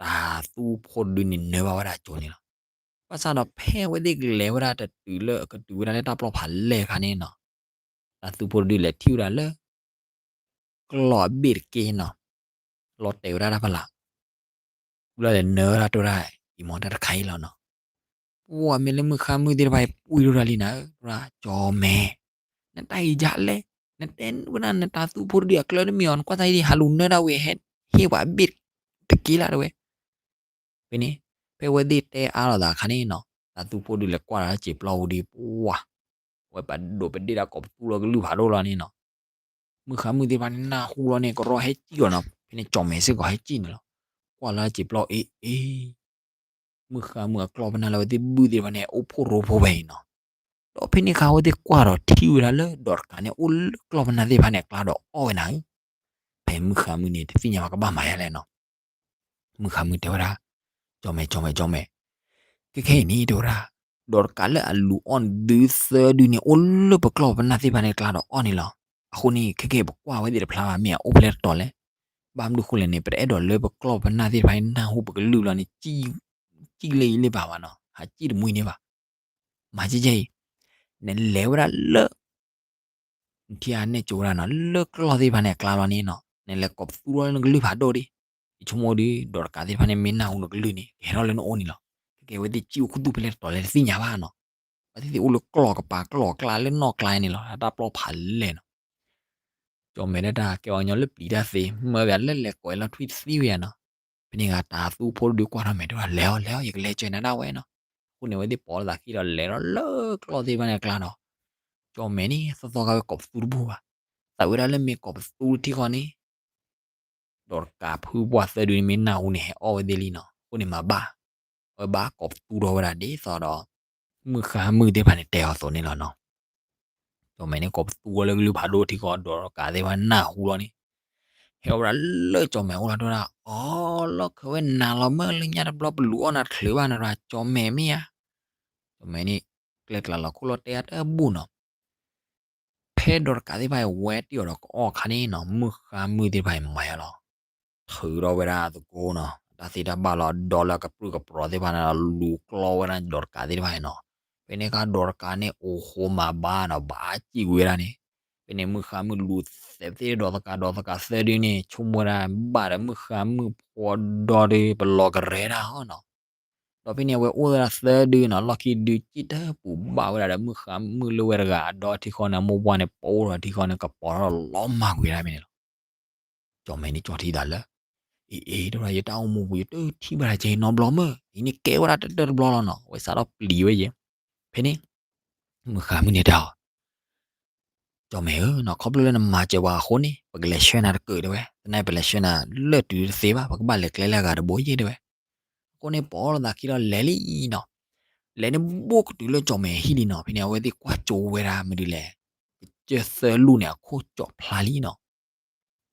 တၤသူဖိတဒုန့ၣ်နၢဘၣ်ဝဲဒၣ်အကၠိန့ၣ်လီၤ. ဘၣ်ဆၣ်ဒီးဖဲအဝဲသ့ၣ်ကလဲၤဝဲဒၣ်တတုၤလၢ ကတုၤဝဲဒၣ်လၢတၢ်ပျီဖးလဲၢ်အခါန့ၣ်နီၤ, တၤသူဖိတဒုလဲၤထံၣ်ဝဲဒၣ်လၢ ကျီၢ်အဘ့ၣ်တက့ၢ်နီၤ, လီၤတဲာ်ဝဲဒၣ်တၢ်ဖးလၢ်, ဝံၤလီၤလဲၤနၢဝဲဒၣ်တဲဝဲဒၣ် အံၤမ့ၢ်တၢ်တခါအံၤလီၤနီၤ. ပှၤမ့ၢ်လၢမုၣ်ဃါမုၣ်သ့ၣ်တဖၣ်အံၤ ပှံၢ်ထီၣ်တၢ်လံနၤဧၢ, တဲဝဲဒၣ် ကၠီၣ်မဲာ်, နတၢ်အံၤယၤလဲၣ်, နတဲဝဲဒၣ်နတၤသူဖိတဒုအကျၢၤတမ့ၢ်အီၤ နကွၢ်သးအံၤဒံး ဟးလူၤနၢတၢ်ဝံၤ ဟဲဟ့ၣ်ပှၤအဘ့ၣ်တက့ၢ်လၢတဲဝဲ ဖဲန့ၣ်, ဖဲအဝဲသ့ၣ်တဲအါလိာ်သးအခါန့ၣ်နီၤ, တၤသူဖိဒုးလဲၤကွၢ်လီၤလၢစံာ်ပျီပူၤဒီး ပှၤ, ဝဲပဒိးပဒ့ၣ်ဒၣ်ကိးပသူလီၤကလုၢ်ဖးဒိၣ်လီၤန့ၣ်နီၤ. မုၣ်ဃါမုၣ်သ့ၣ်တဖၣ်န့ၣ်နၢ်ဟူလီၤန့ၣ် ကရီဟဲကံၣ်အီၤနီၤ, ဖဲန့ၣ်ကၠီၣ်မဲာ်စ့ၢ်ကီးဟဲကံၣ်န့ၣ်လီၤ. ကွၢ်လၢစံာ်ပျီအ့ၣ်အ့ၣ်, မုၣ်ဃါမုၣ်အကျီၢ်ပနၢ်လၢအဝဲသ့ၣ်ဘုၣ်သ့ၣ်တဖၣ်န့ၣ် အိၣ်ဖှိၣ်ရိဖှိၣ်ဝဲအံၤနီၤ. ဒီးဖဲန့ၣ်အခါအဝဲသ့ၣ်ကွၢ်ဒီးထံၣ်ဝဲဒၣ်လၢ ဒီးတကးန့ၣ် အိၣ်လၢကျီၢ်ပနၢ်သ့ၣ်တဖၣ်န့ၣ်အကျါဒီးအီၣ်ဝဲနၤဧၢ. ဖဲမုၣ်ဃါမုၣ်န့ၣ် တသ့ၣ်ညါဘၣ်ကဘၣ်မၤယါလဲၣ်နီၤ. မုၣ်ဃါမုၣ်တဲဝဲဒၣ်, ကၠီၣ်မဲာ် ကၠီၣ်မဲာ် ကၠီၣ်မဲာ်, ခဲခဲအံၤန့ၣ်တဲဝဲဒၣ်, ဒီးတကးလၢအလူၤအီၣ်ဒုးသၢဒုန့ၣ် အိၣ်လၢပကျီၢ်ပနၢ်သ့ၣ်တဖၣ်န့ၣ်အကျါဒီးအီၣ်န့ၣ်လီၤ. အဃိန့ၣ် ခဲကဲပကွၢ်ဝဲသ့ၣ်တဖျါဘၣ် မ့ၢ်အအိၣ်ဖဲလဲၣ်တတီၤလဲၣ်. ဘၣ်မနုၤဃိလဲၣ်န့ၣ် ပတအဲၣ်ဒိးလၢပကျီၢ်ပနၢ်သ့ၣ်တဖၣ်အံၤနၢ်ဟူပကလုၢ်လီၤန့ၣ်, ကံၣ်လၢအံၤလၢဘၣ်ဘၣ်နီၤ, ဟးကံၣ်တမှံၤန့ၣ်ဘၣ်. မၤကဲကဲအံၤ, နလဲၤဝဲဒၣ်လၢ နထံၣ်အနဲၣ်ကၠိဝဲဒၣ်နီၤ, လၢကျီၢ်သ့ၣ်တဖၣ်န့ၣ်အကျါလီၤန့ၣ်နီၤ, နလဲၤကိးပသူထီၣ်လၢနကလုၢ်ဖးဒိၣ်ဒံး. ယဆိကမိၣ်ဒီး ဒီးတကးသ့ၣ်တဖၣ်န့ၣ် မ့ၢ်နၢ်ဟူနကလုၢ်န့ၣ် ကဟဲထီၣ်လၢနအိၣ်န့ၣ်လီၤ. ခဲကဲအဝဲသ့ၣ်ကံၣ်အိၣ်ခူသူၣ်ဖဲလဲၣ်တတီၤလဲၣ်တသ့ၣ်ညါဘၣ်နီၤ. ဘၣ်သ့ၣ်သ့ၣ်အိၣ်လၢကျီၢ်ကပၤကျီၢ်အကျါလၢနီၢ်ကျါန့ၣ်လီၤ, တၢ်ပျီဖးလဲၢ်နီၤ. ကၠီၣ်မဲာ်ဒၣ်တၢ်ကဲအီၤညီလၢပျံၤတၢ်သ့, မၢဝဲလၢလဲၤကိးအလီၤထွံၣ်တသံဝဲယါနီၤ. ဖဲန့ၣ်ဂၤတၤသူဖိတဒုကွၢ်ထီၣ်မဲာ်တဲဝဲဒၣ် လဲၤအီၤ လဲၤအီၤ ယကလဲၤစၢၤနၤဒၣ်ဝဲနီၤ. အဃိန့ၣ် အဝဲသ့ၣ်ပိာ်လိာ်သးခံဒီးလဲၤဒီးလၢကျီၢ်သ့ၣ်တဖၣ်န့ၣ်အကျါနီၤ. ကၠီၣ်မဲာ်န့ၣ် သီသီခါဝဲကိးပသူတဘူၣ်ဘၣ်. သးဝဲဒၣ်လၢမ့ၢ်ကိးပသူထံဃီန့ၣ် ဒီးတကးဖုပှၢ်သၢဒုန့ၣ်မ့ၢ်နၢ်ဟူန့ၣ် ဟဲအီၣ်ဝဲသ့ၣ်လံနီၤ. အဃိန့ၣ်မၤဘၣ်, အဝဲဘၣ်ကိးပသူထီၣ်ဝဲဒၣ်ဒ်သိးဒီး မုၣ်ဃါမုၣ်သ့ၣ်တဖၣ်န့ၣ်တဲအီၤအသိးန့ၣ်လီၤနီၤ. ကၠီၣ်မဲာ်န့ၣ် ကိးပသူဝဲလၢကလုၢ်ဖးဒိၣ်ထံဃီ ဒီးတကးသ့ၣ်တဖၣ်နၢ်ဟူလီၤန့ၣ် ဟဲဝဲဒၣ်လၢကၠီၣ်မဲာ်အိၣ်လီၤတဲဝဲဒၣ် အီ လီၢ်ခၢဝဲနၤလီၤမၢ် လၢညါတဘျီပလူၤအီၣ်နၤတချုးဘၣ်နၤ ကၠီၣ်မဲာ်မ့ၢ်ဧါ. ကၠီၣ်မဲာ်န့ၣ် ကျဲကျးလီၤခိၣ်လီၤတဲအတဘူၣ်နီၤ. ဖဲဒီးတကးသ့ၣ်တဖၣ်အံၤဝဲတ့ၢ်အီၤဒီးကအီၣ်အခါန့ၣ်နီၤ မုၣ်ဃါမုၣ်သ့ၣ်တဖၣ်အံၤမၤယါလီၤ. ထုးထီၣ်ဝဲဒၣ်သကိးနီၤ တၢ်သ့တၢ်ဘၣ်လီၤ ဒီလၢအကပြုၢ်ကပြီၤသ့ၣ်တဖၣ်န့ၣ်ဒီး လူၤကျီဝဲဒၣ်ဒီးတကးသ့ၣ်တဖၣ်အံၤနီၤ. ဖဲန့ၣ်အခါဒီးတကးန့ၣ် အိၣ်ဃိမၤဘါနီၤ ဘၣ်စံၣ်ကွံာ်ဝဲဒၣ်န့ၣ်. ဖဲန့ၣ်မုၣ်ဃါမုၣ်လူၤသဲးသ့ၣ်ဒီးတကးဒီးတကးသၢဒုန့ၣ် ဆိကမိၣ်ဝဲဒၣ် ဘၣ်ဒီးမုၣ်ဃါမုၣ်ဖိဒီဒီး ပလီၤကရဲဒၣ်ဟီနီၤ. ဒီးဖဲန့ၣ်အဝဲအိၣ်ဝဲဒၣ်သၢဒုနီၤ လီၢ်ခံဒုစံၣ်တပူၤဘၣ်ဝဲဒၣ်ဒီး မုၣ်ဃါမုၣ်လၢဝဲတဂၤအဒီထံဃီန့ၣ် အမိၢ်ပှၢ်န့ၣ် ပအိၣ်ဒီးထံဃီန့ၣ် ကပီၤထီၣ်လီၤမၢ်ကွံာ်ဒၣ်ဖဲန့ၣ်လီၤ. ကၠီၣ်မဲာ်န့ၣ်ကၠီၣ်ထံသးလၢ အ့ အ့ တဲဝဲဒၣ် ယတၢ်အိၣ်မူပူၤ ယတထံၣ်ဘၣ်တၢ်ကဲအံၤနီတဘျီမၢ်, အံၤန့ၣ်ကဲဝဲဒၣ်တၢၢ်တဘျီလီၤနီၤ, အဝဲစးထီၣ်ပျံၤဝဲယဲၢ်. ဖဲန့ၣ် မုၣ်ဃါမုၣ်န့ၣ်တဲအီၤ ကၠီၣ်မဲာ်ဧၢနီၤ, ခီဖျိလၢနမၤစၢၤပှၤအဃိန့ၣ် ပကလဲၤဆှၢနၤတကၢၢ်တဲဝဲ, သနာ်က့ပလဲၤဆှၢနၤလၢတုၤတသ့ဘၣ်, ပကဘၣ်လဲၤကျဲလၢအဂၤတဘိယဲၢ်တဲဝဲ. အဃိန့ၣ် ပိာ်လိာ်သးခံဒီးလဲၤလံနီၤ. လဲၤန့ၣ်ဘိၣ်ကတုၤလၢကၠီၣ်မဲာ်ဟံၣ်လံနီၤ, ဖဲန့ၣ် အဝဲသ့ၣ်ကွၢ်ကၠိဝဲဒၣ်မနုၤလဲၣ်, ကစၢၢ်သၢလူၢ်န့ၣ် အခိၣ်ကၠီၣ်ဖျါလံနီၤ.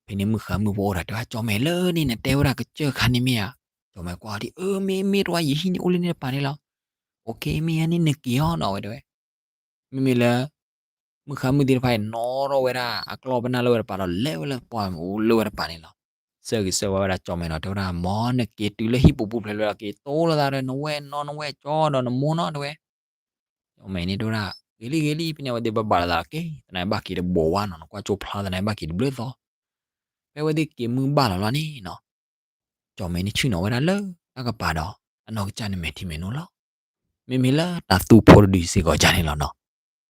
ဖဲန့ၣ်မုၣ်ဃါမုၣ်ဖိအိၣ်ဒီးတဲဝဲ ကၠီၣ်မဲာ်လၢန့ၣ် နတဲဝဲဒၣ်ကစၢၢ်ခါန့ၣ်မ့ၢ်ဧါ. ကၠီၣ်မဲာ်ကွၢ်အီၤဒ် အၢ မ့ၢ် မ့ၢ်တဝဲ ယဟံၣ်န့ၣ်အိၣ်လၢန့ၣ်တပၤန့ၣ်လီၤ. အိၣ်ခ့ မ့ၢ်ယါန့ၣ်နက့ၤအီၤနီၤ ဝဲတဲဝဲ. မ့မ့ၢ်လၢ မုၣ်ဃါမုၣ်သ့ၣ်တဖၣ်အံၤ နီၣ်ထီၣ်ဝဲဒၣ်အကျီၢ်ပနၢ်လၢဝဲတပၤဒီး လဲၤဝဲလၢပှၢ်အိၣ်လၢဝဲတပၤန့ၣ်လီၤ. ဆၢဂ့ၤဆၢဝါဝဲဒၣ်ကၠီၣ်မဲာ်ဒီး တဲဝဲဒၣ် မ်နက့ၤတုၤလၢဟံၣ်ပူၤပူၤဖျဲးဖျဲးဒီး က့ၤတိၢ်လိာ်သးဒီး နဝဲၢ်နီၢ်နဝဲၢ်ကၠီဒီးနမိၢ်နီၢ်တဲဝဲ. ကၠီၣ်မဲာ်န့ၣ်တဲဝဲဒၣ် ဂ့ၤလံဂ့ၤလံ ဖဲန့ၣ် အဝဲသ့ၣ်ဘၣ်ဘၣ်လိာ်သးက့ၤ သနာ်က့ဘၣ်က့ၤတဘိးဝါနီၤ နကွၢ်ကၠိဖျါသနာ်က့ဘၣ်က့ၤတဘျုးသီ. ဖဲအဝဲသ့ၣ်က့ၤမုၢ်ဘၣ်လီၤလီၤန့ၣ်နီၤ, ကၠီၣ်မဲာ်န့ၣ်ဆ့ၣ်နီၤဝဲဒၣ်လၢတၢ်ကပၤဒီး အနီၢ်ကစၢ်န့ၣ်မဲာ်ထံမဲာ်နိလီၤ. မ့မ့ၢ်လၢတၢ်သူဖိတဒုစ့ၢ်ကီးဒ်န့ၣ်လီၤနီၤ.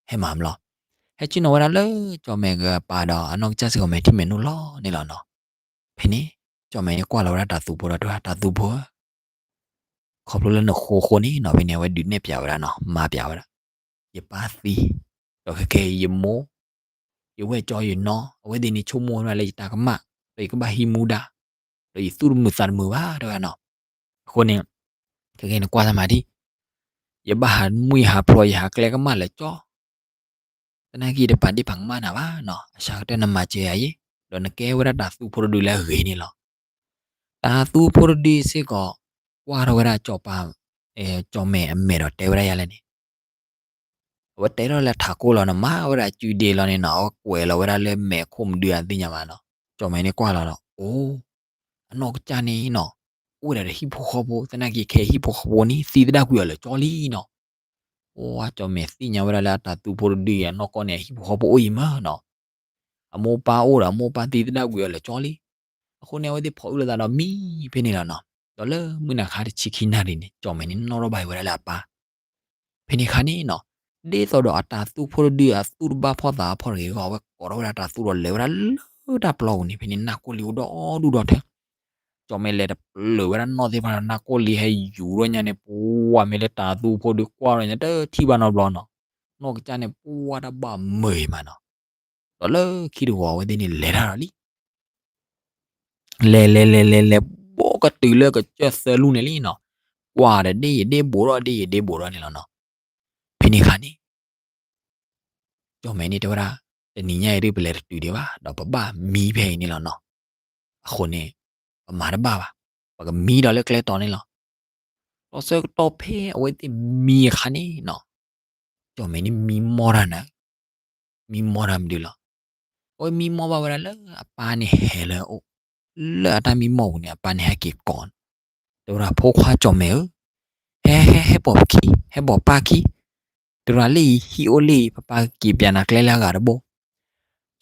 ဟဲမၤဘျီ, ဟဲဆ့ၣ်နီၤဝဲဒၣ်လၢကၠီၣ်မဲာ်ကပၤဒီး အနီၢ်ကစၢ်စ့ၢ်ကီးမဲာ်ထံမဲာ်နိလီၤန့ၣ်လီၤနီၤ. ဖဲန့ၣ် ကၠီၣ်မဲာ်န့ၣ်ကွၢ်လီၤဝဲဒၣ်တၢ်သူဖိဒီးတဲဝဲဒၣ် တၢ်သူဖိဧၢ, ခီဖျိလၢနဃိအဃိန့ၣ်နီၤ, ဖဲန့ၣ်အဝဲဒုးနဲၣ်ပၠးဝဲဒၣ်နီၤ, မၤပၠးဝဲဒၣ်, ယပၢ်သံ, ဒီးခဲကဲအံၤယမိၢ်, ယဝဲၢ်ကၠီယနီၢ်, အဝဲသ့ၣ်န့ၣ်ဆိကမိၣ်ဝဲဒၣ်လၢယတၢ်ကမၣ်, ဒီးယကဘၣ်ဟံးမူဒါ, ဒီးယသူၣ်တမုာ်သးတမုာ်ဘၣ် တဲဝဲဒၣ်နီၤ. အဃိန့ၣ် ခဲကဲန့ၣ်ကွၢ်သးမၤဒံး, ယဘၣ်ဟးမုၢ်ယဟးဖျိးယဟးကျဲကမၣ်လၢာ်ကၠီ သနာ်က့တပာ်ဒ့ၣ်ပာ်ကမၣ်နၤဘၣ်နီၤ, အစှၤကတၢၢ်နမၤစၢၤယၤအံၤ, ဒီးနကဲဝဲဒၣ်တၢ်သူဖိတဒုလၢအဂ့ၤန့ၣ်လီၤ. တၢ်သူဖိတဒုစ့ၢ်ကီး ကွၢ်ထီၣ်ဝဲဒၣ်ကၠီၣ်ပၤ, ကၠီၣ်မဲာ်အမဲာ်ဒီးတဲဝဲဒၣ်ယၤလဲၣ်န့ၣ်, အဝဲတဲထီၣ်လၢထးခိၣ်လီၤနီၤ, မၤဝဲဒၣ်စုဒ့လီၤန့ၣ်နီၤ, အဝဲကွဲးလီၤဝဲဒၣ်လၢမဲာ်ခိၣ်မနုၤအသ့ၣ်ညါဘၣ်နီၤ. ကၠီၣ်မဲာ်န့ၣ်ကွၢ်လီၤဒီး အိၣ် အနီၢ်ကစၢ်န့ၣ်နီၤ, အိၣ်ဝဲဒၣ်ဒီးဟံၣ်ဖိဃီဖိ, သနာ်က့ခဲအံၤဟံၣ်ဖိဃီဖိန့ၣ် သံသဒၣ်ကွံာ်အီၤလၢာ်ကၠီလံနီၤ. အိၣ် ကၠီၣ်မဲာ်သ့ၣ်ညါဝဲဒၣ်လၢအတၢ်သူဖိတဒုအံၤအနီၢ်ကီၢ်န့ၣ် အဟံၣ်ဖိဃီဖိအိၣ်အံၤမးနီၤ. အမိၢ်ပၢ်အိၣ်ဒီးအမိၢ်ပၢ်သံသဒၣ်ကွံာ်အီၤလၢာ်ကၠီလံ. အဃိန့ၣ် အဝဲသ့ၣ်ဖိးအုၣ်လိာ်သးဒီးမံဖဲန့ၣ်လီၤနီၤ. ဒီးလၢမုၢ်နၤခါတဆံခံနၣ်ရံၣ်န့ၣ် ကၠီၣ်မဲာ်န့ၣ်နီၣ်ထီၣ်ဘၣ်အံၤဝဲဒၣ်လၢအပၢ် ဖဲန့ၣ်အခါန့ၣ်နီၤ, ဒ်သိးဒီးအတၢ်သူဖိတဒုအသူၣ်တဘၣ်ဖှီၣ်သးဖှီၣ်တဂ့ၤအဂီၢ် အဝဲကိးထီၣ်ဝဲဒၣ်တၢ်သူဒီးလဲၤဝဲဒၣ်လၢတၢ်ပျီပူၤန့ၣ်, ဖဲန့ၣ်နၢ်ကိၢ်လံအိၣ်ဒီဒူၣ်ဒီထၢ. ကၠီၣ်မဲာ်လဲၤတပျၢၤဝဲဒၣ်နီၣ်သ့ၣ်တဖၣ်ဒီး နၢ်ကိၢ်လံဟဲယူၤထီၣ်ညါန့ၣ် ပှၤမ့ၢ်လၢတၢ်သူဖိတဒုကွၢ်ထီၣ်ညါ တထံၣ်ဘၣ်နီတဘျီနီၤ. နီၢ်ကစၢ်န့ၣ် ပှၤတဘၣ်မုာ်အံၤမးနီၤ. ဒီးလၢခံတဂီၤအဝဲသ့ၣ်န့ၣ်လဲၤတၢ်ဒီးလံ လဲၤလဲၤလဲၤလဲၤလဲၤ ဘီကတုၤလၢကစၢၢ်သၢလူၢ်န့ၣ်လံနီၤ. ကွၢ်ဒီးဒ့ၣ်ယဒ့ၣ်ဘိးထီၣ် ဒ့ၣ်ယဒ့ၣ်ဘိးထီၣ်န့ၣ်လီၤနီၤ. ဖဲန့ၣ်အခါန့ၣ် ကၠီၣ်မဲာ်န့ၣ်တဲဝဲဒၣ်, တနံၤညါအံၤဒ်ပလဲၤတတုၤဒံးဘၣ် ဒီးပဘၣ်မံဖဲအံၤန့ၣ်လီၤနီၤ. အဃိန့ၣ် ပမၤတဘၣ်ဘၣ်, ပကမံဒီးလၢကျဲတီၤန့ၣ်လီၤ. ဒီးဆၢကတီၢ်ဖဲအဝဲသ့ၣ်မံအခါန့ၣ်နီၤ, ကၠီၣ်မဲာ်န့ၣ်မံမီၢ်တၢ်န့ၣ်, မံမီၢ်တၢ်မနုၤလီၤ. အဝဲမံမီၢ်ဘၣ်ဝဲဒၣ်လၢအပၢ်န့ၣ်ဟဲလၢအအိၣ်, လၢအတၢ်မံမီၢ်ပူၤန့ၣ် အပၢ်န့ၣ်ဟဲက့ၤကိးန့ၣ်, တဲဝဲဒၣ် ဖိခွါကၠီၣ်မဲာ်ဧၢ, ဟဲဟဲဟဲပိာ်ပခံ, ဟဲပိာ်ပၢ်ခံ, တဲဝဲဒၣ်လၢအံၤဟံၣ်အိၣ်လံအံၤ ပပၢ်က့ၤပျးနၤကျဲလၢအဂၤတဘိ.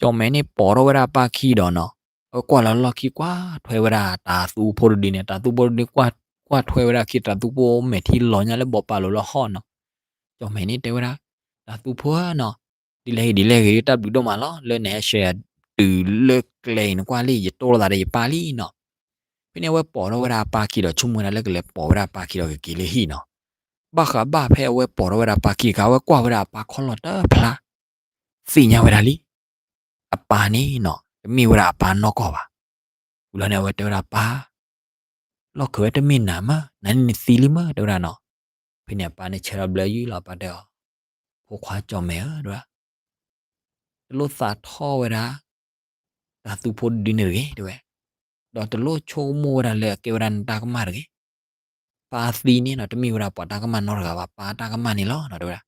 ကၠီၣ်မဲာ်န့ၣ်ပိာ်ထီၣ်ဝဲဒၣ်အပၢ်ခံဒီးနီၤ, အဝဲကွၢ်လီၤလီၢ်ခံကွၢ်ထွဲဝဲဒၣ်တၢ်သူဖိတဒုန့ၣ်, တၢ်သူဖိတဒုကွၢ်ထွဲဝဲဒၣ်ခံ တၢ်သူဖိမဲာ်ထံလီၤညါလၢဘီးပာ်လိၤလၢဟီၣ်နီၤ. ကၠီၣ်မဲာ်န့ၣ်တဲဝဲဒၣ်, တၢ်သူဖိဧၢနီၤ, ဒ်လဲၣ်ဂ့ၤဒ်လဲၣ်ဂ့ၤ တၢ်ဘျုးဒိၣ်မးလီၤ လၢနဟဲဆှၢယၤတုၤလၢကျဲအံၤ နကွၢ်လံ ယတိၢ်လိာ်သးဒီးယပၢ်လံနီၤ. ဖဲန့ၣ်အဝဲပိာ်ထီၣ်ဝဲဒၣ်အပၢ်ခံဒီး ဆိကမိၣ်ဝဲဒၣ်လၢကလဲၤပိာ်ဝဲဒၣ်အပၢ်ခံဒီးကက့ၤလၢဟံၣ်နီၤ. ဘၣ်ဃးဘၣ်ဖဲအဝဲပိာ်ထီၣ်ဝဲဒၣ်အပၢ်ခံတခါ အဝဲကွၢ်ဝဲဒၣ်အပၢ်ခီၣ်လီၢ်တဖျါ, သ့ၣ်ညါဝဲဒၣ်လံ အပၢ်န့ၣ်နီၤ တမ့ၢ်ဝဲဒၣ်အပၢ်နီၢ်ကီၢ်ဘၣ်. ဝံၤလီၤန့ၣ် အဝဲတဲဝဲဒၣ်ပၢ်, လီၢ်ခၢၣ်ဝဲတမ့ၢ်နၤမး, နၤန့ၣ်နသံလံမး တဲဝဲဒၣ်နီၤ. ဖဲန့ၣ်အပၢ်န့ၣ်ဆဲးထီၣ်ဘျၢယုၢ်လီၤ အပၢ်တဲအီၤ, ဖိခွါကၠီၣ်မဲာ်ဧၢ တဲဝဲဒၣ် တလိၣ်သးထီၣ်ဝဲဒၣ် တၢ်သူဖိတဒုန့ၣ်တဂ့ၤ တဲဝဲ, ဒီးတလိၣ်ဆိကမိၣ်ဝဲဒၣ်လၢအကဲဝဲဒၣ်နတၢ်ကမၣ်တဂ့ၤ. ပၢ်သံန့ၣ်နီၤ တမ့ၢ်ဝဲဒၣ်ပှၤတၢ်ကမၣ်နီတဂၤဘၣ် ပၢ်တၢ်ကမၣ်န့ၣ်လီၤနီၤ တဲဝဲဒၣ်.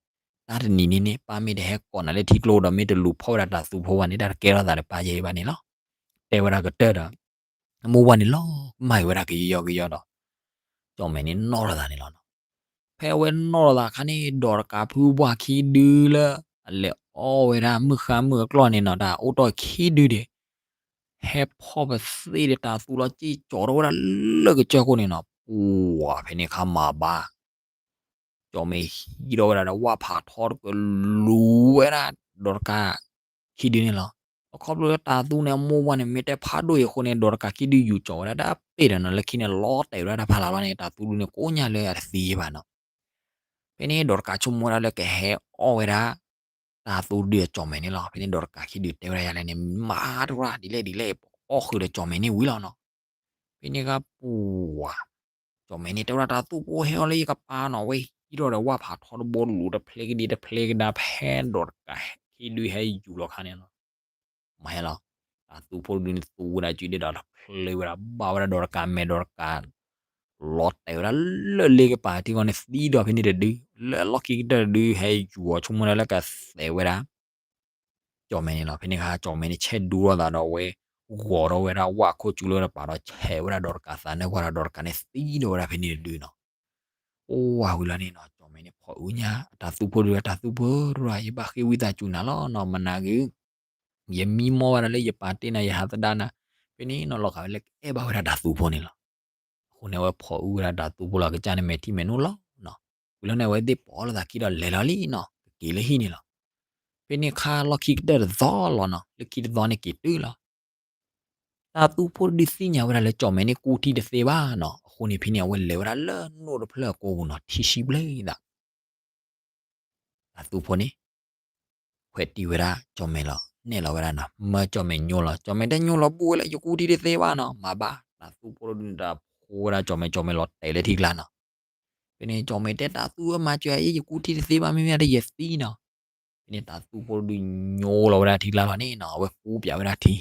တၢ်တနံၤန့ၣ်န့ၣ် ပၢ်မ့ၢ်တဟဲကိးနၤလၢထံကျိဒီးမ့ၢ်တလူၤဖီၣ်ဝဲဒၣ်တၢ်သူဖိဘၣ်န့ၣ် တၢ်တကဲထီၣ်သးဒီးပၢ်ယဲၢ်ဘၣ်န့ၣ်လီၤ. တဲဝဲဒၣ်ကတၢၢ်ဒီး အမိၢ်ဝၢ်န့ၣ်လီၤမၢ်က့ၤဝဲဒၣ်ကယီကယီဒီး ကၠီၣ်မဲာ်န့ၣ်နီၣ်ထီၣ်သးန့ၣ်လီၤနီၤ. ဖဲအဝဲနီၣ်ထီၣ်သးအခါန့ၣ် ဒိးတကးဖုပှၢ်ခံဒုလၢအလဲၤအီၣ်ဝဲဒၣ်မုၢ်ဃါမုၢ်အကျီၢ်န့ၣ်နီၤ တၢ်အိၣ်တီၢ်ခံဒုဒံး ဟဲဖီၣ်ပသ့ၣ်ဒီးတၢ်သူလီၤ စ့ၢ်ကီးထီၣ်ဝဲဒၣ်လၢကစၢၢ်ခိၣ်န့ၣ်နီၤ ပှၤဖဲန့ၣ်အခါမၤဘၣ် ကၠီၣ်မဲာ်ဟံးထီၣ်ဝဲဒၣ်ဒီးဝၣ်ဖးထီတကလူၤဝဲဒၣ် ဒိးတကးခံဒုန့ၣ်လီၤ. အခီဖျိလၢတၢ်သူန့ၣ် အမိၢ်ဝၢ်န့ၣ် မ့ၢ်တဲဖးဒိၣ်အံၤအဃိန့ၣ် ဒိးတကးခံဒုယူၤကၠီၣ်ဝဲဒၣ်တၢ်ပ့ၢ်ဒီးနီၤ လၢခံန့ၣ်လီၤတဲာ်ဝဲဒၣ်တၢ်ဖးလီၤလီၤန့ၣ် တၢ်သူဒုန့ၣ်ကိးညါလၢအတသံဘၣ်နီၤ. ဖဲန့ၣ် ဒိးတကးဆိကမိၣ်ဝဲဒၣ်လၢကဟဲအီၣ်ဝဲဒၣ် တၢ်သူဒုအကၠီၣ်မဲာ်န့ၣ်လီၤ. ဖဲန့ၣ် ဒိးတကးခံဒုတဲဝဲဒၣ်ယၤလဲၣ်န့ၣ် မၤတရၣ်ဒ်လဲၣ်ဒ်လဲၣ် ပအီၣ်ဃုာ်ဒီးကၠီၣ်မဲာ်န့ၣ်ဝံၤလီၤနီၤ. ဖဲန့ၣ်အခါပှၤ ကၠီၣ်မဲာ်န့ၣ် တဲဝဲဒၣ်တၢ်သူဖိဟဲအီၤလၢယကပၤနီၤ ဝဲဟံးထီၣ်ဒီးဝၣ်ဖးထီတဘိလူၤတဖျ့ကဒံတဖျ့ကဒါ ဖဲဒိးတကးဟဲခံဒုဟဲယူၤလီၤခါန့ၣ်လီၤ. မၤဟဲလီၤ တၢ်သူဖိတဒုန့ၣ်သူဝဲဒၣ်စုဒ့ဒီးတဖျ့ဝဲဒၣ် ဘၣ်ဝဲဒၣ်ဒိးတကးမဲာ်ဒိးတကး လီၤတဲာ်ဝဲဒၣ်လၢလ့ကပၤထံဂီၢ်န့ၣ်သံဒီးဖဲန့ၣ်တဒု လၢအလီၢ်ခံကတၢၢ်တဒု ဟဲယူၤအီၤဆိကမိၣ်ဒၣ်လၢကသဲးဝဲဒၣ် ကၠီၣ်မဲာ်န့ၣ်လီၤ. ဖဲန့ၣ်အခါ ကၠီၣ်မဲာ်န့ၣ် ဆဲးဒူထီၣ်သးဒီးဝဲ ဂီၤထီၣ်ဝဲဒၣ်ဝၣ်ခိၣ်ကၠူလၢတပၤဒီး ဆဲးဝဲဒၣ်ဒိးတကးသးနၢ်ကွၢ်ဒီး ဒိးတကးန့ၣ်သံဒီးဝဲဒၣ်ဖဲန့ၣ်တဒုနီၤ. အိၣ်ဝဲဝံၤလီၤန့ၣ်နီၤ ကၠီၣ်မဲာ်န့ၣ် ဖီၣ်အုညါ အတၢ်သူဖိတဒု တၢ်သူဖိတဒု ယဘၣ်ဃ့ဝံသးစူၤနၤလီၤနီၤ မနၤဂ့ၤ ယမံမီၢ်ဝဲဒၣ်လၢယပာ်တ့ၢ်နၤ ယဟးသဒါနၤ, ဖဲ ဖဲန့ၣ်နီၤ လီၤဂာ်ဝဲလၢကအဲၣ်ဘၣ်ဝဲဒၣ်တၤသူဖိန့ၣ်လီၤ. အဃိန့ၣ် အဝဲဖိးဟုဝဲဒၣ်တၤသူဖိလီၤ ကစၢ်န့ၣ်မဲာ်ထံမဲာ်နိလီၤနီၤ. ဝံၤလီၤန့ၣ် အဝဲသ့ၣ်ပိာ်လိာ်သးခံဒီးလဲၤလီၤလံနီၤ ကက့ၤလၢဟံၣ်န့ၣ်လီၤ. ဖဲန့ၣ်ခါလီၢ်ခံကတၢၢ်တသီလီၤနီၤ လၢခံတသီန့ၣ်က့ၤတုၤလီၤ. တၤသူဖိတဒုသ့ၣ်ညါဝဲဒၣ်လၢကၠီၣ်မဲာ်န့ၣ်ကူထံတသ့ဘၣ်နီၤ. အဃိန့ၣ် ဖဲန့ၣ် အဝဲလဲၤဝဲဒၣ်လၢနိၣ်တဖျၢၣ်အကိာ်ပူၤနီၤ ထံဆံဘျဲၣ်သး တၤသူဖိန့ၣ် ခွဲးတံၢ်ဝဲဒၣ်ကၠီၣ်မဲာ်လီၤ နဲၣ်လီၤဝဲဒၣ်နီၤ မၢကၠီၣ်မဲာ်ညိလီၤ ကၠီၣ်မဲာ်တဲညိလီၤဘူၣ်ဝဲလၢ ယကူထံတသ့ဘၣ်နီၤ မၤဘၣ် တၤသူဖိတဒုန့ၣ်တၢ်ဖိဝဲဒၣ်ကၠီၣ်မဲာ် ကၠီၣ်မဲာ်လီၤတဲာ်လၢထံကျါနီၤ. ဖဲန့ၣ် ကၠီၣ်မဲာ်တဲ တၤသူဧၢ မၤစၢၤယၤအံၤ ယကူထံတသ့ဘၣ် မ့မ့ၢ်ဒၣ်ယသံနီၤ. ဖဲန့ၣ်တၤသူဖိတဒုညိလီၤဝဲဒၣ်ထံကျါလီၤန့ၣ်နီၤ အဝဲကူပၠးဝဲဒၣ်ထံ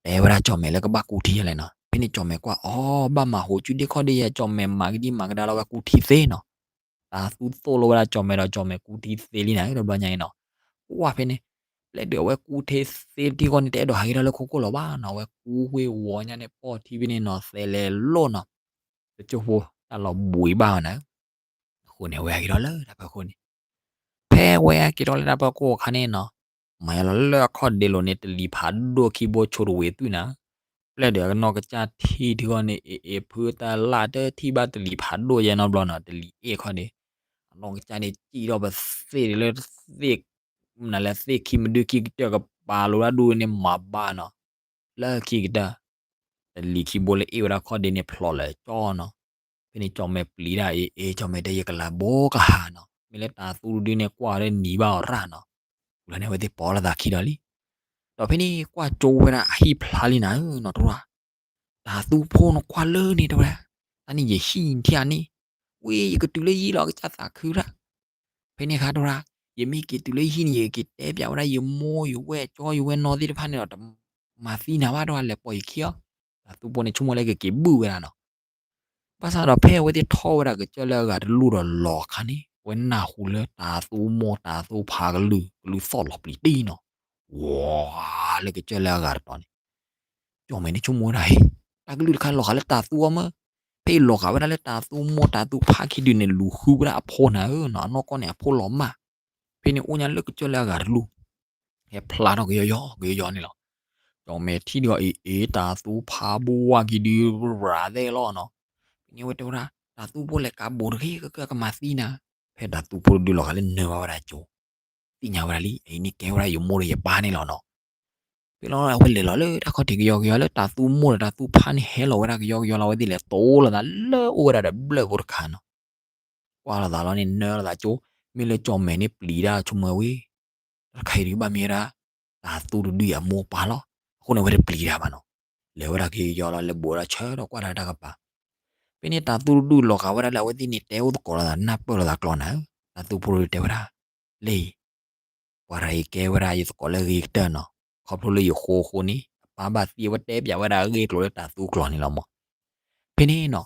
တဲဝဲဒၣ်ကၠီၣ်မဲာ်လၢကဘၣ်ကူထံလဲၣ်နီၤ. ဖဲန့ၣ်ကၠီၣ်မဲာ်ကွၢ် အိ ဘၣ်မၤဟိးစုဒ့ခီၣ်ဒ့ယဲ ကၠီၣ်မဲာ်မၤကဒံမၤကဒါလီၤဝဲကူထံသ့နီၤ. တၤသူသိၣ်လိဝဲဒၣ်ကၠီၣ်မဲာ်ဒီး ကၠီၣ်မဲာ်ကူထံသ့လံနီၤ တဘျီညါအံၤနီၤ. ကွၢ်ဖဲန့ၣ် ပျဲဒုးအဝဲကူထံသ့ထံဃီန့ၣ် တအဲၣ်ဒိးဟးဂ့ၤထီၣ်လၢခိခိၣ်လီၤဘၣ်နီၤ အဝဲကူဝ့ၤဝီၤညါန့ၣ် ပီၢ်ထံဖဲန့ၣ်နီၤ သဲလဲၤလိၣ်နီၤ တကၠိဖိတၢ်လီၤဘှံးဘၣ်အီၤနၤ. အဃိန့ၣ် အဝဲဟဲက့ၤထီၣ်လၢတၢ်ဖီခိၣ်န့ၣ် ဖဲအဝဲဟဲက့ၤထီၣ်လၢတၢ်ဖီခိၣ်အခါန့ၣ်နီၤ မၤယါလီၤလၢအခီၣ်ဒ့လိၤန့ၣ် တလံၤဖးဒိၣ်ခံဘိဆိတဝ့ၤသွံၣ်နၤ. ပျဲဒုးအကနီၢ်ကစၢ်ထံထံဃီန့ၣ် အ့ၣ်အ့ၣ်ဖုတၢ်လၢ်တထံၣ်ဘၣ် တလံၤဖးဒိၣ်ယဲနီတဘျီနီၤ တလံၤအ့ၣ်ခီၣ်ဒ့ အနီၢ်ကစၢ်န့ၣ် စံၣ်ထီၣ်ပသ့ၣ်လၢသ့ၣ် မနုၤလဲၣ် သ့ၣ်ခံမဒုခံကတၢၢ်ကပၤလိၤဒၣ်ဒူၣ်န့ၣ် မၤဘၣ်နီၤ လၢခံကတၢၢ် တလံၤခံဘိလၢအ့ၣ်ဝဲဒၣ်ခီၣ်ဒ့န့ၣ် ဖျိးလၢကၠီနီၤ. ဖဲန့ၣ်ကၠီၣ်မဲာ်ပျံၤတၢ်အ့ၣ်အ့ၣ် ကၠီၣ်မဲာ်တဲ ယကလၤဘိကဟးနီၤ မ့ၢ်လၢတၤသူတဒုန့ၣ် ကွၢ်လၢနံၤဘၣ်အီၤရၣ်နီၤ. ဝံၤလီၤန့ၣ် အဝဲသ့ၣ်ပိာ်လိာ်သးခံဒီးလံ ဒီးဖဲန့ၣ်ကွၢ်ကၠိဝဲဒၣ်အဟံၣ်ဖျါလံနၤဧၢနီၤ တရၣ် တၤသူဖိနကွၢ်လၢန့ၣ်တဲဝဲဒၣ် တၢ်န့ၣ်ယဟံၣ်ထံၣ်ဧါန့ၣ် ဝံၤယကတုၤလၢယဟံၣ်လီၤ ကစၢ်သးခုရၣ် ဖဲန့ၣ်အခါတရၣ် ယမ့ၢ်က့ၤတုၤလၢယဟံၣ်န့ၣ် ယက့ၤတဲပၠးဝဲဒၣ်ယမိၢ်ယဝဲၢ်ကၠီယဝဲၢ်နီၢ်သ့ၣ်တဖၣ်န့ၣ်ဒီး တမၤသံနၤဘၣ်တရၣ် လဲၤပိာ်ယခံအီၤ တၤသူဖိန့ၣ်ဆိကမိၣ်လၢကက့ၤဘုၣ်ဝဲဒၣ်နီၤ ဘၣ်ဆၣ်ဒီးဖဲအဝဲသ့ၣ်ထီၣ်ဝဲဒၣ်ကစၢၢ်လၢအဂၤတလူၢ်ဒီးလီၤအခါန့ၣ် အဝဲနၢ်ဟူလၢတၤသူမိၢ်တၤသူဖးကလုာ်ကလုၢ်သီၣ်လီၤပျံၤတံၢ်နီၤ ဝီၤ လၢကစၢၢ်လၢအဂၤတတီၤန့ၣ် ကၠီၣ်မဲာ်န့ၣ်ဆိကမိၣ်ဝဲဒၣ် ဟ့ၣ် တၢ်ကလုၢ်တခါလီၤဂာ်လၢတၤသူအီၤမ့ၢ် ဖဲအံၤလီၤဂာ်ဝဲဒၣ်လၢတၤသူမိၢ်တၤသူဖးခံဒုန့ၣ် လူၤဃုဝဲဒၣ်အဖိနၤဧၢနီၤ အနီၢ်ကီၢ်န့ၣ် အဖိလီၤမၢ် ဖဲန့ၣ်အိၣ်ညါလၢကစၢၢ်လၢအဂၤတလူၢ် ဟဲဖျါထီၣ်ကယီယီကယီယီန့ၣ်လီၤ ကၠီၣ်မဲာ်ထံၣ်ဒီးအ့ၣ်အ့ၣ် တၤသူဖးဘိဝါကံဒု ရၤသဲလီၤနီၤ ဖဲန့ၣ်အဝဲတဲဝဲဒၣ် တၤသူဖိလဲၤကးဘိးတဂ့ၤ ကကမၤသံနၤ ဖဲတၤသူဖိတဒုလီၤဂာ်လၢနၢၤဘၣ်ဝဲဒၣ်ကၠိ သ့ၣ်ညါဝဲဒၣ်လံ အအံၤန့ၣ်ကဲဝဲဒၣ်ယမိၢ်ဒီးယပၢ်န့ၣ်လီၤနီၤ ဖဲလီၤအဝဲလဲၤလီၤလၢတၢ်ခီၣ်ထံးကယီကယီလၢတၤသူမိၢ်ဒီးတၤသူဖးန့ၣ်ဟဲလီၤဝဲဒၣ်ကယီကယီလီၤ အဝဲသ့ၣ်လဲၤတိလိာ်သးလၢအိၣ်ဝဲဒၣ်ဒီးဘျၢၣ်ဖိတခါနီၤ ကွၢ်လိာ်သးလီၤန့ၣ် နၢၤလိာ်သးကၠိ မ့ၢ်လၢကၠီၣ်မဲာ်န့ၣ်ပျံၤတၢ်ဆိကမိၣ်ဝဲ တၢ်တခါအံၤဒုးဘၣ်မ့ၢ်ဝဲဒၣ် တၤသူတဒုအမိၢ်ပၢ်လီၤ အဃိန့ၣ်အဝဲတပျံၤတၢ်ဘၣ်နီၤ လဲၤဝဲဒၣ်က့ၤကယီလီၤ လဲၤဘိးဝဲဒၣ်ဆၢဒီးကွၢ်တၢ်တၢ်ကပၤ ဖဲန့ၣ်တၤသူတဒုလီၤဂာ်ဝဲဒၣ်လၢအဝဲသ့ၣ်န့ၣ် တဲအိၣ်သကိးလိာ်သးနၢ်ပၢၢ်လိာ်သးကျီနၤဧၢ တၤသူဖိတဒုတဲဝဲဒၣ် လၢအံၤ ပှၤတဂၤအံၤကဲဝဲဒၣ်ယသကိးလၢအဂ့ၤကတၢၢ်နီၤ ခီဖျိလၢယဃိအဃိန့ၣ် အပၢ်ဘၣ်သံအဝဲတဲပၠးဝဲဒၣ်အဂ့ၢ်အကျိၤလၢတၤသူကျိၤန့ၣ်လီၤမး ဖဲန့ၣ်နီၤ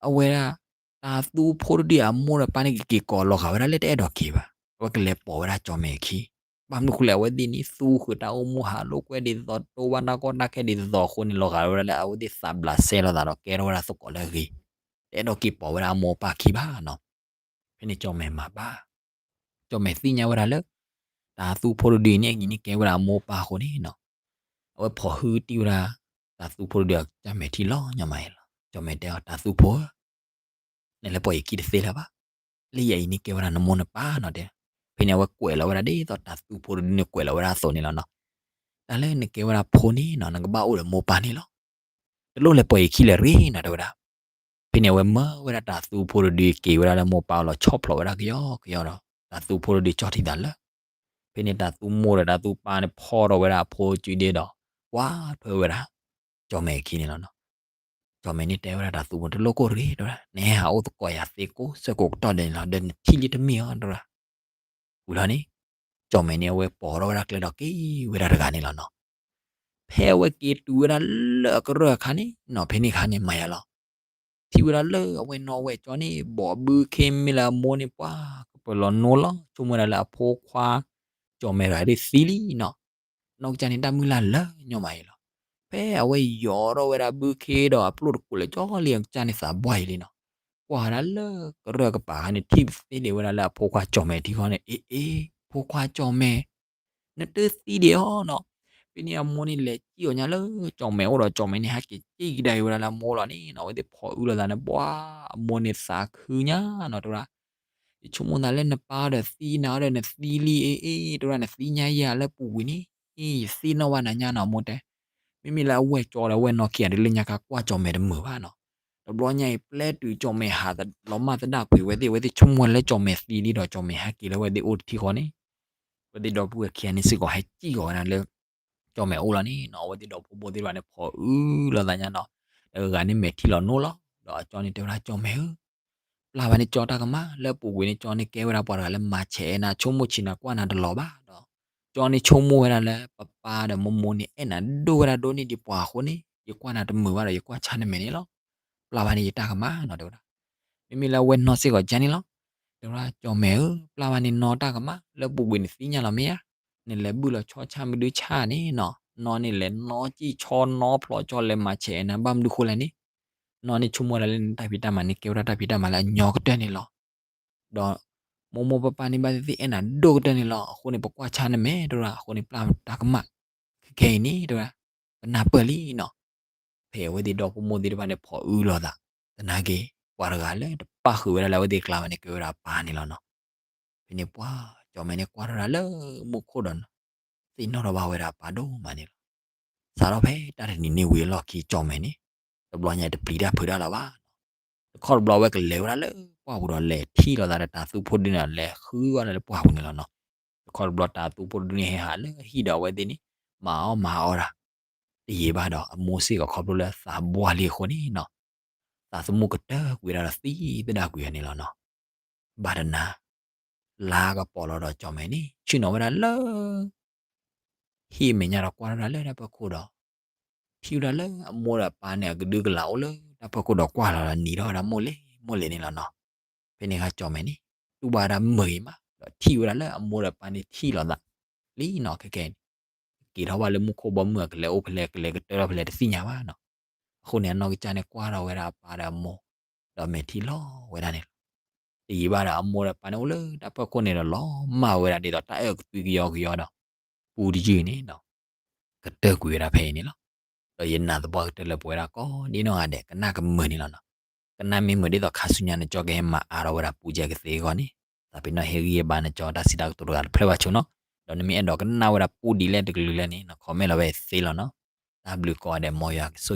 အဝဲဒၣ် တၤသူဖိတဒုအမိၢ်ဒီးပၢ်န့ၣ် ကက့ၤကိးလီၤဂာ်ဝဲဒၣ်လၢတအဲၣ်ဒိးက့ၤဘၣ် အဝဲကလဲၤပိာ်ဝဲဒၣ်ကၠီၣ်မဲာ်အခံ ဘၣ်မနုၤဃိလဲၣ် အဝဲသ့ၣ်န့ၣ် သူဃုာ်တၢ်အိၣ်မူဟးလိာ်ကွဲဒ်သိး တိၢ်ဘၣ်တၢ်ကီတၢ်ခဲဒ်သိးအဃိန့ၣ် လီၤဂာ်ဝဲဒၣ်လၢအဝဲသ့ၣ်သးဘျးစဲလိာ်သးဒီးကဲထီၣ်ဝဲဒၣ်သကိးလၢအဂ့ၤ တအဲၣ်ဒိးက့ၤပိာ်ဝဲဒၣ်အမိၢ်အပၢ်ခံဘၣ်နီၤ ဖဲန့ၣ်ကၠီၣ်မဲာ်မၤဘၣ် ကၠီၣ်မဲာ်သ့ၣ်ညါဝဲဒၣ်လၢ တၤသူဖိတဒုန့ၣ် အံၤန့ၣ်ကဲဝဲဒၣ်အမိၢ်အပၢ်အဃိန့ၣ်နီၤ အဝဲဖိးဟုတံၢ်ဝဲဒၣ် တၤသူဖိတဒုအကစၢ်မဲာ်ထံလီၤညီမးအံၤလီၤ ကၠီၣ်မဲာ်တဲအီၤ တၤသူဖိဧၢ နလဲၤပိာ်ယခံတသ့လၢၤဘၣ် လၢယအံၤန့ၣ်ကဲဝဲဒၣ်နမိၢ်နပၢ်နီၤတဲ ဖဲန့ၣ်အဝဲကွဲးလီၤဝဲဒၣ်ဒ်သိးတၤသူဖိတဒုန့ၣ်ကွဲးလီၤဝဲဒၣ်အသိးန့ၣ်လီၤနီၤ တၢ်လၢနကဲဝဲဒၣ်ဖိန့ၣ်နီၤ နကဘၣ်အိၣ်ဒီးမိၢ်ပၢ်န့ၣ်လီၤ တလိၣ်လဲၤပိာ်ယခံလၢၤရ့နီၤတဲဝဲဒၣ် ဖဲန့ၣ်အဝဲမၢဝဲဒၣ်တၤသူဖိတဒုက့ၤဝဲဒၣ်လၢမိၢ်ပၢ်အလီၤဆီၣ်ဖျိးဝဲဒၣ်ကယီကယီဒီး တၤသူဖိတဒုကၠီၣ်ထံသးလၢ ဖဲန့ၣ်တၤသူမိၢ်ဒီးတၤသူပၢ်န့ၣ်ဖီၣ်ထီၣ်ဝဲဒၣ်အဖိစုဒ့ဒီး ကွၢ်ထွဲဝဲဒၣ် ကၠီၣ်မဲာ်အခံန့ၣ်လီၤနီၤ ကၠီၣ်မဲာ်န့ၣ်တဲဝဲဒၣ်တၤသူဖိ တလိၣ်ကိၢ်ရ့တဲဝဲဒၣ် နဟဲဟးအိၣ်သကိးယၤသ့ကိးဆၢကိးကတီၢ်ဒဲးန့ၣ်လီၤ ဒီးနထံၣ်လံတမ့ၢ်အီၤတဲဝဲဒၣ် ဝံၤလီၤန့ၣ် ကၠီၣ်မဲာ်န့ၣ်အဝဲပိာ်ထီၣ်ဝဲဒၣ်ကျဲဒီးက့ၤဝဲဒၣ်တဂၤန့ၣ်လီၤနီၤ ဖဲအဝဲက့ၤတုၤဝဲဒၣ်လၢအကရၢၢ်အခါန့ၣ်နီၤ ဖဲန့ၣ်အခါန့ၣ်မၤယၤလီၤ ထံၣ်ဝဲဒၣ်လၢအဝဲနီၢ်ဝဲၢ်ကၠီန့ၣ် ဘီးဘုခ့မ့ၢ်လၢအမိၢ်န့ၣ် ပှၤကပၢၤလီၤနိလီၤ ဆိကမိၣ်ဝဲဒၣ်လၢအဖိခွါ ကၠီၣ်မဲာ်တဂၤဒ်သံလံနီၤ နီၢ်ကစၢ်န့ၣ်တၢ်မုၢ်လၢ်လၢညီမးအံၤလီၤ ဖဲအဝဲယီၤထီၣ်ဝဲဒၣ်ဘုခ့ဒီးအပျိၢ်တကိးလၢာ်ကၠီလံ အကစၢ်န့ၣ်သးဘှါအံၤလံနီၤ ကွၢ်ဝဲဒၣ်လၢကရၢၢ်ကပၤအခါန့ၣ် ထံၣ်သ့ဒံးဝဲဒၣ်လၢအဖိခွါကၠီၣ်မဲာ်ထံဃီန့ၣ် အ့ၣ်အ့ၣ် ဖိခွါကၠီၣ်မဲာ် နတသံဒံးအီၤနီၤ ဖဲန့ၣ်အမိၢ်န့ၣ်လဲၤစံၣ်အီၤညါလၢကၠီၣ်မဲာ်အိၣ်ဒီး ကၠီၣ်မဲာ်န့ၣ် ဟဲက့ၤစံၣ်ကဒါက့ၤဝဲဒၣ်လၢအမိၢ်လီၤန့ၣ်နီၤ. အဝဲသ့ၣ်ဖီၣ်အုလီၤသးန့ၣ် ပှၤအမိၢ်န့ၣ်သးခုညါနီၤ တဲဝဲဒၣ်, ယဆိကမိၣ်သးလၢနပၢ်ဒီးသံနၤဒီးနသံလံအ့ တဲဝဲဒၣ်, နသံညါယၤလၢပူၤကွံာ်န့ၣ် ယသ့ၣ်နီၣ်ဘၣ်နၤညါနီၤ မိၢ်တဲ. မ့မ့ၢ်လၢအဝဲၢ်ကၠီဒီးအဝဲၢ်နီၢ်ခံဂၤဒုး လၢညါခါကွၢ်ကၠီၣ်မဲာ်တမုာ်ဘၣ်နီၤ. တဘျီညါအံၤ ပျဲတုၤကၠီၣ်မဲာ်ဟးလီၤမၢ်သဒၣ်ကွံာ်ဝဲသ့ၣ်, အဝဲသ့ၣ်ဆိကမိၣ်ဝဲလၢကၠီၣ်မဲာ်သံလံဒီး ကၠီၣ်မဲာ်ဟဲက့ၤလၢအဝဲသ့ၣ်အိၣ်တထံဃီန့ၣ်, အဝဲသ့ၣ်ဒီပုၢ်ဝဲၢ်ခံဂၤန့ၣ်စ့ၢ်ကီး ဟဲစံၣ်ကီၤဝဲဒၣ်လၢ ကၠီၣ်မဲာ်အိၣ်လီၤန့ၣ်နီၤ. အဝဲသ့ၣ်ဒီဖိမိၢ်သ့ၣ်တဖၣ်န့ၣ် ဖီၣ်အုလီၤသးညါနီၤ. တဂၤဂၤန့ၣ် မဲာ်ထံလီၤနိလီၤ. ဒီးအကၠီန့ၣ်တဲဝဲဒၣ် ကၠီၣ်မဲာ်ဧၢ, ပျၢ်ဘၣ်န့ၣ်ကၠီတၢ်ကမၣ်, လၢအပူၤကွံာ်န့ၣ် ကၠီန့ၣ်ကဲဝဲဒၣ်ပှၤတဂၤလၢမၤဆဲးအဲၣ်နၤ, ဆိကမိၣ်ဆံးနၤ ကွၢ်နၤတလီၤဘၣ်ဒီး ကၠီန့ၣ်ဆိကမိၣ်ဝဲဒၣ်လၢ ပပၢ်ဒီးမိၢ်မိၢ်န့ၣ် အဲၣ်နၤဒိၣ်ဝဲဒၣ်ဒိၣ်န့ၢ်ဒံးပှၤအဃိန့ၣ် ယကွၢ်နၤတမုာ်ဘၣ်ဒီး ယကွၢ်ဆါနမဲာ်န့ၣ်လီၤ. ပျၢ်ဘၣ်န့ၣ်ယတၢ်ကမၣ်နီၤ တဲဝဲဒၣ်. မ့မ့ၢ်လၢအဝဲၢ်နီၢ်စ့ၢ်ကီးကန့ၣ်လီၤ. တဲဝဲဒၣ် ကၠီၣ်မဲာ်ဧၢ, ပျၢ်ဘၣ်န့ၣ်နီၢ်တၢ်ကမၣ်, လၢပူၤကွံာ်နသ့ၣ်ညါလီၤမ့ၢ်ဧါ. နလဲၤဘုၣ်လီၤဆီဆၣ်မနုၤဆၣ်န့ၣ်နီၤ, နီၢ်န့ၣ်လဲၤနီၢ်စံၣ်ဆီနီၢ်ဖျိးကၠီ လဲၤမၤဆဲးအဲၣ်နၤ ဘၣ်မနုၤဃိလဲၣ်န့ၣ်, နီၢ်န့ၣ်ဆိကမိၣ်ဝဲဒၣ်လၢနတၢ်ဖံးတၢ်မၤန့ၣ် ကဲဝဲဒၣ်တၢ်ဖံးတၢ်မၤလၢအညီကတၢၢ်န့ၣ်လီၤ. ဒီးမိၢ်မိၢ်ပၢ်ပၢ်န့ၣ် ဘၣ်သ့ၣ်သ့ၣ်အဲၣ်နၤဒိၣ်ကတၢၢ်န့ၣ်လီၤ. အဃိန့ၣ် ပကွၢ်ဆါနမဲာ် တဲဝဲဒၣ်, အဃိန့ၣ် ပျၢ်တၢ်ကမၣ် ခဲခဲအံၤန့ၣ် တဲဝဲဒၣ်, ပနၢ်ပၢၢ်လံနီၤ. ဖဲအဝဲသ့ၣ်ဒီဖိမိၢ်သ့ၣ်တဖၣ်န့ၣ် ဖီၣ်အုလီၤသး, သနာ်က့ ပှၤတဂၤလၢတပၣ်ဃုာ်ဝဲဒၣ်လၢအဝဲသ့ၣ်အကျါဘၣ်န့ၣ် ကဲဝဲဒၣ်အပၢ်န့ၣ်လီၤနီၤ. ဖဲန့ၣ်ပှၤကၠီၣ်မဲာ်န့ၣ် ကွၢ်ထီၣ်ဒၣ်လၢမူခိၣ်ဒီး သ့ၣ်နီၣ်ထီၣ်ဘၣ်ဝဲဒၣ်အပၢ်ဒိၣ်မးန့ၣ်လီၤ. စးထီၣ်ဖဲတၢ်တနံၤန့ၣ်ဝံၤအလီၢ်ခံ ကၠီၣ်မဲာ်န့ၣ် တဘျီညါတပျံၤတၢ်ဖုးတၢ်လၢၤဘၣ်နီၤ. တခီတဘျီဝဲကလဲၤဝဲဒၣ်လၢပှၢ်ပူၤဒီး လဲၤထံၣ်လိာ်သးဒီးတၤသူဖိတဒုန့ၣ်ဒီး လဲၤဃုဝဲဒၣ်လၢပှၢ်ပူၤန့ၣ်လီၤနီၤ. တခီတဘျီတၤသူဖိတဒုန့ၣ်ဟဲဟးလၢဟံၣ်ဒီး အဝဲသ့ၣ်န့ၣ် မၤအီၣ်မၤအီတၢ် တယံာ်ဘၣ်ဒီး အမိၢ်စ့ၢ်ကီးခီဖျိလၢသးဘှၢ်လံအဃိန့ၣ်နီၤ, သးသမူကတၢၢ်ကွံာ်ဝဲဒၣ်ဒီး သံသဒၣ်ကွံာ်ဝဲန့ၣ်လီၤနီၤ. ဘၣ်တနၤ လါကပီၤလီၤဒီး ကၠီၣ်မဲာ်န့ၣ် ဆ့ၣ်နီၤဝဲဒၣ်လၢ ဟံၣ်အမဲာ်ညါဒီး ကွၢ်ထီၣ်ဒၣ်လၢတၢ်ဖီခိၣ်ဒီး ထံၣ်ဝဲဒၣ်လၢအမိၢ်ဒီးအပၢ်န့ၣ် အကဒုကလးအိၣ်လၢတၢ်ဖီခိၣ်ဒီး ကွၢ်လီၤဒီးနံၤထီၣ်ဝဲဒၣ်မိၢ်လ့ၢ်မိၢ်လ့ၢ်န့ၣ်လီၤနီၤ. ဖဲန့ၣ်အခါ ကၠီၣ်မဲာ်န့ၣ် တူၢ်ဘၣ်ဝဲဒၣ်မုာ်ဂ့ၤမး ဒီးထံၣ်ဝဲဒၣ်လၢအမိၢ်ဒီးအပၢ်န့ၣ် ထံၣ်လိာ်သးလံနီၤ. ခဲခဲအံၤန့ၣ် က့ၤထီၣ်ဘၣ်လၢမူခိၣ်ဘီမုၢ် အကလဲၤအိၣ်ဖဲလဲၣ် ကလဲၤကတၢၢ်ထီၣ်ဖဲလဲၣ် တသ့ၣ်ညါဘၣ်နီၤ. အဃိန့ၣ် အနီၢ်ကစၢ်န့ၣ် ကွၢ်ထီၣ်ဝဲဒၣ်အပၢ်ဒီးအမိၢ် ဒီးမဲာ်ထံလီၤဝဲဒၣ်န့ၣ်လီၤ. တယံာ်ဘၣ်ဒီး အမိၢ်ဒီးအပၢ်န့ၣ် အိၣ်လၢတၢ်ဖီခိၣ်န့ၣ်ဒီး လီၤမၢ်ဝဲဒၣ်ဒ်သိးတၢ်အဲၣ်အကသွံကယီကယီဒီး ပူတယုၢ်န့ၣ်နီၤ ကတၢၢ်ကွံာ်ဝဲဒၣ်ဖဲအံၤန့ၣ်လီၤ. ဒီးယနာ်သပှၢ်ကတၢၢ်လၢပဝဲဒၣ်ကိးဒ်နီၢ်ဂၤဒဲး ကနၣ်ကမုာ်န့ၣ်လီၤနီၤ. ကနၣ်မ့ၢ်မုာ်ဒ်သိးခါဆူညါန့ၣ် ကၠီကဟဲမၤအါထီၣ်ဝဲဒၣ်ပူကဲကသ့အဂီၢ်န့ၣ် သးပ့ၤနီၣ်ဟ့ၣ်ဂံၢ်ဟ့ၣ်ဘါနကၠီတၢ်စံးတၢ်ကတိၤတဂၤတဖျၢၣ်ဘၣ်ဆိနီၤ. ဒီးနမ့ၢ်အဲၣ်ဒိးကနၣ်ဝဲဒၣ်ပူဒ်လဲၣ်တကလုာ်လဲၣ်န့ၣ် န comment လီၤဝဲသ့လီၤနီၤ. တၢ်ဘျုးကိးဂၤဒဲး မ်ယွၤကဆိၣ်ဂ့ၤ